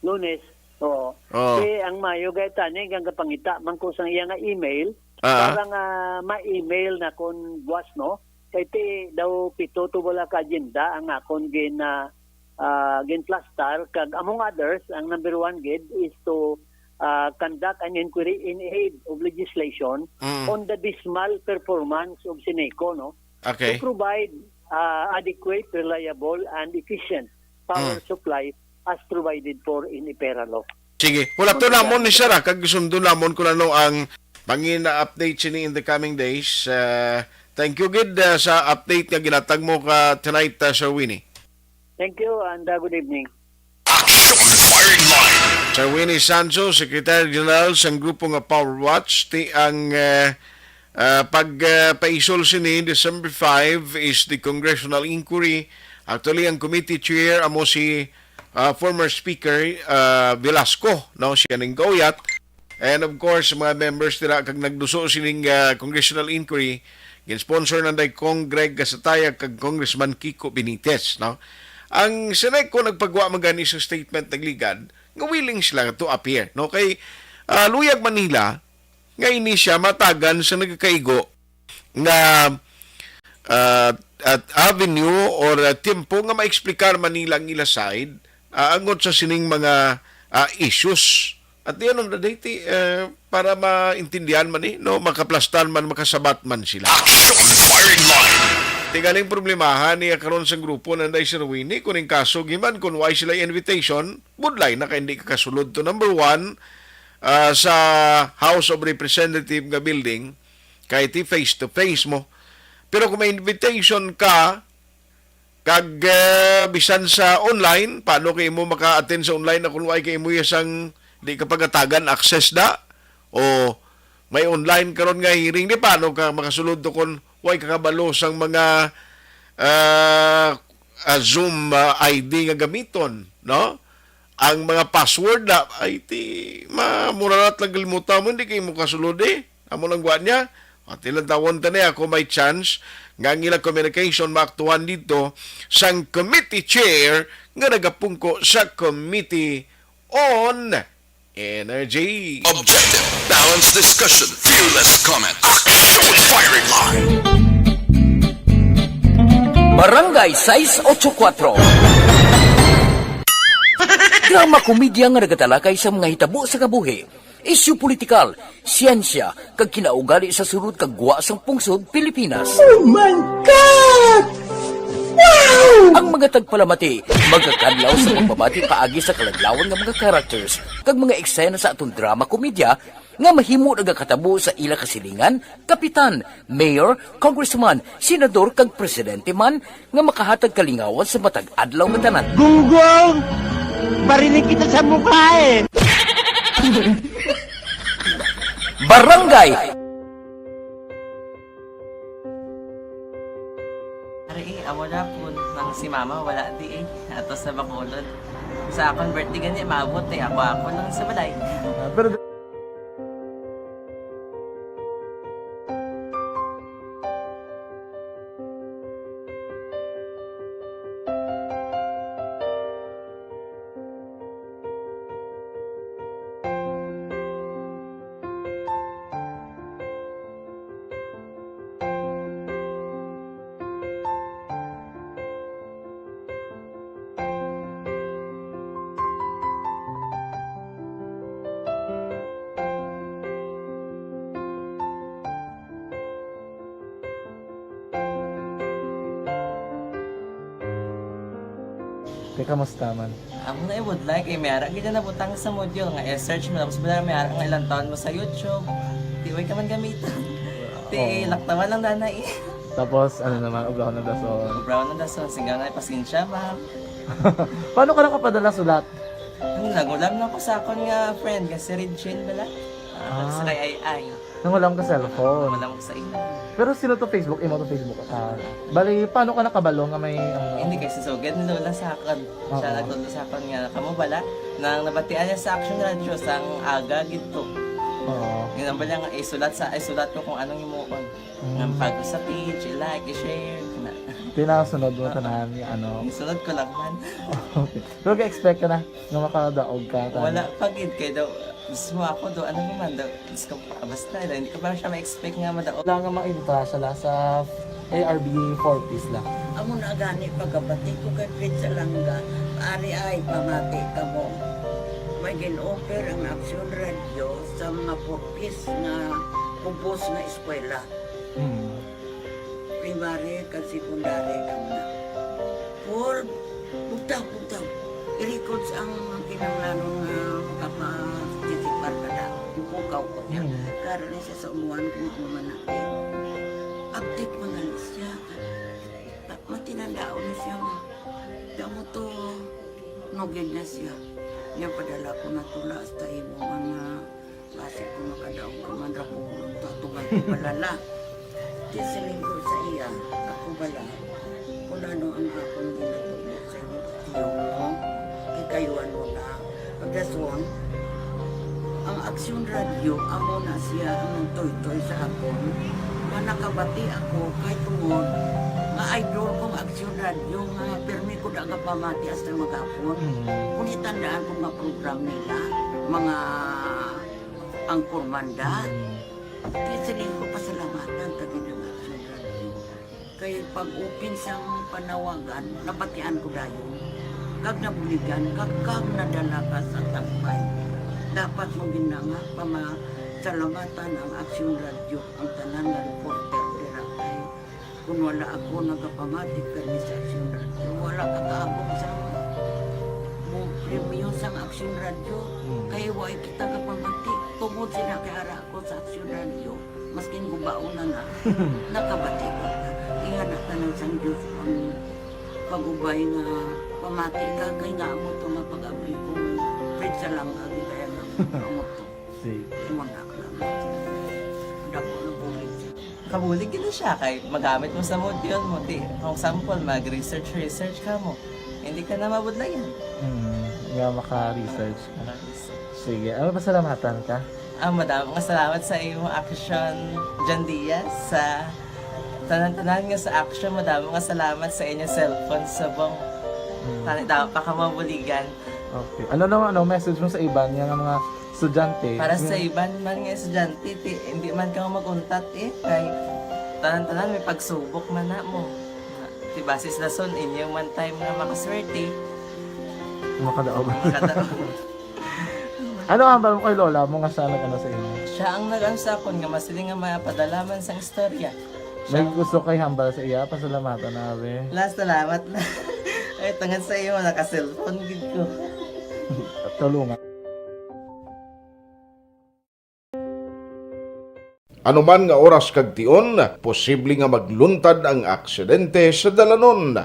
Lunes, oo. Oo. Kay ang Mayo gay tani, ang kapangita man ko sang iya nga email, Ah. para nga ma-email nakon buwas, no? Kay ti daw pito to wala ka agenda ang akon gin, ah, ah, ginplastar, kag among others, ang number one gid is to, ah, conduct an inquiry in aid of legislation Mm. on the dismal performance of Sineco, no? Okay. To provide, ah, adequate, reliable, and efficient power Mm. supply as provided for in IPERA law. Sige. Wala to Ano namon ni siya? Sara, kag sundo namon kung ano ang pangina update sini in the coming days. Ah, thank you gid, ah, sa update nga ginatag mo ka tonight, ah, Sir Winnie. Thank you and, ah, good evening. Action Firing Line. Sir Winnie Sancho, Secretary General sang grupo nga Power Watch, ti ang, eh, ah, pag, ah, paisol sini, December five is the congressional inquiry. Actually, ang committee chair amo si, ah, former Speaker, ah, Velasco, no? Siya ning gauyat. And of course, mga members nila kag nagduso sining, ah, congressional inquiry, gin-sponsor nanday Cong Greg Gasataya kag Congressman Kiko Benitez, no? Ang Seneco nagpagwa man gani sa statement, nagligad nga willing sila to appear, no? Kay, ah, luyag man nila nga ini siya matagan sa nagakaigo nga, ah, at avenue or, ah, tiyempo nga maeksplikar man nila ang ila side, ah, angot sa sining mga, ah, issues. At the end of the day, ti, eh, para maintindihan man ni, no, makaplastan man, makasabat man sila. Action Firing Line. Ti galing problemahan niya karon sa grupo nanday si Rowini, kung ning kaso giman, kung why sila invitation, budlay na kay hindi ka kasulod to number one, ah, sa House of Representative nga building, kay ti face to face mo. Pero kung may invitation ka, kag, eh, bisan sa online, paano kay imo maka-attend sa online na kung way kay imo sang di ka pagatagan access da? O may online karon nga hearing, di paano ka makasulod to kung way ka kabalo sang mga, ah, ah, Zoom, ah, I D nga gamiton, no? Ang mga password na, ay, ti, ma-, mura na lang kalimutan mo, hindi kayo mo kasulod, eh. Amo lang gwa niya. At ilang tawon ta niya, kung may chance, nga ang ilang communication maaktuhan dito sang committee chair nga nagapungko sa Committee on Energy. Objective, balanced discussion, fearless comment. Action Firing Line. Barangay sais ocho kuatro. Drama komedya nga nagatalakay sa mga hitabo sa kabuhi, isyu politikal, siyensya, kag kinaugali sa sulod kag gwa sang pungsod Pilipinas. Oh my God! Wow! Ang mga tagpalamati magakadlaw sa pagbabati paagi sa kaladlawan nga mga characters kag mga eksena sa aton drama komedya nga mahimo nagakatabo sa ila kasilingan, kapitan, mayor, congressman, senador, kag presidente man nga makahatag kalingawan sa matag adlaw nga tanan. Gunggong! Barinig kita sa mukha eh! Barangay! Ari, eh, amo na po, nang si mama wala di eh. Ato sa Bacolod. Sa akon birthday gani, maabot eh. Ako, ako lang sa balay. Ah, pero Te, kamusta man? Amo na, eh, budlay kay may ara gid na nabutang sa module nga i-search mo, tapos wala may ara nga ilang taon mo sa YouTube. Di way ka man gamiton. Ti, oo, laktawan lang dana eh. Tapos, ano naman, ubrahon ng dason. Ubrahon ng dason, sigaw na, pasensya, ma'am. Paano ka nakapadala sulat? Ano, nangulam na ko sa akon nga friend, nga si Regine bala. Ah, ah, sa kay Ay Ay. Nangulam ka cellphone? Nangulam ko sa imo. Pero sino to Facebook? Imo to Facebook account? Bali, paano ka nakabalo nga may, ano? Hindi, kay si Sugad, nila sa akon. Oo. Siya nagtulo sa akon nga, kamo bala, nang nabatian niya sa Action Radio, sang aga gid to. Oo. Yun ang bala nga, isulat sa, isulat ko kung anong imuon. Mm. Nga pag sa page, i-like, i-share, kana. Tinasunod mo tanan, ano? Isunod ko lang man. Okay. Pero ka-expect ka na nga makadaog ka, tanan? Wala pa gid, kay daw, mismo ako daw, ano naman daw, Diyos ko, basta daw, hindi ko pa siya ma-expect nga madaog. Wala nga maintra siya la sa A R B four Ps la. Amo na gani pagkabati ko kay Fred Salanga, ari ay pamati kamo. May gin-offer ang Action Radio sa mga four Ps nga kubos nga eskwela. Mm. Primary kag secondary kamo na. Paul, bugtaw, bugtaw. I-records ang kinahanglanon nga makaparticipar ka na. Bukaw ko niya. Mm. Karon ni siya sa umuan kung ano man na. Update man gali siya. Pa-, matinandaon na siya, ma. Damo to, nugid na siya. Niya padala ko na tula hasta imo man nga basi ko makadaog ka man ra ko, tutugan ko balala. Di siling ko sa iya, ako bala, kung ano ang akong ginatudlo sa imo, tiyo mo, kikayuan mo na. Pagdason, ang Aksyon Radyo, amo na siya ang nagtuytoy sa akon nga nakabati ako kay tungod nga idol kong Aksyon Radyo nga pirmi ko da nga pamati hasta maghapon. Mm. Kung itandaan ko nga program nila, mga angkor manda, Mm. di siling ko pasalamatan ka gid ang Aksyon Radyo. Kay pag-open sang panawagan, nabatian ko dayon. Kag nabuligan, kag, kag nadala ka sa tampay. Dapat mo gid na nga pamasalamatan ang Aksyon Radyo, ang tanan nga reporter dira. Kay kun wala ako nagapamati kani sa Aksyon Radyo, wala ka kaabot sa mo premyo sang Aksyon Radyo. Mm. Kay wala kita kapamati. Tungod sila kay ara ako sa Aksyon Radyo, maskin gubaon na na, nakabati ko. Ingana tanan sang Diyos ang pag-ubay nga pamati ka, kay nga amo to nga pag-abli ko, Fred, sa lang agi kaya nga amo to. Sige. Imo na lang. Dako na bulig siya. Kabulig gid na siya kay magamit mo sa module mo. Di, for example, mag-research, research ka mo. Hindi ka na mabudlayan. Hmm, nga maka-research ka. Maka-research. Sige, ano, pasalamatan ka? Ah, madamo nga salamat sa imo Aksyon, John Diaz, sa tanan-tanan nga sa Aksyon. Madamo nga salamat sa inyo cellphone subong. Hmm. Tani daw pa ka mabuligan. Okay. Ano naman, ano, message mo sa iban nga mga estudyante? Para sa iban man nga estudyante, ti, hindi man ka mag-untat, eh. Kay tanan-tanan may pagsubok man na mo. Ti basis lason inyo man time nga makaswerte. Makadaog. Makadaog. Ano ang hambal mo kay lola mo nga siya nag-ano sa inyo? Siya ang nag-ano sa akon nga masiling nga mapadala man sang istorya. May gusto kay hambal sa iya, pasalamatan na, abi. La, salamat na. Ay, tungod sa iyo, naka-cellphone gid ko. Tulungan. Anuman nga oras kag tion, posible nga magluntad ang aksidente sa dalanon.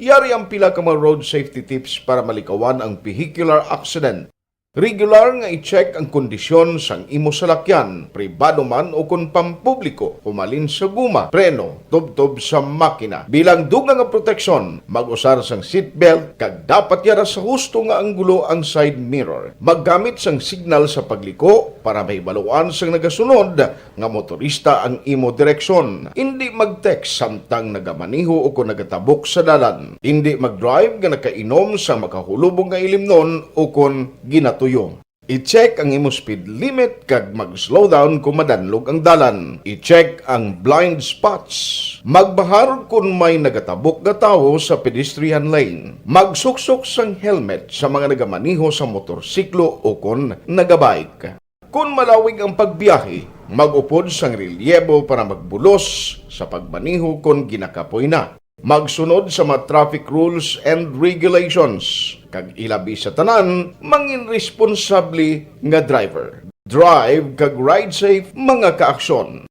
Yari ang pila ka mga road safety tips para malikawan ang vehicular accident. Regular nga i-check ang kondisyon sang imo salakyan, pribado man o kon pampubliko, humalin sa guma, preno, tubtob sa makina. Bilang dugang nga proteksyon, mag-usar sang seatbelt kag dapat yara sa husto nga anggulo ang side mirror. Maggamit sang signal sa pagliko para mahibaluan sang nagasunod nga motorista ang imo direksyon. Indi mag-text samtang nagamaneho o kon nagatabok sa dalan. Indi mag-drive nga nakainom sang makahulubong nga ilimnon o kon ginatuyo. I-check ang imo speed limit kag mag-slow down kon madanlog ang dalan. I-check ang blind spots. Magbahar kon may nagatabok nga tawo sa pedestrian lane. Magsuksok sang helmet sa mga nagamaneho sa motorsiklo o kon nagabike. Kon malawig ang pagbiyahe, mag-upod sang relyebo para magbulos sa pagmaneho kon ginakapoy na. Magsunod sa mga traffic rules and regulations, kag ilabi sa tanan, mangin responsable nga driver. Drive kag ride safe, mga kaaksyon.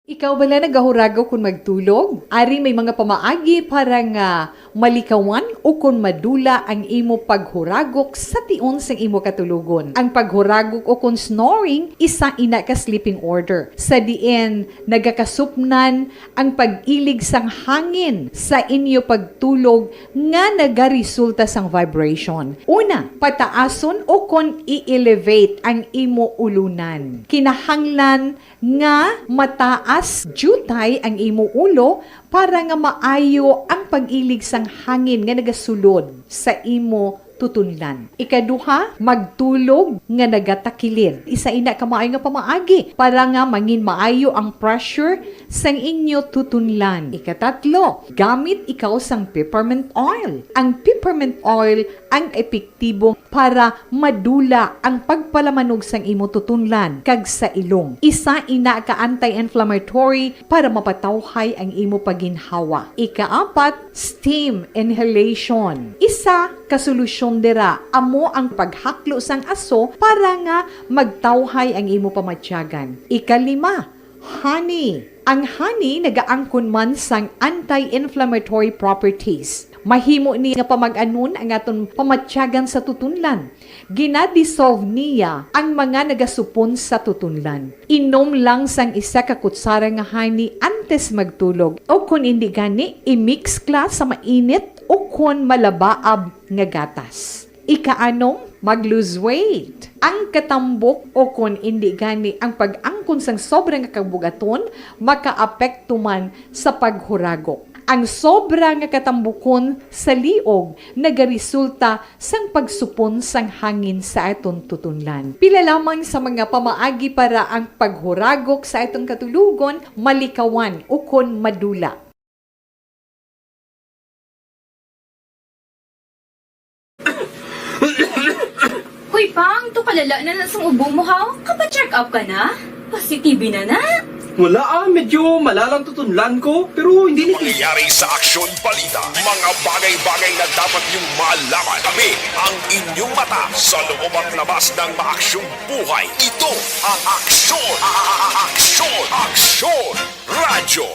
Ikaw bala nagahuragok kon magtulog? Ari may mga pamaagi para nga malikawan o kon madula ang imo paghuragok sa tion sang imo katulogon. Ang paghuragok o kon snoring, isa ina ka sleeping order, sa diin nagakasupnan ang pag-ilig sang hangin sa inyo pagtulog nga nagaresulta sang vibration. Una, pataason o kon i-elevate ang imo ulunan. Kinahanglan nga mataas diutay ang imo ulo para nga maayo ang pag-ilig sang hangin nga nagasulod sa imo tutunlan. Ikaduha, magtulog nga nagatakilid. Isa ina ka maayo nga pamaagi para nga mangin maayo ang pressure sang inyo tutunlan. Ikatatlo, gamit ikaw sang peppermint oil. Ang peppermint oil ang epektibo para madula ang pagpalamanog sang imo tutunlan kag sa ilong. Isa ina ka anti-inflammatory para mapatawhay ang imo paginhawa. Ikaapat, steam inhalation. Isa ka solusyon dira amo ang paghaklo sang aso para nga magtawhay ang imo pamatyagan. Ikalima, honey. Ang honey nagaangkon man sang anti-inflammatory properties. Mahimo ni nga pamag-anon ang aton pamatyagan sa tutunlan. Gina-dissolve niya ang mga nagasupon sa tutunlan. Inom lang sang isa ka kutsara nga honey antes magtulog, o kon indi gani, i-mix kla sa mainit o kon malabaab nga gatas. Ikaanom, mag-lose weight. Ang katambok o kon indi gani ang pag-angkon sang sobra nga kabugaton makaapekto man sa paghuragok. Ang sobra nga katambukon sa liog nagaresulta sang pagsupon sang hangin sa aton tutunlan. Pila lamang sa mga pamaagi para ang paghuragok sa aton katulogon malikawan ukon madula. Hoy, Pang, to kalala na na sang ubo mo, ha? Kapa-check up ka na? Positibe na na? Wala, ah, medyo malalang tutunlan ko, pero hindi ni Mangyayari sa Aksyon Balita, mga bagay-bagay na dapat niyong malaman. Kami ang inyong mata sa loob at labas ng maaksyong buhay. Ito ang Aksyon, a- a- a- Aksyon, Aksyon Radyo.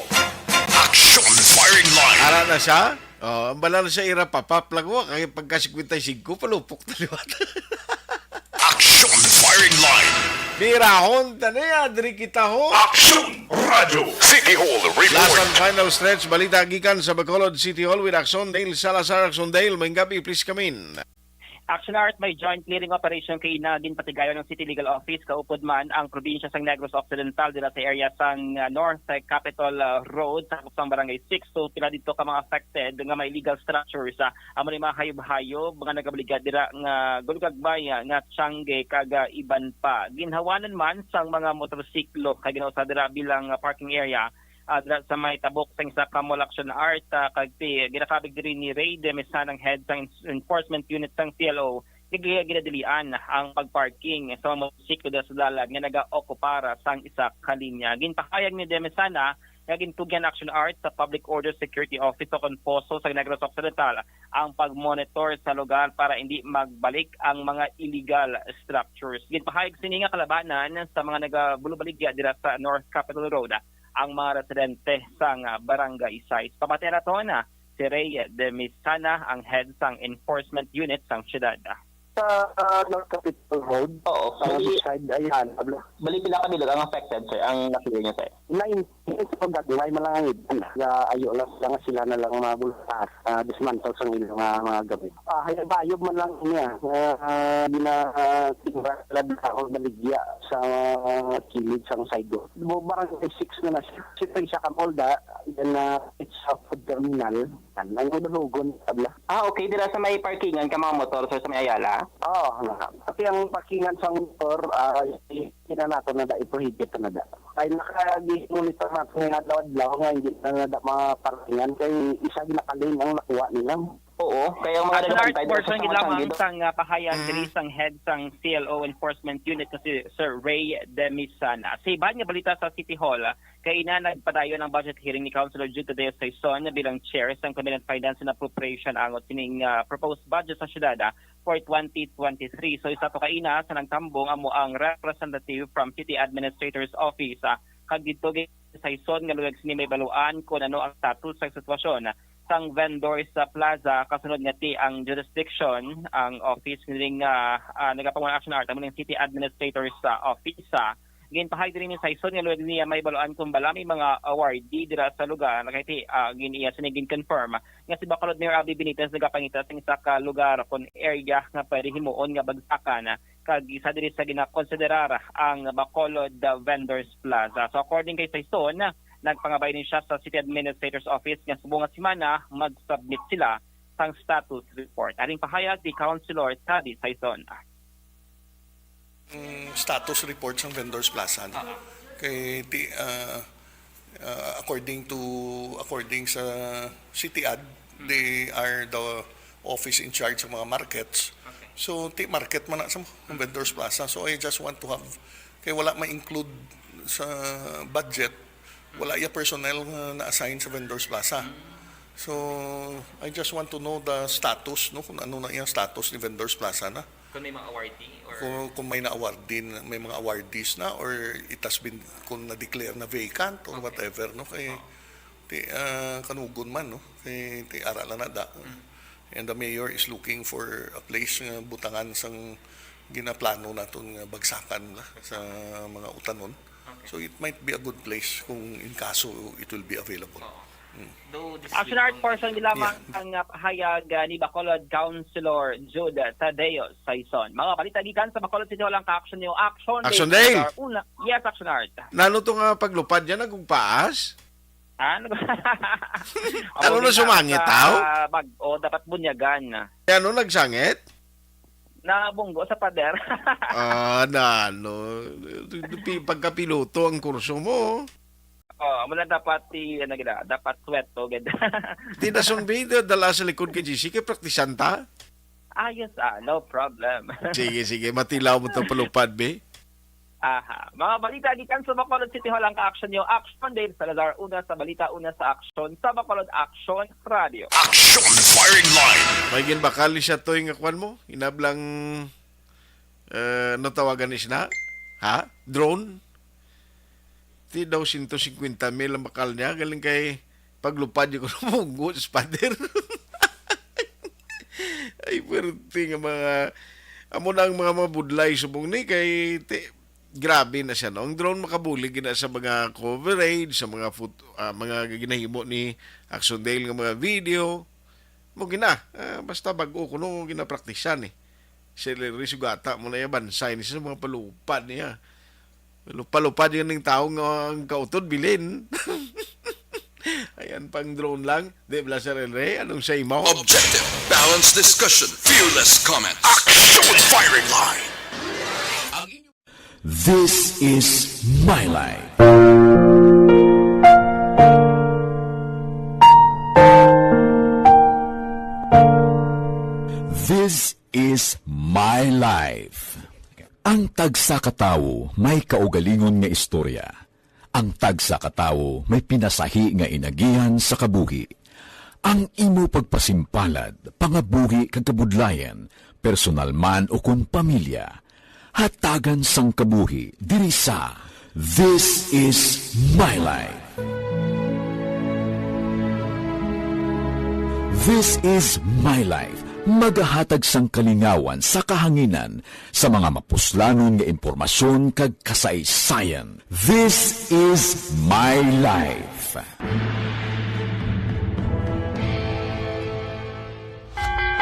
Aksyon Firing Line. Ara na siya? Oh, ang bala na siya ira papap lang mo. Kaya pagka fifty-five, palupok na liwat. Aksyon Firing Line. Mirahon, tanay, adri kita ho. Aksyon Radyo. City Hall Report. Last and final stretch, balita gikan sa Bacolod City Hall with Aksyon Dale Salazar. Aksyon Dale, may gabi, please come in. Action Art, may joint clearing operation kay ina ginpatigayon ng City Legal Office kaupod man ang probinsya sang Negros Occidental dira sa area sang, ah, North, eh, Capitol, ah, Road sa, sa Barangay six. So, pila dito ka mga affected nga may illegal structures, ah, amo ni mga hayop-hayop, mga nagabaligya dira nga gulugagmay, ah, nga tiyangge kag, ah, iban pa. Ginhawanan man sang mga motorsiklo kay ginausa dira bilang, ah, parking area, ah, dira sa may tabok sang isa ka mall. Action Art, ah, kag ti ginakabig diri ni Ray de Mesanang head sang ens-, enforcement unit sang C L O, nga gi-, ginadilian ang pagparking sa mga motorsiklo dira sa dalan nga nagaokupar sang isa ka linya. Ginpahayag ni de Mesana nga gintugyan Action Art sa Public Order Security Office o kon POSO sa Negros Occidental ang pagmonitor sa lugar para hindi magbalik ang mga illegal structures. Ginpahayag sini nga kalabanan sa mga nagabulubaligya dira sa North Capitol Road ang mga residente sang, ah, Barangay six. Pamatian naton, ah, si Ray de Misana, ang head sang enforcement unit sang siyudad. Sa, ah, North Capitol Road, Oo, sa bali, side, ayan, abla. Bali, pila ka bilog ang affected, sir, ang na-clear niyo, sir? Nine, sa gagmay man lang ang iban. Nga ayo lang sila nga sila na lang mga bultas, ah, dismantle sa ilang, ah, mga gamit. Ah, hayop-hayop man lang niya. Ah, ah, gina-, ah, tinura sila dahon baligya sa kilid sang sidewalk. Bo-, barangay six na na siya. Siyempre, siya ka mall da, then, ah, it's a food terminal. Ang Dulugon, abla. Ah, okay. Dira sa may parkingan ka mga motor, sir, sa may Ayala? Oo, nga. Pati ang parkingan sa motor, ah, i-, ina nato na da, i-prohibit na da. Ay, nakagi-monitor nato nga adlaw-adlaw nga hindi na na da maparkingan kay isa ginakalin ang nakuha nila. Oo, kaya ang mga At sa nagabantay dira portion sa gid mga lamang sanggido. Sang, ah, pahayag Mm. diri sang head sang C L O Enforcement Unit nga si Sir Ray Demisana. Sa iban nga balita sa City Hall, ah, kay ina nagpadayon ang budget hearing ni Councilor Jude Tadeo Saison bilang chair sang Committee on Finance and Appropriation angot sining, ah, proposed budget sa siyudad, ah, for twenty twenty-three. So, isa to ka ina sa nagtambong amo ang representative from City Administrator's Office, ah, kag didto Saison nga luwag sini may baluan kon ano ang status sang sitwasyon sang vendor sa plaza, kasunod nga ti ang jurisdiction, ang office ning, ah, ah, nagapangulo Action Art, amo ning City Administrator's, ah, Office, ah. Ginpahayag diri ni Saison nga luwag niya may baluan kung bala may mga awardee dira sa lugar, kay ti, ah, gin-, iya sini gin-confirm nga si Bacolod Mayor Abby Benitez nagapangita sa isa ka lugar kon area nga pwede himuon nga bagsakan, kag isa diri sa ginakonsiderar ang Bacolod Vendors Plaza. So, according kay Saison, nagpangabay ni siya sa City Administrator's Office nga subong nga semana mag-submit sila sang status report. Aning pahayag ni Councilor Taddy Saison. Mm, status report sang Vendors Plaza, no? Ah. Kay di, ah, ah, according to, according sa City Ad, they are the office in charge sa mga markets. Okay. So, ti market man na sa mga Vendors Plaza. So, I just want to have, kay wala ma-include sa budget, wala ya personnel nga na-assign sa Vendors Plaza. So, I just want to know the status, no, kung ano na iyang status ni Vendors Plaza na. Kung may mga awardee or Kung, kung may na-award din, may mga awardees na, or it has been, kung na-declare na vacant or Okay. whatever, no? Kay, Oo. ti, ah, kanugon man, no? Kay, ti, ara lang na da. Mm. And the mayor is looking for a place nga butangan sang ginaplano naton nga bagsakan na sa mga utanon. Okay. So, it might be a good place kung in kaso it will be available. Oo. Mm. Though this Action week Art only. Portion nila Yeah. man ang, ah, pahayag, ah, ni Bacolod Councilor Jude Tadeo Saison. Mga balita gikan sa Bacolod City Hall ang ka-action niyo. Action Action Day. Day. Sa una. Yes, Action Art. Nano to nga paglupad niya, nagugpaas? Ah, ano ba? Ano Amo na din na, sumangit, sa aw? Bag-o, dapat bunyagan. Kaya ano nagsangit? Nabunggo sa pader. Ah, na, ano, pi-, pagkapiloto ang kurso mo. Oh, amo na dapat ti, ano gid, dapat sweat to gid. Ti dason bi, da-, dala sa likod kay G C, kay praktisan ta. Ah, yes, ah, no problem. Sige, sige, matilaw mo to palupad, bi. Aha. Mga balita gikan sa Bacolod City Hall ang ka-action niyo. Action Dave Salazar, una sa balita, una sa action, sa Bacolod Action Radio. Action Firing Line. May ginbakal ni siya, Toy, nga kwan mo? Inablang, eh, ano tawagan ni siya? Ha? Drone? Ti daw siyento singkwenta mil ang bakal niya. Galing kay paglupad yung bunggo sa pader. Ay, pwerte nga mga, amo na ang mga mabudlay subong ni kay ti, grabe na siya, no? Ang drone makabulig na sa mga coverage, sa mga foto, ah, mga ginahimo ni Action Dale nga mga video. Mo gina, ah, basta bag-o kuno ginapraktisan eh. Si Larry sugata mo na yabansay ni sa mga palupad niya. Palupad yun ng tao nga ang kautod, bilin. Ayan pang drone lang. Di ba, Sir Elre? Anong sa imo? Objective, balanced discussion, fearless comment. Action Firing Line. This is My Life. This is My Life. Ang tagsa ka tawo may kaugalingon nga istorya. Ang tagsa ka tawo may pinasahi nga inagihan sa kabuhi. Ang imo pagpasimpalad, pangabuhi kag kabudlayan, personal man o kon pamilya, hatagan sang kabuhi diri sa This Is My Life. This Is My Life, magahatag sang kalingawan sa kahanginan sa mga mapuslanon nga impormasyon kag kasaysayan. This is my life.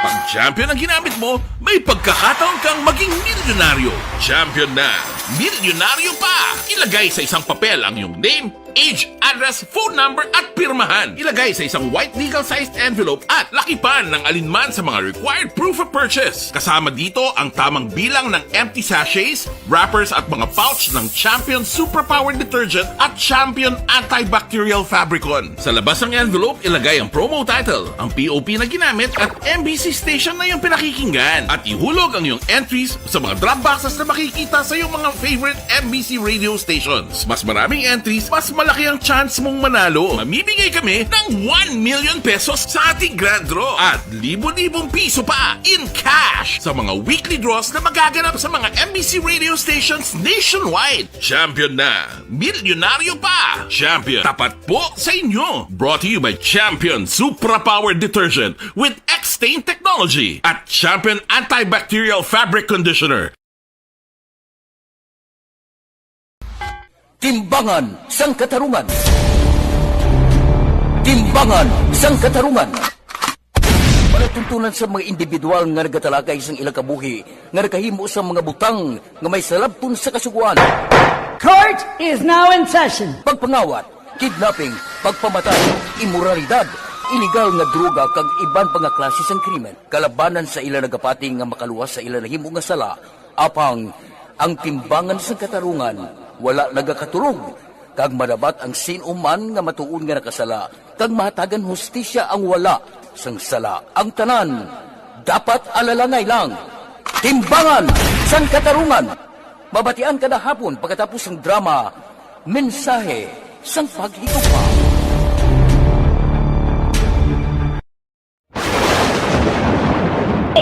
Pag champion ang ginamit mo, may pagkakataon kang maging milyonaryo. Champion na, milyonaryo pa! Ilagay sa isang papel ang iyong name, age, address, phone number, at pirmahan. Ilagay sa isang white legal-sized envelope at lakipan ng alinman sa mga required proof of purchase. Kasama dito ang tamang bilang ng empty sachets, wrappers at mga pouch ng Champion Superpower Detergent at Champion Antibacterial Fabricon. Sa labas ng envelope, ilagay ang promo title, ang P O P na ginamit at M B C station na iyong pinakikinggan. At ihulog ang iyong entries sa mga drop boxes na makikita sa iyong mga favorite M B C radio stations. Mas maraming entries, mas malaki ang chance mong manalo. Mamimigay kami ng one million pesos sa ating grand draw at libo-libong piso pa in cash sa mga weekly draws na magaganap sa mga M B C radio stations nationwide. Champion na! Milyonaryo pa! Champion, tapat po sa inyo! Brought to you by Champion Supra Power Detergent with X-Stain Technology at Champion Antibacterial Fabric Conditioner. Timbangan sang Katarungan. Timbangan sang Katarungan. Palatuntunan sa mga individual nga nagatalakay sang ilang kabuhi nga nakahimo sa mga butang nga may salabton sa kasugoan. Court is now in session. Pagpangawat, kidnapping, pagpamatay, imoralidad, iligal nga droga kag iban pa nga klase sang krimen kalabanan sa ila nagapati nga makaluwas sa ila nahimo nga sala, apang ang timbangan sang katarungan wala nagakatulog, kag madabat ang sin-o man nga matuod nga nakasala, kag mahatagan hustisya ang wala sang sala. Ang tanan dapat alalangay lang. Timbangan sang katarungan. Mabatian kada hapon pagkatapos sang drama, Mensahe sang Paghigugma.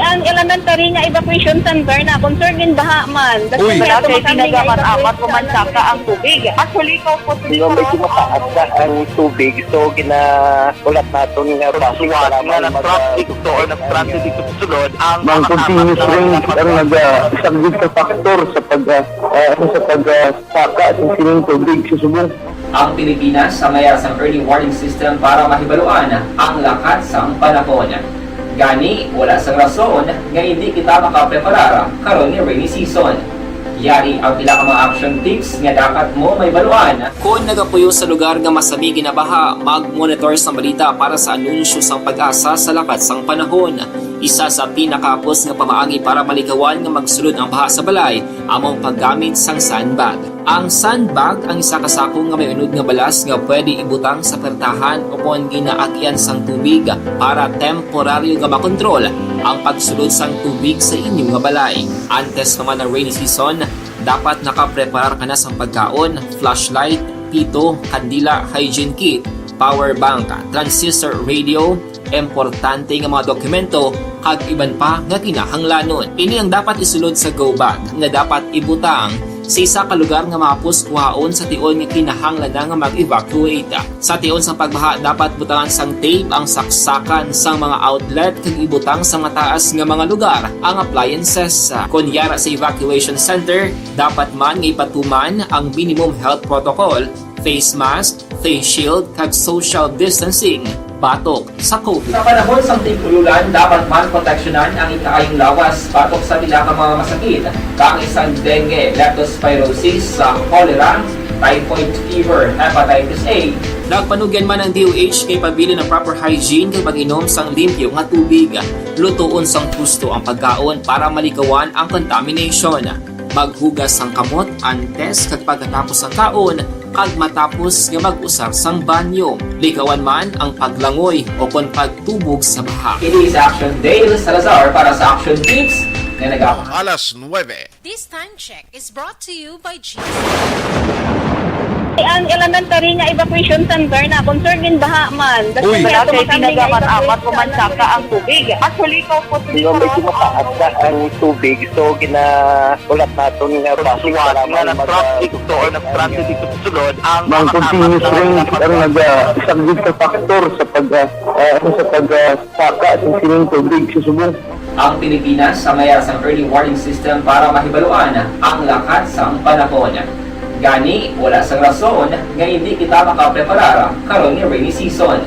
Ang elementary nga evacuation center na concerned in baha man. Uy. Wala kay pinagaman amat ko man saka ang tubig. Actually, ko po. Di ba, medyo mataas na ang tubig, so ginahulat naton nga basi nga nag-traffic to or nag-transit dito sa sulod ang mga continuous rain ang naga-, isa gid ka factor sa pag, ah, ah, ano, sa pag, ah, saka sa sining tubig sa subong. Ang Pilipinas sa mayara sang early warning system para mahibaluan ang lakat sang panahon. Gani, wala sang rason nga hindi kita makapreparar karon nga rainy season. Yari ang pila ka mga action tips nga dapat mo mahibaluan. Kon nagapuyo sa lugar nga masami ginabaha, mag-monitor sang balita para sa anunsyo sang PAGASA sa lakat sang panahon. Isa sa pinakahapos nga pamaagi para malikawan nga magsulod ang baha sa balay amo ang paggamit sang sandbag. Ang sandbag ang isa ka sako nga may unod nga balas nga pwede ibutang sa pertahan o kon ginaagyan sang tubig para temporaryo nga makontrol ang pagsulod sang tubig sa inyo nga balay. Antes pa man ang rainy season, dapat nakapreparar ka na sang pagkaon, flashlight, pito, kandila, hygiene kit, power bank, transistor radio, importante nga mga dokumento, kag iban pa nga kinahanglanon. Ini ang dapat isulod sa go bag nga dapat ibutang sa isa ka lugar nga mahapos kuhaon sa tion nga kinahanglan na nga mag-evacuate. Sa tion sang pagbaha, dapat butangan sang tape ang saksakan sang mga outlet kag ibutang sa mataas nga mga lugar ang appliances. Kon yara sa evacuation center, dapat man nga ipatuman ang minimum health protocol, face mask, face shield, kag social distancing batok sa COVID. Sa panahon sang tig-ululan, dapat man proteksyonan ang ikaayong lawas batok sa pila ka mga masakit, kaangay sang dengue, leptospirosis, sa cholera, typhoid fever, hepatitis A. Nagpanugyan man ang D O H nga ipabilin ang proper hygiene kag pag-inom sang limpyo nga tubig. Lutoon sang husto ang pagkaon para malikawan ang contamination. Maghugas sang kamot antes kag pagkatapos sang kaon, kag matapos nga mag-usar sang banyo. Likawan man ang paglangoy o kon pagtubog sa baha. Ini si Action Dale Salazar para sa Action Tips nga nagapa. Alas nuebe. This time check is brought to you by G C. Ang elementary nga evacuation center na concerned in baha man. Uy. Wala kay pinagaman amat ko man saka ang tubig. Actually, ko po. Di ba, medyo mataas na ang tubig, so ginahulat naton nga basi nga nag-traffic to or nag-transit dito sa sulod ang mga continuous rain ang naga-, isa gid ka factor sa pag, ah, ah, ano, sa pag, ah, saka sa sining tubig sa subong. Ang Pilipinas sa mayara sang early warning system para mahibaluan ang lakat sang panahon. Gani, wala sang rason nga hindi kita makapreparar karon nga rainy season.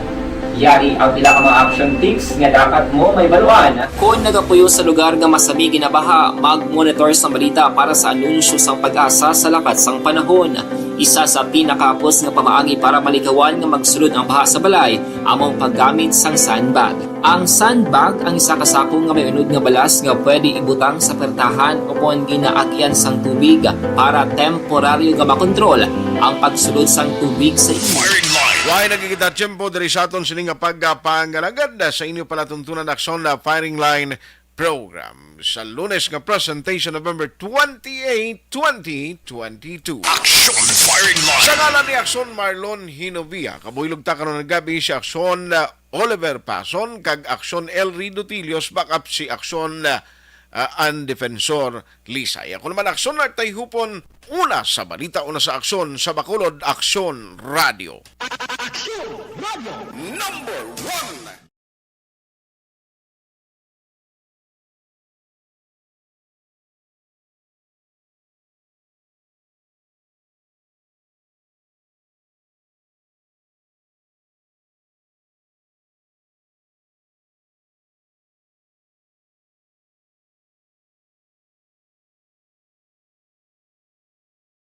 Yari ang pila ka mga action tips nga dapat mo mahibaluan. Kon nagapuyo sa lugar nga masami ginabaha, mag-monitor sang balita para sa anunsyo sang PAGASA sa lakat sang panahon. Isa sa pinakahapos nga pamaagi para malikawan nga magsulod ang baha sa balay amo ang paggamit sang sandbag. Ang sandbag ang isa ka sako nga may unod nga balas nga pwede ibutang sa pertahan o kon ginaagyan sang tubig para temporaryo nga makontrol ang pagsulod sang tubig sa inyo. Firing line. Way nagkikita tiyempo diri sa aton sini nga pagpangalagad sa inyo palatuntunan, Aksyon na Firing Line program sa Lunes nga presentation, November twenty-eight, twenty twenty-two. Action Firing Line. Sa ngalan ni Aksyon Marlon Hinovia, kabuylog ta karon nga gabi si Aksyon, uh, Oliver Pason kag Aksyon Elry Dutilios, backup si Aksyon, uh, uh, Ann Defensor Lisay. Ako naman, Aksyon Art Tayhupon, una sa balita, una sa aksyon, sa Bacolod, Aksyon Radio. Aksyon Radio number one.